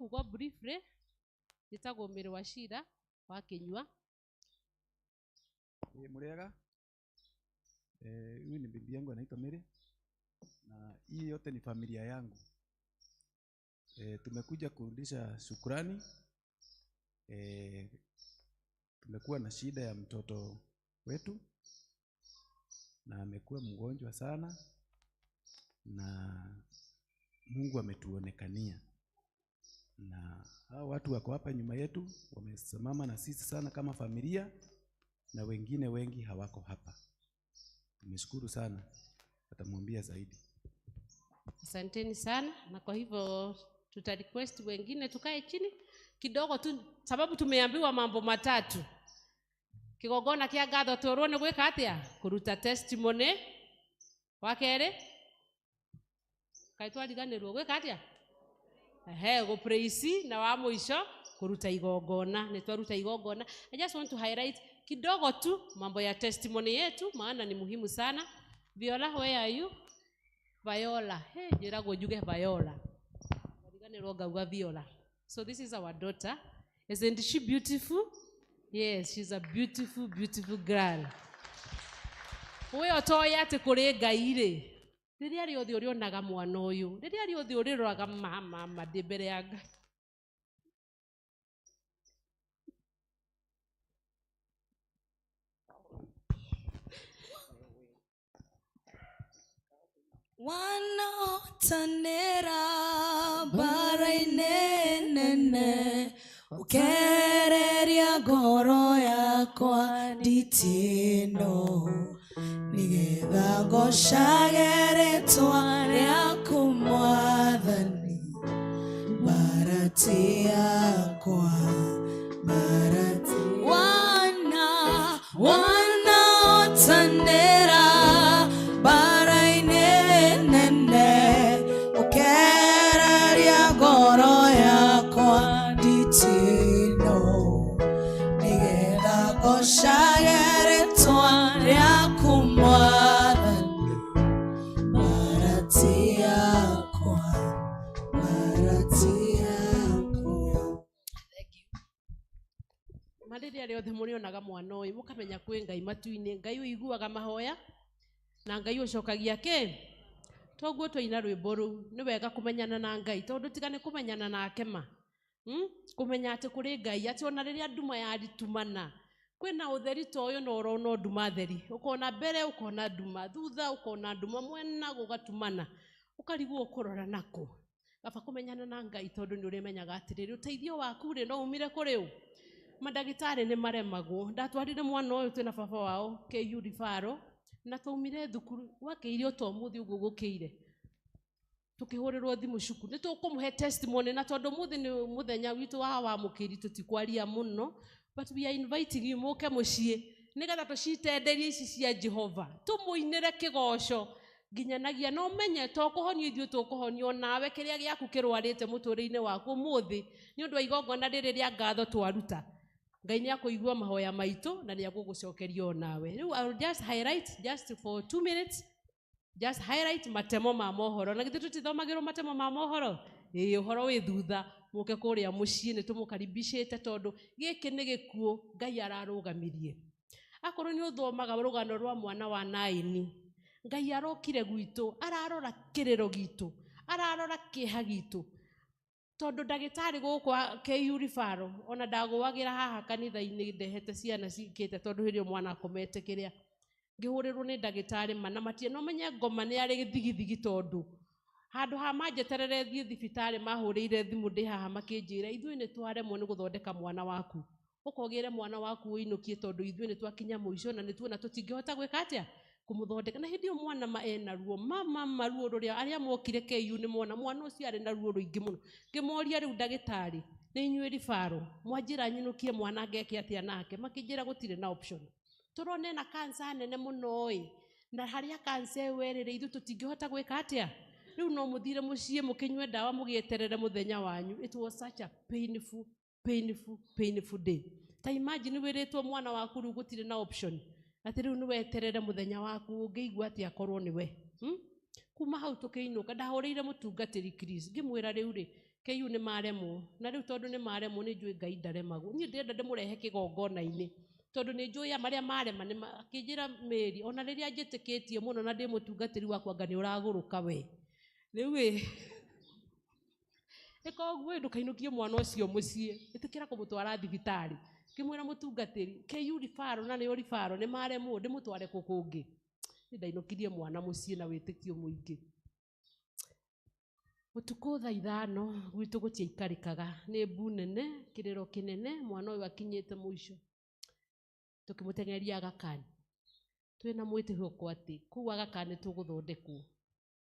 Speaker 8: kuga briefly njĩtagwo Mary Wachira wa Kinyua.
Speaker 9: Muriega. Huyu ni bibi yangu anaitwa Mary, na hii yote ni familia yangu. Tumekuja kurudisha shukrani. Tumekuwa na shida ya mtoto wetu na amekuwa mgonjwa sana, na Mungu ametuonekania, na hao watu wako hapa nyuma yetu wamesimama na sisi sana kama familia, na wengine wengi hawako hapa. Tumeshukuru sana, atamwambia zaidi.
Speaker 8: Asanteni sana, na kwa hivyo tuta request wengine tukae chini kidogo tu, sababu tumeambiwa mambo matatu. Kigongona kia ngatho twerwo ni gwika atia? Kuruta testimony. Wa keri kai twariganirwo gwika atia? Ehe, go praise, na wa mwisho kuruta igongona. Ni twaruta igongona. I just want to highlight kidogo tu mambo ya testimony yetu, maana ni muhimu sana. Viola, where are you? Viola. Hey, njiragwo njuge Viola. Twariganirwo ngauga Viola. So this is our daughter. Isn't she beautiful? Yes, she's a beautiful, beautiful girl. We otoĩ atĩ kũrĩ Ngai rĩ, rĩrĩa rĩothe ũrĩonaga mwana ũyũ, rĩrĩa rĩothe ũrĩroraga mama ndĩ mbere ya Ngai.
Speaker 6: Wanaotanera bara-inĩ nene, ukereria ngoro yakwa nditino, nigetha ngocage rĩtwa rĩaku Mwathani, mbarati yakwa, mbarati. Wana wanaotanera bara-inĩ nene, ukereria ngoro yakwa nditino, nigetha ngocage rĩtwa rĩaku Mwathani, mbarati yakwa, mbarati yakwa.
Speaker 8: Ma rĩrĩa rĩothe mũrĩonaga mwana ũyũ mũkamenya kwĩ Ngai matu-inĩ, Ngai ũiguaga mahoya na Ngai ũcokagia kĩ. Toguo twaina rwĩmbo rũu, nĩ wega kũmenyana na Ngai, tondũ tiga nĩ kũmenyana nake ma. Kũmenya atĩ kũrĩ Ngai, atĩ ona rĩrĩa nduma yaritumana kwĩna ũtheri ta ũyũ, na ũrona nduma theri, ũkona mbere ũkona nduma, thutha ũkona nduma, mwena gũgatumana, ũkarigwo ũkũrora nakũ. Kaba kũmenyana na Ngai, tondũ nĩ ũrĩmenyaga atĩrĩrĩ, ũteithio waku rĩ no umire kũrĩ ũ. Mandagĩtarĩ nĩ maremagwo. Ndatwarire mwana ũyũ twĩna baba wao KU Rifaro, na twaumire thukuru gwakĩire o ta ũmũthĩ ũguo gũkĩire, tukĩhũrĩrwo thimũ cukuru. Nĩ tũkũmũhe testimony, na tondũ ũmũthĩ nĩ mũthenya witũ wa wamũkĩri, tũtikwaria mũno, but we are inviting you mũke mũciĩ nĩgetha tũcitenderie ici cia Jehova, tũmũinĩre kĩgoco nginyanagia na ũmenye to kũhonio ithuĩ tũkũhonio nawe kĩrĩa gĩaku kĩrwarĩte mũtũrĩre-inĩ waku ũmũthĩ, nĩ ũndũ wa igongona rĩrĩ rĩa ngatho twaruta. Ngai nĩ akũigua mahoya maitũ na nĩ agũgũcokeria o nawe. Rĩu I will just highlight just for 2 minutes, just highlight matemo ma mohoro. Na githĩ tũtithomagĩrwo matemo ma mohoro? Ĩĩ, ũhoro wĩ thutha, mũke kũrĩa mũciĩ nĩ tũmũkaribicĩte, tondũ gĩkĩ nĩ gĩkuũ Ngai ararũgamirie. Akorwo nĩ ũthomaga rũgano rwa mwana wa Naini, Ngai arokire gwitũ, ararora kĩrĩro gitũ, ararora kĩeha gitũ, tondũ ndagĩtarĩ gũkũ KU Rifaro ona ndagũagĩra haha kanitha-inĩ ndehete ciana cikĩte, tondũ hĩndĩ ĩyo mwana akomete kĩrĩa ngĩhũrĩrwo nĩ ndagĩtarĩ mana matie no menye ngoma nĩ arĩ gĩthigithigi, tondũ handũ ha manjeterere thiĩ thibitarĩ mahũrĩire thimũ ndĩ haha makĩnjĩra ithuĩ nĩ twaremwo nĩ gũthondeka mwana waku, ũkogĩre mwana waku ũinũkie, tondũ ithuĩ nĩ twakinya mũico na nĩ tuona tũtingĩhota gwĩka atĩa kũmũthondeka. Na hĩndĩ ĩyo mwana ma ena ruo, mama ruo rũrĩa arĩa mokire KU nĩ mona mwana ũcio arĩ na ruo rũingĩ mũno. Ngĩmoria rĩu ndagĩtarĩ nĩ inyuĩ Rifaro mwanjĩra nyinũkie mwana ngeke atĩa nake? Makĩnjĩra gũtirĩ na option, tũrona ena cancer nene mũno ĩ, na harĩa cancer ĩyo ĩrĩ ithuĩ tũtingĩhota gwĩka atĩa. Rĩu no mũthire mũciĩ mũkĩnyue ndawa mũgĩeterere mũthenya wanyu. It was such a painful, painful, painful day. Ta imagine wĩrĩtwo mwana waku rĩu gũtirĩ na option, atĩ rĩu nĩ weterere mũthenya waku, ũngĩigua atĩa akorwo nĩwe? Kuma hau tũkĩinũka, ndahũrĩire mũtungatĩri Chris ngĩmwĩra rĩu rĩ KU nĩ maremwo na rĩu tondũ nĩ maremwo nĩ njũĩ Ngai ndaremagwo. Niĩ ndĩrenda ndĩmũrehe kĩgongona-inĩ tondũ nĩ njũĩ marĩa marema nĩ akĩnjĩra Mary ona rĩrĩa njĩtĩkĩtie mũno na ndĩ mũtungatĩri wakwa anga nĩ ũragũrũka we. Rĩu ĩ ĩka ũguo ĩ ndũkainũkie mwana ũcio mũciĩ, ĩtĩkĩra kũmũtwara thibitarĩ. Ngĩmwĩra mũtungatĩri KU referral na nĩyo referral nĩ maremwo ndĩmũtware kũ kũngĩ. Niĩ ndainũkirie mwana mũciĩ na wĩtĩkio mũingĩ. Ũtukũ thaa 5 gwitũ gũtiaikarĩkaga, nĩ mbu nene, kĩrĩro kĩnene, mwana ũyũ akinyĩte mũico. Tũkĩmũteng'eria Aga Khan. Twĩna mwĩtĩko atĩ kũu Aga Khan nĩtũgũthondekwo.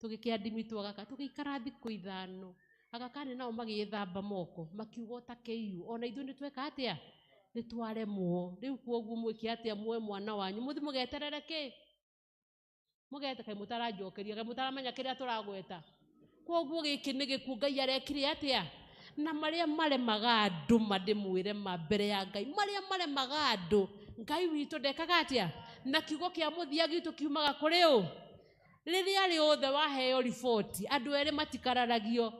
Speaker 8: Tũgĩkĩadimitwo Aga Khan, tũgĩikara thikũ 5. Aga Khan nao magĩĩthamba moko, makiuga o ta KU, ona ithuĩ nĩtweka atĩa? Nĩtwaremwo. Rĩu kwoguo mwĩke atĩa muoe mwana wanyu, mũthiĩ mũgeterere kĩ? Mũgete kaĩ mũtaranjokeria, kaĩ mũtaramenya kĩrĩa tũragweta. Kwoguo gĩkĩ nĩ gĩkuũ Ngai arekire atĩa? Na marĩa maremaga andũ mandĩmwĩre ma mbere ya Ngai, marĩa maremaga andũ, Ngai witũ ndekaga atĩa? Na kiugo kĩa mũthia gitũ kiumaga kũrĩ ũ? Rĩrĩa rĩothe waheo riboti, andũ erĩ matikararagio.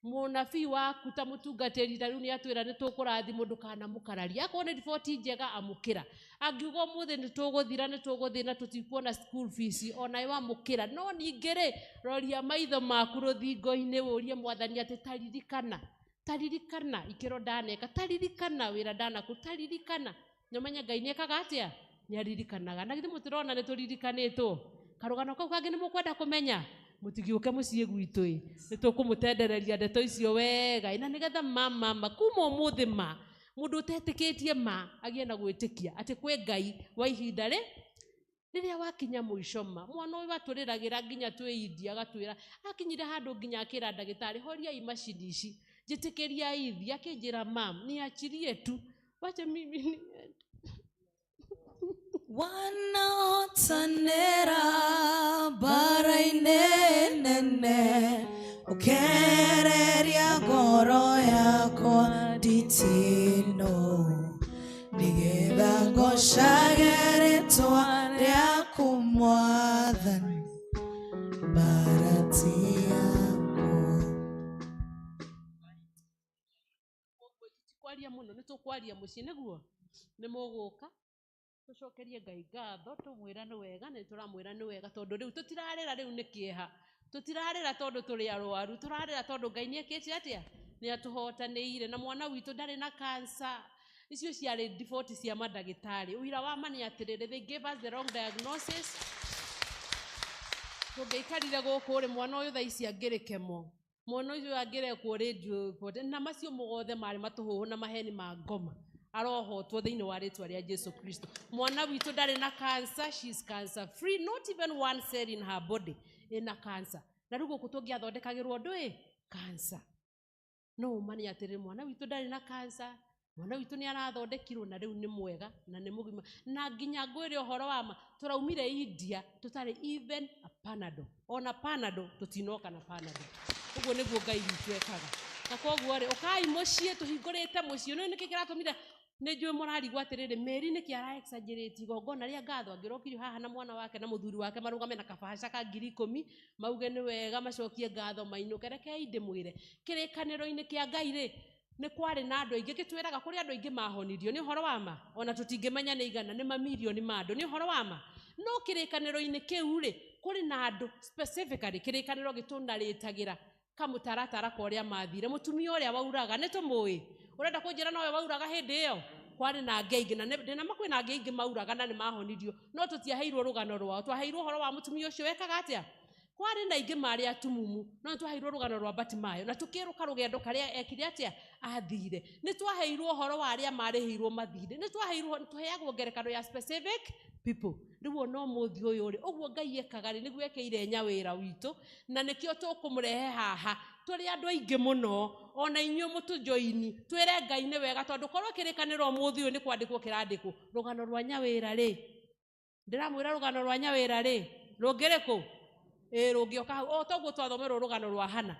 Speaker 8: Mũnabii waku ta mũtungatĩri ta rĩu nĩatwĩra nĩtũkũrathimwo, ndũkanamũkararie. Akorwo nĩ riboti njega amũkĩra. Angiuga ũmũthĩ nĩtũgũthira, nĩtũgũthĩna, tũtikuona school fees, onayo amũkĩra. No ningĩ rĩ, roria maitho maku rũthingo-inĩ ũrie Mwathani atĩ taririkana, taririkana ikĩro ndaneka, taririkana wĩra ndanaku, taririkana. Na ũmenye Ngai nĩekaga atĩa? Nĩaririkanaga. Na githĩ mũtirona nĩtũririkanĩtwo? Karũgano kau kangĩ nĩmũkwenda kũmenya? Mũtigĩũke mũciĩ gwitũ ĩ, nĩtũkũmũtendereria ndeto icio wega ĩ, na nĩgetha ma kuma ũmũthĩ ma mũndũ ũtetĩkĩtie ma agĩe na gwĩtĩkia atĩ kwĩ Ngai wa ihinda rĩ rĩrĩa wakinya mũico ma mwana ũyũ atũrĩragĩra nginya twĩ India agatwĩra akinyire handũ nginya akĩra ndagĩtarĩ horiai macini ici njĩtĩkĩriai thiĩ, akĩnjĩra mam niachirie tu wacha mimi ni
Speaker 6: Wanaotanera bara-inĩ nene, ũkereria ngoro yakwa nditino, nĩgetha ngocage rĩtwa rĩaku Mwathani, mbara ti yakwa.
Speaker 8: Tũtikwaria mũno, nĩtũkwaria mũciĩ nĩguo nĩmũgũka tũcokerie Ngai ngatho, tũmwĩra nĩ wega, na nĩtũramwĩra nĩ wega tondũ rĩu tũtirarĩra rĩu nĩ kĩeha, tũtirarĩra tondũ tũrĩ arwaru, tũrarĩra tondũ Ngai nĩekĩte atĩa? Nĩatũhotanĩire, na mwana witũ ndarĩ na cancer. Icio ciarĩ riboti cia mandagĩtarĩ. Ũira wa ma nĩ atĩrĩrĩ, they gave us the wrong diagnosis. Tũngĩaikarire gũkũ rĩ, mwana ũyũ thaa ici angĩrĩ kemo, mwana ũyũ angĩrekwo radio na macio mothe marĩ matũhũhũ na maheni ma ngoma arohotwo thĩinĩ wa rĩtwa rĩa Jesu Kristo. Mwana witũ ndarĩ na cancer, she is cancer free, not even one cell in her body ĩna cancer. Na rĩu gũkũ tũngĩathondekagĩrwo ndũ ĩ cancer. No ũma nĩ atĩrĩrĩ, mwana witũ ndarĩ na cancer, mwana witũ nĩ arathondekirwo na rĩu nĩ mwega na nĩ mũgima. Na nginya ngwĩre ũhoro wa ma, tũraumire India tũtarĩ even a Panadol, ona Panadol tũtinoka na Panadol. Ũguo nĩguo Ngai witũ ekaga. Na koguo rĩ, ũkai mũciĩ, tũhingũrĩte mũciĩ. Nĩ nĩkĩ kĩratũmire nĩ njũĩ mũrarigwo atĩrĩrĩ, Mary nĩkĩ ara exaggerate igongona rĩa ngatho? Angĩrokire haha na mwana wake na mũthuri wake marũgame na kabaca ka 10,000 mauge nĩ wega, macokie ngatho mainũke. Rekei ndĩmwĩre, kĩrĩkanĩro-inĩ kĩa Ngai rĩ, nĩ kwarĩ na andũ aingĩ, gĩtwĩraga kũrĩ andũ aingĩ mahonirio, nĩ ũhoro wa ma, ona tũtingĩmenya nĩ igana, nĩ mamirioni ma andũ, nĩ ũhoro wa ma. No kĩrĩkanĩro-inĩ kĩu rĩ, kũrĩ na andũ specifically kĩrĩkanĩro gĩtũnarĩtagĩra kamũtaratara ka ũrĩa mathire. Mũtumia ũrĩa wauraga nĩ tũmũĩ, ũrenda kũnjĩra nowe wauraga hĩndĩ ĩyo? Kwarĩ na angĩ aingĩ, na ndĩna ma kwĩna angĩ aingĩ mauraga na nĩ mahonirio, no tũtiaheirwo rũgano rwao. Twaheirwo ũhoro wa mũtumia ũcio wekaga atĩa? Kwarĩ na aingĩ marĩ atumumu, no nĩ twaheirwo rũgano rwa Bartimayo, na tũkĩrũka rũgendo karĩa ekire atĩa? Athire. Nĩ twaheirwo ũhoro wa arĩa marĩhĩirwo mathirĩ, nĩ twaheirwo, tũheagwo ngerekano ya specific people. Rĩu ona ũmũthĩ ũyũ rĩ, ũguo Ngai ekaga rĩ, nĩguo ekeire nyawĩra witũ, na nĩkĩo tũkũmũrehe haha tũrĩ andũ aingĩ mũno, ona inyuĩ mũtũjoini, twĩre Ngai nĩ wega, tondũ korwo kĩrĩkanĩro ũmũthĩ ũyũ nĩ kwandĩkwo kĩrandĩkwo rũgano rwa nyawĩra rĩ, ndĩramwĩra rũgano rwa nyawĩra rĩ, rũngĩrĩ kũ? Ĩ, rũngĩoka hau. O toguo twathomerwo rũgano rwa Hana,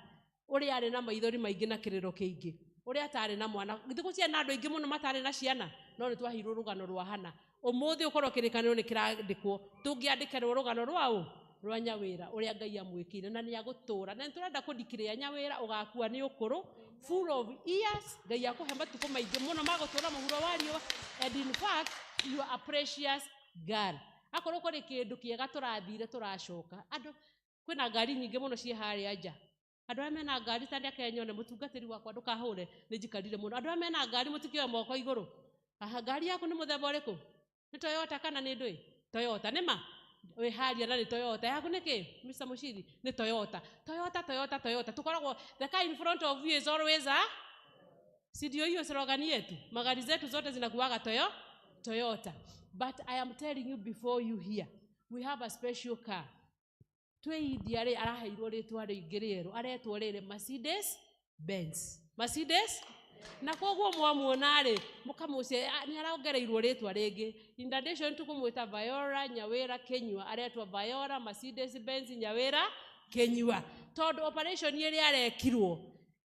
Speaker 8: ũrĩa arĩ na maithori maingĩ na kĩrĩro kĩingĩ, ũrĩa atarĩ na mwana. Githĩ gũtiarĩ na andũ aingĩ mũno matarĩ na ciana? No nĩ twaheirwo rũgano rwa Hana. Ũmũthĩ ũkorwo kĩrĩkanĩro nĩ kĩrandĩkwo, tũngĩandĩkĩrwo rũgano rwa ũ? Rwa Nyawĩra ũrĩa Ngai amwĩkĩire na nĩ agũtũra, na nĩ tũrenda kũdeclare Nyawĩra ũgakua nĩ ũkũrũ, full of years. Ngai akũhe matukũ maingĩ mũno ma gũtũra mũhuro wa riũa. And in fact, you are a precious girl. Akorwo kũrĩ kĩndũ kĩega tũrathire tũracoka, andũ kwĩna ngari nyingĩ mũno ciĩ harĩa nja. Andũ arĩa mena ngari, ta ndeke nyone mũtungatĩri wakwa, ndũkahũre, nĩ njikarire mũno. Andũ arĩa mena ngari, mũtikĩoe moko igũrũ. Aha, ngari yaku nĩ mũthemba ũrĩkũ? Nĩ Toyota kana nĩ ndũĩ? Toyota nĩ ma wĩ haria, na nĩ Toyota yaku nĩ kĩ? Mr. Mushiri, nĩ Toyota. Toyota, Toyota, Toyota. Tukoragwo, the car in front of you is always a, si ndio hiyo slogan yetu? Magari zetu zote zinakuwaga Toyota. But I am telling you, before you here we have a special car. Twĩ India rĩ, araheirwo rĩtwa rĩingĩ rĩerũ, aretwo rĩrĩ Mercedes Benz, Mercedes. Na koguo mwamuona rĩ, mũkamũcia nĩ arongereirwo rĩtwa rĩngĩ. In addition tũkũmwĩta Viola Nyawĩra Kenyua, aretwo Viola Mercedes Benz Nyawĩra Kenyua, tondũ operation ĩrĩa arekirwo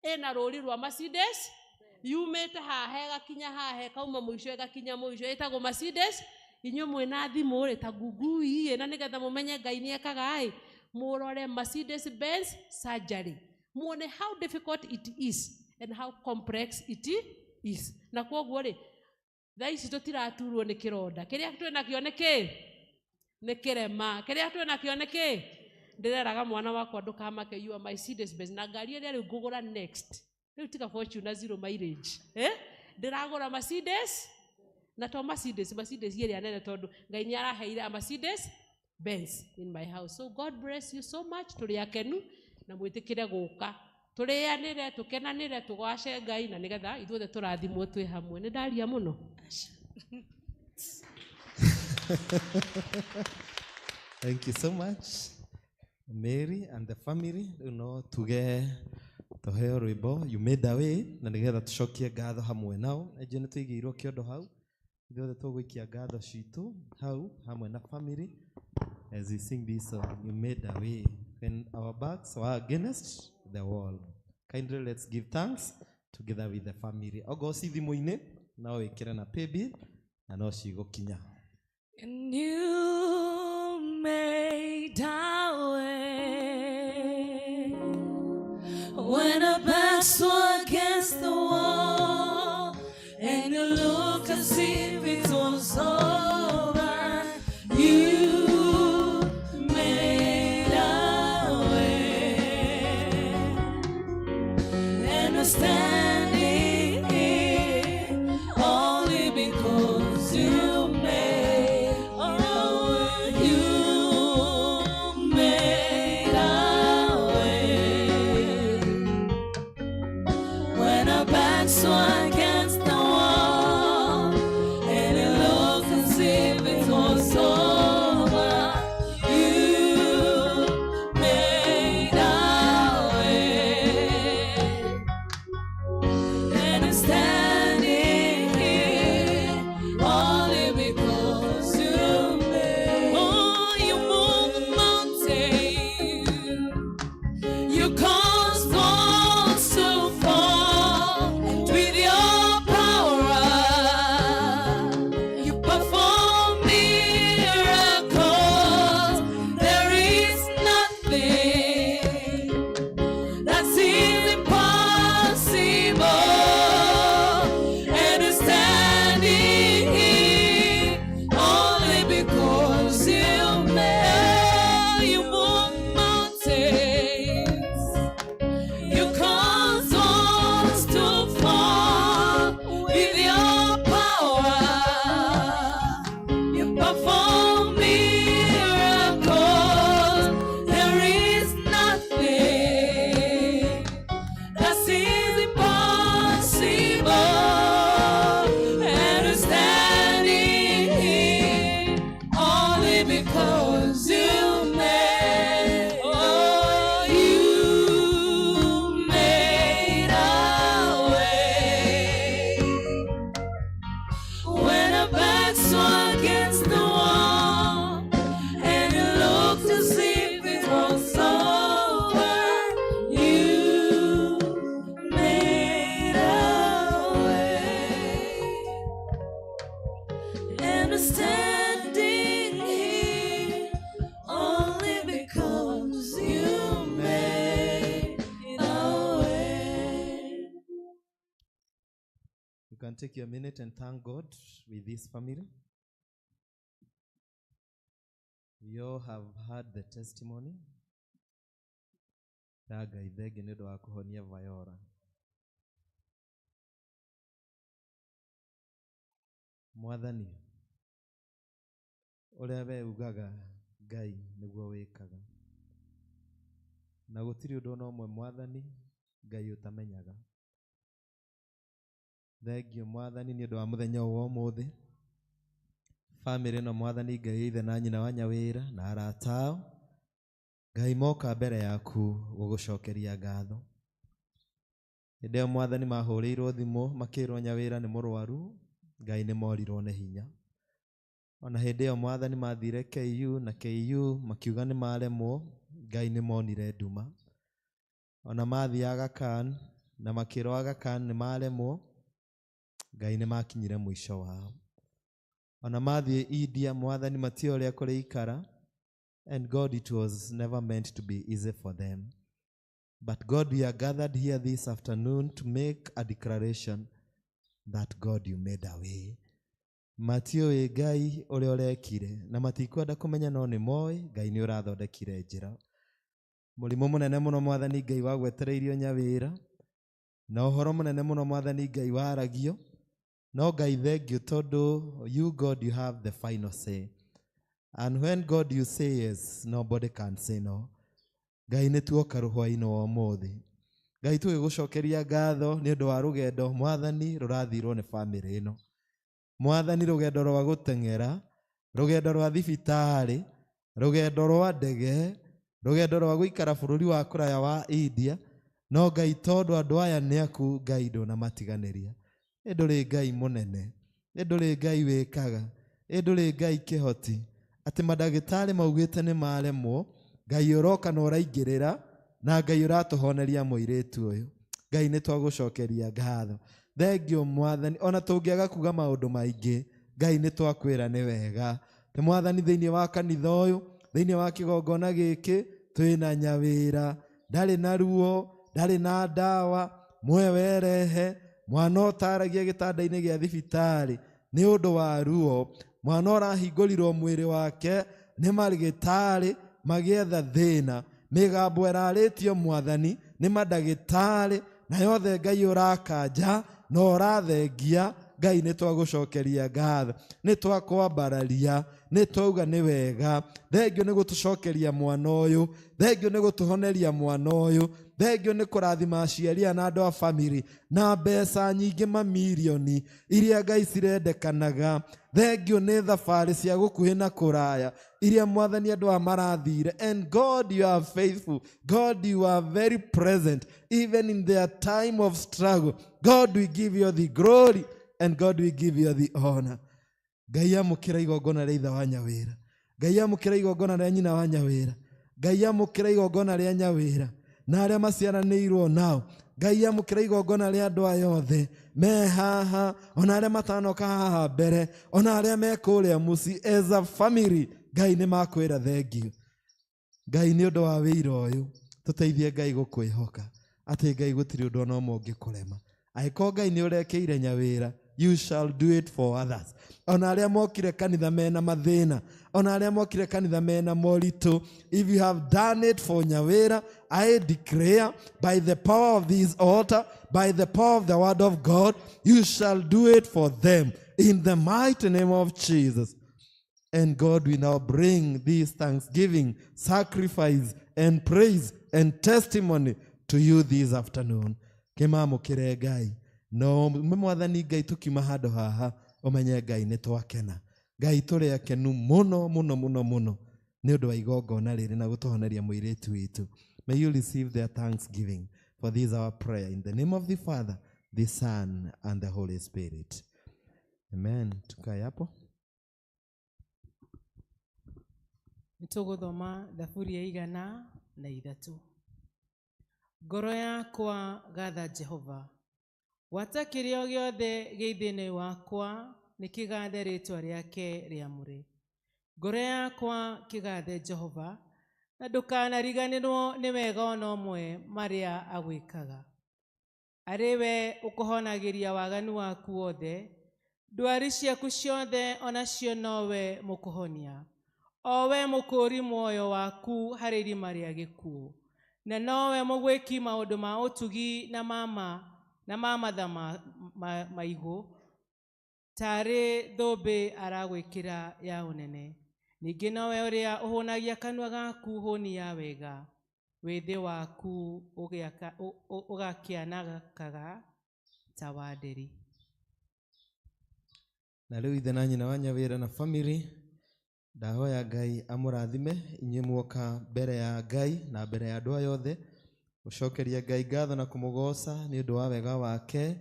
Speaker 8: ĩna rũri rwa Mercedes, yumĩte haha ĩgakinya haha, ĩkauma mũico ĩgakinya mũico, ĩtagwo Mercedes. Inyuĩ mwĩna thimũ rĩ, ta Google ĩ, na nĩgetha mũmenye Ngai nĩ ekaga ĩ, mũrore Mercedes Benz surgery, muone how difficult it is and how complex it is. Na kwoguo rĩ, thaa ici tũtiraturwo nĩ kĩronda. Kĩrĩa twĩnakĩo nĩ kĩ? Nĩ kĩrema. Kĩrĩa twĩnakĩo nĩ kĩ? Ndĩreraga mwana wakwa, ndũkamake, you are my Mercedes Benz. Na ngari ĩrĩa rĩu ngũgũra next rĩu, tiga Fortuner zero mileage, eh? Ndĩragũra Mercedes, na to Mercedes, Mercedes ĩrĩa nene, tondũ Ngai nĩ araheire a Mercedes Benz in my house. So God bless you so much. Tũrĩ akenu na mwĩtĩkĩre gũka tũrĩanĩre, tũkenanĩre, tũgwace Ngai, na nĩgetha ithuothe tũrathimwo twĩ hamwe. Nĩ ndaria mũno.
Speaker 7: Thank you so much, Mary and the family. Rĩu no tuge tũheo rwĩmbo "You Made a Way", na nĩgetha tũcokie ngatho hamwe nao. Enje nĩ tũigĩirwo kĩondo hau, ithuothe tũgũikia ngatho citũ hau hamwe na family as we sing this song, "You Made a Way When Our Backs Were Against the Wall". Kindly let's give thanks together with the family. Ogo ci thimũ-inĩ, no wĩkĩre na paybill na no cigũkinya.
Speaker 6: And you made a way when our backs were against the wall, and it looked as if it was over. You made a way, and we're standing here only because you made a way. You made a way when our backs were against the wall,
Speaker 2: You can take your minute and thank God with this family. We all have heard the testimony ya Ngai thengi nĩ ũndũ wa kũhonia Viola. Mwathani, ũrĩa we ugaga Ngai nĩguo wĩkaga, na gũtirĩ ũndũ ona ũmwe Mwathani Ngai ũtamenyaga. Thengiũ Mwathani nĩ ũndũ wa mũthenya ũyũ wa ũmũthĩ. Bamĩrĩ ĩno Mwathani Ngai ithe na nyina wa Nyawĩra na arata ao, Ngai moka mbere yaku gũgũcokeria ngatho. Hĩndĩ ĩyo Mwathani mahũrĩirwo thimũ makĩrwo Nyawĩra nĩ mũrwaru, Ngai nĩ morirwo nĩ hinya. Ona hĩndĩ ĩyo Mwathani mathire KU na KU makiuga nĩ maremwo, Ngai nĩ monire nduma. Ona mathiĩ Aga Khan na makĩrwo Aga Khan nĩ maremwo, Ngai nĩ makinyire mũico wao. Ona mathiĩ India Mwathani matiũĩ ũrĩa kũrĩikara, and God, it was never meant to be easy for them. But God, we are gathered here this afternoon to make a declaration that God, you made a way. Matiũĩ Ngai ũrĩa ũrekire na matikwenda kũmenya, no nĩ moĩ Ngai nĩ ũrathondekire njĩra. Mũrimũ mũnene mũno Mwathani Ngai wagwetereirio Nyawĩra, na ũhoro mũnene mũno Mwathani Ngai waragio, no Ngai thengiũ tondũ you God, you have the final say. And when God you say yes, nobody can say no. Ngai nĩ tuoka rũhwainĩ wa ũmũthĩ. Ngai tũgĩgũcokeria ngatho nĩ ũndũ wa rũgendo Mwathani rũrathirwo nĩ bamĩrĩ ĩno. Mwathani rũgendo rwa gũteng'era, rũgendo rwa thibitarĩ, rũgendo rwa ndege, rũgendo rwa gũikara bũrũri wa kũraya wa India, no Ngai tondũ andũ aya nĩ aku Ngai ndũnamatiganĩria. Ĩ ndũrĩ Ngai mũnene, ĩ ndũrĩ Ngai wĩkaga, ĩ ndũrĩ Ngai kĩhoti, atĩ mandagĩtarĩ maugĩte nĩ maremwo, Ngai ũroka na ũraingĩrĩra, na Ngai ũratũhoneria mũirĩtu ũyũ. Ngai nĩ twagũcokeria ngatho. Thengiũ Mwathani, ona tũngĩaga kuga maũndũ maingĩ, Ngai nĩ twakwĩra nĩ wega. Nĩ Mwathani thĩinĩ wa kanitha ũyũ, thĩinĩ wa kĩgongona gĩkĩ, twĩna Nyawĩra, ndarĩ na ruo, ndarĩ na ndawa, muoyo werehe, mwana ũtaragia gĩtanda-inĩ gĩa thibitarĩ nĩ ũndũ wa ruo, mwana ũrahingũrirwo mwĩrĩ wake nĩ marĩgĩtarĩ magĩetha thĩna, mĩgambo ĩrarĩtio Mwathani nĩ mandagĩtarĩ, na yothe Ngai ũrakanja na ũrathengia. Ngai nĩ twagũcokeria ngatho, nĩ twakwambararia, nĩ twauga nĩ wega. Thengiũ nĩ gũtũcokeria mwana ũyũ, thengiũ nĩ gũtũhoneria mwana ũyũ, thengiũ nĩ kũrathima aciari aya na andũ a bamĩrĩ na mbeca nyingĩ mamirioni iria Ngai cirendekanaga. Thengiũ nĩ thabarĩ cia gũkuhĩ na kũraya iria Mwathani andũ aya marathire. And God, you are faithful. God, you are very present even in their time of struggle. God, we give you the glory and God, we give you the honor. Ngai amũkĩra igongona rĩa ithe wa Nyawĩra, Ngai amũkĩra igongona rĩa nyina wa Nyawĩra, Ngai amũkĩra igongona rĩa Nyawĩra na arĩa maciaranĩirwo nao. Ngai amũkĩra igongona rĩa andũ aya othe me haha, ona arĩa matanoka haha mbere, ona arĩa me kũrĩa mũciĩ as a family. Ngai nĩ makwĩra thengiũ. Ngai nĩ ũndũ wa wĩira ũyũ, tũteithie Ngai gũkwĩhoka atĩ Ngai gũtirĩ ũndũ ona ũmwe ũngĩkũrema. Angĩkorwo Ngai nĩ ũrekĩire Nyawĩra, you shall do it for others. Ona arĩa mokire kanitha mena mathĩna, ona arĩa mokire kanitha mena moritũ, if you have done it for Nyawĩra, I declare by the power of this altar, by the power of the word of God, you shall do it for them in the mighty name of Jesus. And God will now bring this thanksgiving, sacrifice, and praise and testimony to you this afternoon. Kĩmamũkĩre Ngai. No Mwathani Ngai tũkiuma handũ haha, ũmenye Ngai nĩ twakena. Ngai tũrĩ akenu mũno mũno mũno mũno nĩ ũndũ wa igongona rĩrĩ na gũtũhoneria mũirĩtu witũ. May you receive their thanksgiving, for this is our prayer in the name of the Father, the Son, and the Holy Spirit. Amen. Tukae hapo.
Speaker 1: Nĩ tũgũthoma thaburi ya 103. Ngoro yakwa gatha Jehova, gwata kĩrĩa gĩothe gĩ thĩinĩ wakwa nĩ kĩgathe rĩtwa rĩake rĩamũre. Ngoro yakwa kĩgathe Jehova, na ndũkanariganĩrwo nĩ wega ona ũmwe marĩa agwĩkaga. Arĩ we ũkũhonagĩria waganu waku wothe, ndwari ciaku ciothe onacio nowe mũkũhonia, o we mũkũũri muoyo waku harĩ irima rĩa gĩkuũ, na nowe mũgwĩki maũndũ ma ũtugi na na ma matha maigũ, tarĩ thũmbĩ aragwĩkĩra ya ũnene. Ningĩ nowe ũrĩa ũhũnagia kanua gaku hũni ya wega, wĩthĩ waku ũgakĩanakaga ta wa nderi.
Speaker 7: Na rĩu ithe na nyina wa Nyawĩra na family, ndahoya Ngai amũrathime inyuĩ muoka mbere ya Ngai na mbere ya andũ aya othe, gũcokeria Ngai ngatho na kũmũgoca nĩ ũndũ wa wega wake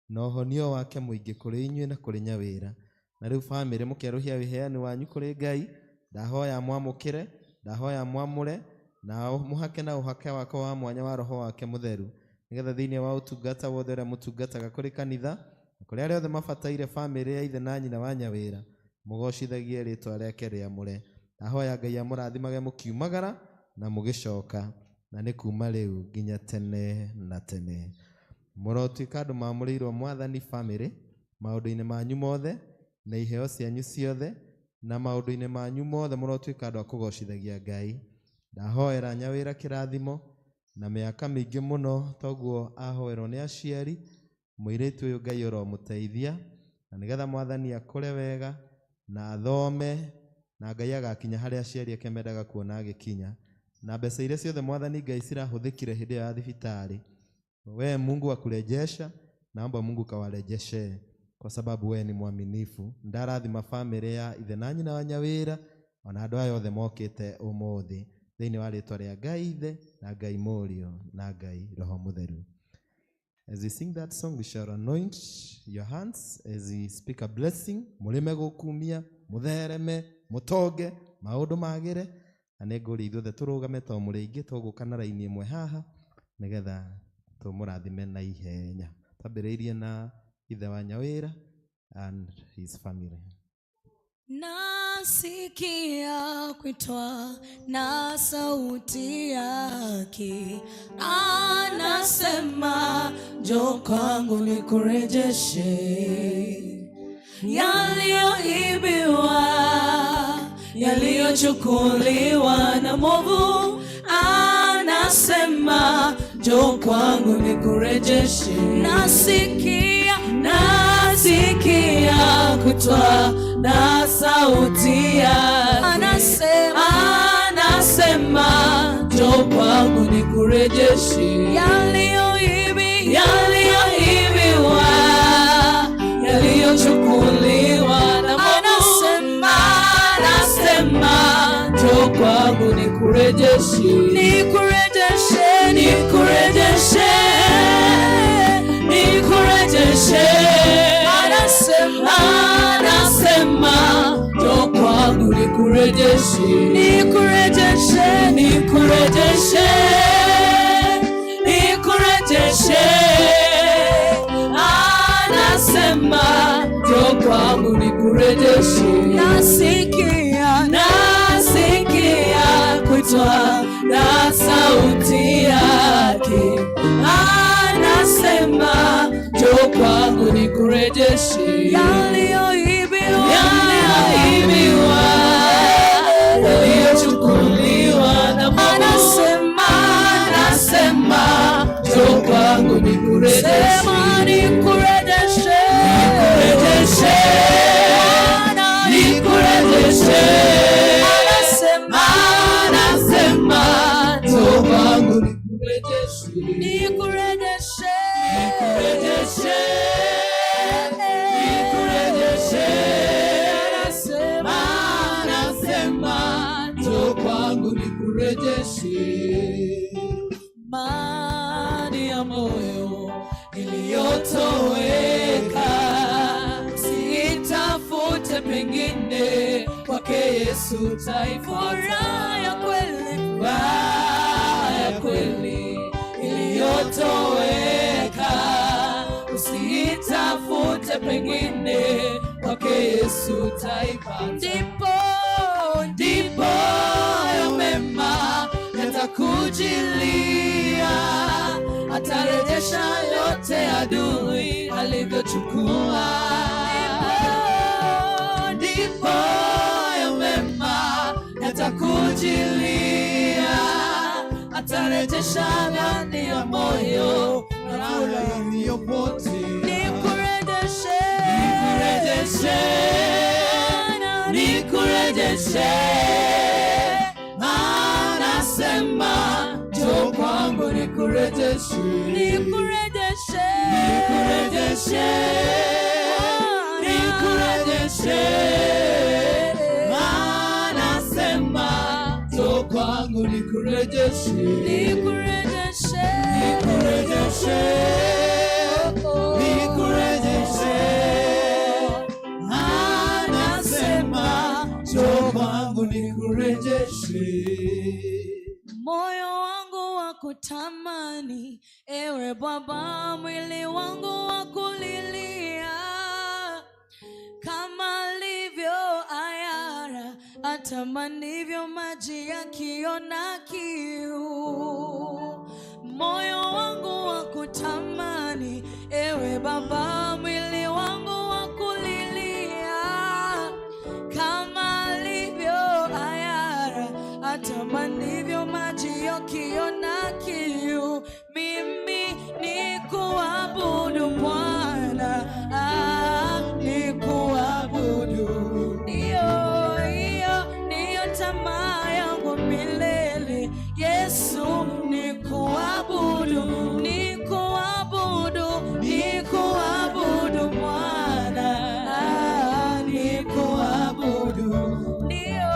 Speaker 7: na ũhonio wake mũingĩ kũrĩ inyuĩ na kũrĩ Nyawĩra. Na rĩu family mũkerũhia wĩheani wanyu kũrĩ Ngai, ndahoya mwamũkĩre, ndahoya mwamũre, na mũhake na ũhake wake wa mwanya wa roho wake mũtheru, nĩgetha thĩinĩ wa ũtungata wothe ũrĩa mũtungataga kũrĩ kanitha na kũrĩ arĩa othe mabataire family ya ithe na nyina wa Nyawĩra, mũgocithagie rĩtwa rĩake rĩamũre. Ndahoya Ngai amũrathimage mũkiumagara na mũgĩcoka, na nĩ kuma rĩu nginya tene na tene. Mũrotuĩka andũ mamũrĩirwo Mwathani family maũndũ-inĩ manyu mothe na iheo cianyu ciothe, na maũndũ-inĩ manyu mothe mũrotuĩka andũ a kũgocithagia Ngai. Ndahoera Nyawĩra kĩrathimo na mĩaka mĩingĩ mũno toguo ahoerwo nĩ aciari, mũirĩtu ũyũ Ngai ũromũteithia, na nĩgetha Mwathani akũre wega na athome, na Ngai agakinya harĩa aciari ake mendaga kuona agĩkinya. Na mbeca iria ciothe Mwathani Ngai cirahũthĩkire hĩndĩ ĩyo ya thibitarĩ, we Mungu akurejesha, naomba Mungu kawarejeshe kwa sababu we ni mwaminifu. Ndarathima family ya ithe na nyina wa Nyawĩra ona andũ aya othe mokĩte ũmũthĩ thĩinĩ wa rĩtwa rĩa Ngai Ithe na Ngai Mũriũ na Ngai Roho Mũtheru. As we sing that song, we shall anoint your hands as we speak a blessing. Mũrĩme gũkumia, mũthereme, mũtonge, maũndũ magĩre. Na nĩ ngũria ithuothe tũrũgame to mũrĩ aingĩ, tũgũka na raini ĩmwe haha nĩgetha tũmũrathime na ihenya. Twambĩrĩirie na ithe wa Nyawĩra and his family.
Speaker 6: Nasikia kuitwa na sauti yake, anasema njoo kwangu nikurejeshe yaliyoibiwa, yaliyochukuliwa na mwovu. Anasema njoo kwangu nikurejeshe. Nasikia, nasikia kuitwa na sauti yake, anasema, anasema njoo kwangu nikurejeshe yaliyoibiwa, yaliyochukuliwa na mwovu. Anasema, anasema njoo kwangu nikurejeshe, nikurejeshe, nikurejeshe, nikurejeshe. Anasema, anasema njoo kwangu nikurejeshe, nikurejeshe, nikurejeshe, nikurejeshe. Anasema njoo kwangu nikurejeshe. Nasikia, nasikia kuitwa na sauti yake, anasema njoo kwangu nikurejeshe yaliyoibiwa, yaliyoibiwa, yaliyochukuliwa na mwovu. Anasema, anasema njoo kwangu nikurejeshe, sema nikurejeshe, nikurejeshe, nikurejeshe. Anasema, anasema njoo kwangu nikurejeshe, nikurejeshe, nikurejeshe, nikurejeshe. Anasema, anasema njoo kwangu nikurejeshe. Amani ya moyo iliyotoweka, siitafute pengine, kwake Yesu utaipata. Furaha ya kweli, furaha ya kweli iliyotoweka, usiitafute pengine, kwake Yesu utaipata. Ndipo, ndipo hayo mema yatakujilia, Atarejesha yote adui alivyochukua. Ndipo hayo mema yatakujilia, atarejesha ndani ya moyo na furaha
Speaker 3: iliyopotea.
Speaker 6: Nikurejeshe,
Speaker 3: Nikurejeshe, nikurejeshe. Anasema njoo kwangu nikurejeshe,
Speaker 6: nikurejeshe,
Speaker 3: nikurejeshe, nikurejeshe. Anasema njoo kwangu nikurejeshe,
Speaker 6: nikurejeshe,
Speaker 3: nikurejeshe, nikurejeshe. Anasema njoo kwangu nikurejeshe.
Speaker 6: Moyo wangu wa kutamani, ewe Baba, mwili wangu wa kulilia, kama alivyo ayara atamanivyo maji yakiona kiu. Moyo wangu wa kutamani, ewe Baba, mwili wangu wa kulilia, kama alivyo ayara atamanivyo maji yakiona kiu. Mimi ni kuabudu Bwana, ni kuabudu. Ndiyo, hiyo ndiyo tamaa yangu milele. Yesu, ni kuabudu, ni kuabudu, ni kuabudu Bwana, ni kuabudu. Ndiyo,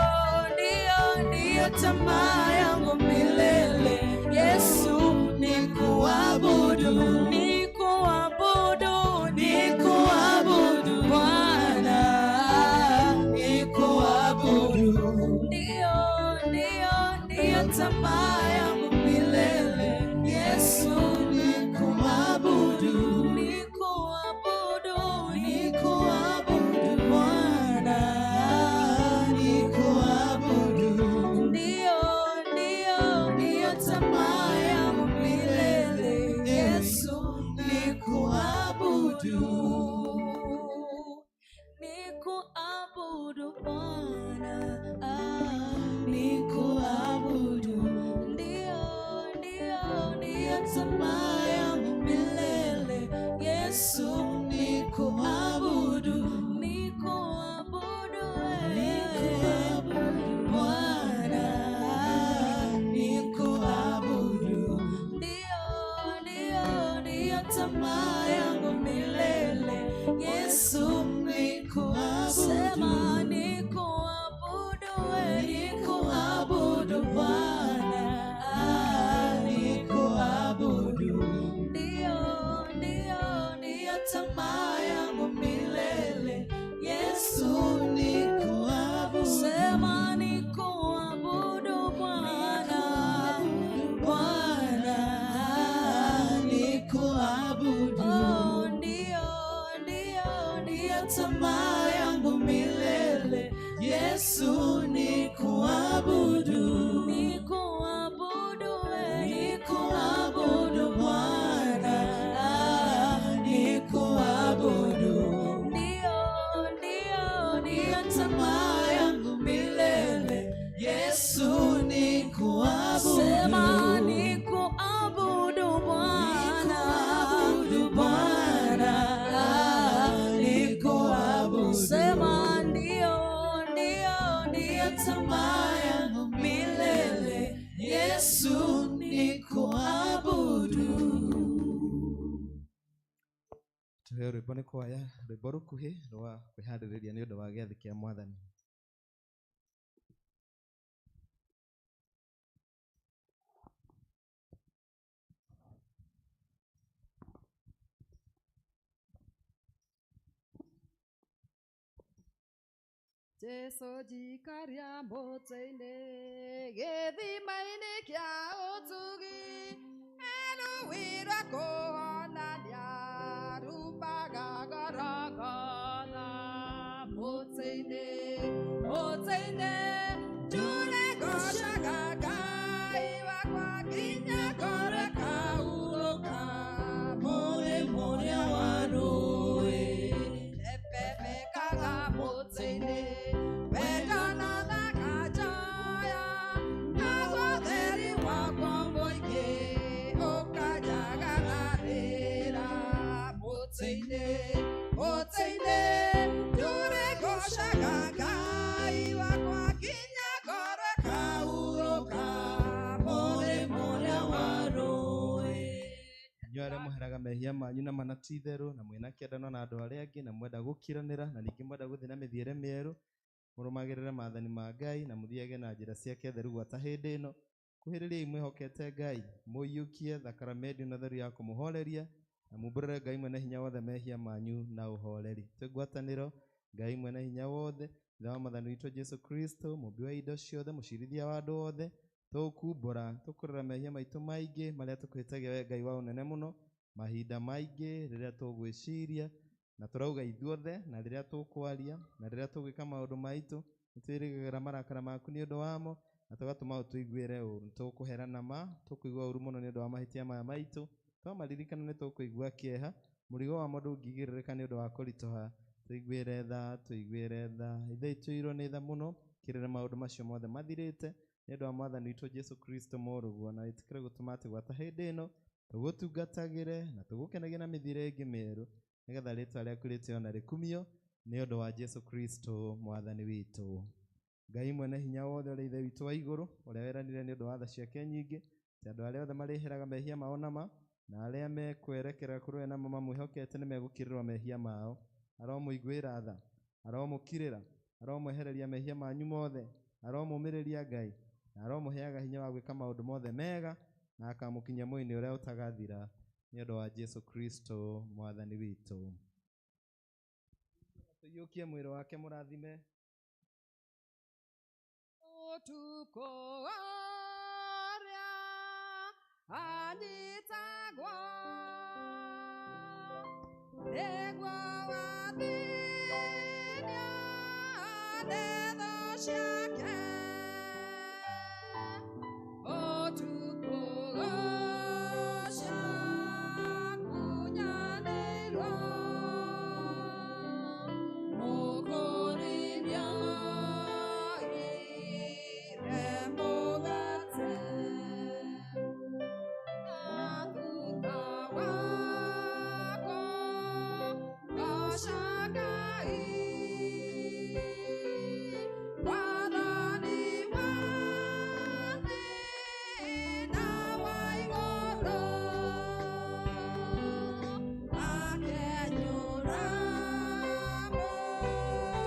Speaker 6: ndiyo, ndiyo tamaa yangu milele. Yesu, ni kuabudu, ni kuabudu, ni kuabudu Bwana, ni kuabudu. Ndiyo, ndiyo, ndiyo tamaa yangu milele. Yesu, ni kuabudu, ni kuabudu, ni kuabudu Bwana, ni kuabudu. Ndiyo, ndiyo, ndiyo tamaa yangu milele. Yesu, ni kuabudu, ni kuabudu Bwana, ni kuabudu. Ndiyo, ndiyo, ndiyo tamaa yangu milele. Yesu, ni kuabudu, ni kuabudu, ni kuabudu Bwana, ni kuabudu. Ndiyo, ndiyo, ndiyo tamaa yangu milele. Yesu, ni kuabudu. Sema ni kuabudu, ni kuabudu Bwana, ni kuabudu. Ndiyo, ndiyo, ndiyo tamaa yangu milele. Yesu, ni kuabudu. Sema ni kuabudu Bwana, Bwana, ni kuabudu. Oh, ndiyo, ndiyo, ndiyo tamaa yangu milele. Yesu, ni kuabudu, ni kuabudu, ni kuabudu Bwana, ni kuabudu. Ndiyo, ndiyo, ndiyo tamaa yangu milele. Yesu, ni kuabudu. Sema ni kuabudu Bwana, Bwana, ni kuabudu. Sema ndiyo, ndiyo, ndiyo tamaa yangu milele. Yesu, ni kuabudu.
Speaker 2: Tuheo rwĩmbo nĩ kwaya, rwĩmbo rũkuhĩ rwa kwĩharĩrĩria nĩ ũndũ wa gĩathĩ kĩa Mwathani.
Speaker 10: Jesu njikaria mũtĩ-inĩ gĩthima-inĩ kĩa ũtugi, eruwĩra kũhonania rumbaga Gorogotha. Mũtĩ-inĩ, mũtĩ-inĩ ndũre ngocaga Ngai wakwa nginya ngore kahurũka.
Speaker 2: Inyuĩ arĩa mũheraga mehia manyu na mana ti itherũ, na mwĩna kĩendano na andũ arĩa angĩ, na mwenda gũkiranĩra, na ningĩ mwenda gũthiĩ na mĩthiĩre mĩerũ, mũrũmagĩrĩre maathani ma Ngai, na mũthiage na njĩra ciake theru gwata hĩndĩ ĩno. Kuhĩrĩriai mwĩhokete Ngai, mũiyũkie thakramenti ĩno theru ya kũmũhoreria, na mumbũrĩre Ngai mwene hinya wothe mehia manyu na ũhoreri. Twĩ ngwatanĩro, Ngai mwene hinya wothe, Ithe wa Mwathani witũ Jesu Kristo, mũmbi wa indo ciothe, mũcirithia wa andũ othe, tũkumbũra tũkũrora mehia maitũ maingĩ marĩa tũkũhĩtagia we Ngai wa ũnene mũno, mahinda maingĩ rĩrĩa tũgwĩciria na tũrauga ithuothe, na rĩrĩa tũkwaria na rĩrĩa tũgwĩka maũndũ maitũ, nĩtwĩrĩgagĩra marakara maku nĩ ũndũ wamo, na tũgatũma ũtũiguĩre ũru. Nĩtũkũhera na ma, tũkũigua ũru mũno nĩ ũndũ wa mahĩtia maya maitũ, twamaririkana nĩtũkũigua kĩeha, mũrigo wamo ndũngĩigĩrĩrĩka nĩ ũndũ wa kũritũha. Tũiguĩre tha, tũiguĩre tha. Ithe itũirwo nĩ tha mũno, kĩrĩra maũndũ macio mothe mathirĩte nĩ ũndũ wa Mwathani witũ Jesu Kristo mũrũguo, na wĩtĩkĩre gũtũma atĩ gwata hĩndĩ ĩno tũgũtungatagĩre na tũgũkenagie na mĩthiĩre ĩngĩ mĩerũ, nĩgetha rĩtwa rĩaku rĩtĩo na rĩkumio nĩ ũndũ wa Jesu Kristo Mwathani witũ. Ngai mwene hinya wothe, ũrĩa Ithe witũ wa igũrũ, ũrĩa weranire nĩ ũndũ wa tha ciake nyingĩ, atĩ andũ arĩa othe marĩheraga mehia mao na ma, na arĩa mekwerekera kũrĩ we na ma mamwĩhokete nĩmegũkirĩrwo mehia mao. Aromũiguĩra tha, aromũkirĩra, aromwehereria mehia manyu mothe, aromũmĩrĩria Ngai, na aromũheaga hinya wa gwĩka maũndũ mothe mega, na akamũkinyia muoyo-inĩ ũrĩa ũtagathira nĩ ũndũ wa Jesu Kristo Mwathani witũ. Tũiyũkie mwĩrĩ wake mũrathime.
Speaker 10: Ũtukũ ũrĩa anyitagwo nĩguo wathinia ndeto ciake. Ũtukũ ũcio akunyanĩirwo, Mũkũri nĩoire mũgate, na thutha wa kũgooca Ngai, Mwathani wa thĩ na wa igũrũ, akĩnyũra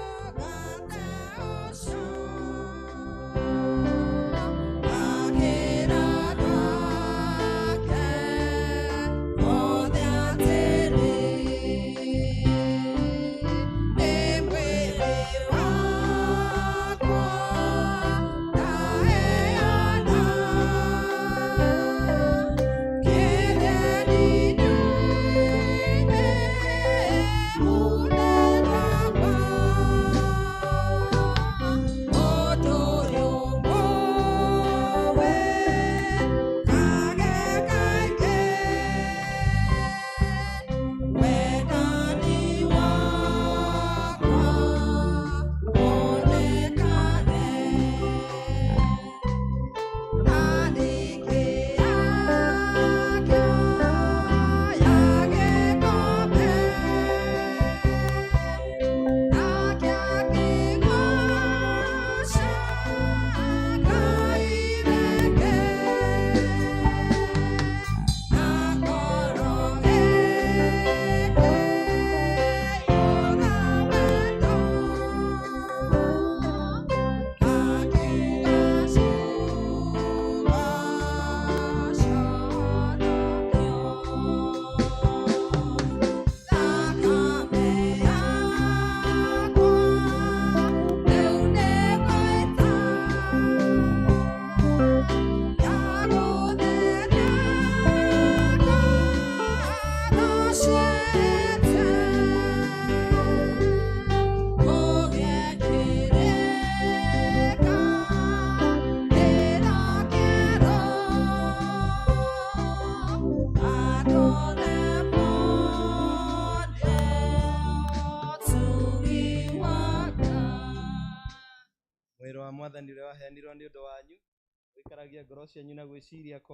Speaker 10: mũgate ũcio, akĩra andũ ake othe atĩrĩ, nĩ mwĩrĩ wakwa ndaheana, kĩrĩa inyuĩ mũne wakwa. Ũndũ ũyũ mũwĩkage kaingĩ, wendani wakwa wonekane. Na ningĩ akĩoya gĩkombe, nake akĩgooca Ngai rĩngĩ, na ngoro ĩkĩiyũra wendo, akiuga ciugo cia Thakame yakwa rĩu nĩngũĩta, ya gũtheria ngoro ciitũ, kũgĩe kĩrĩkanĩro kĩerũ, andũ othe mone ũtugi wa Ngai.
Speaker 2: Mwĩrĩ wa Mwathani ũrĩa waheanirwo nĩ ũndũ wanyu, ũikaragie ngoro cianyu na gwĩciria kwa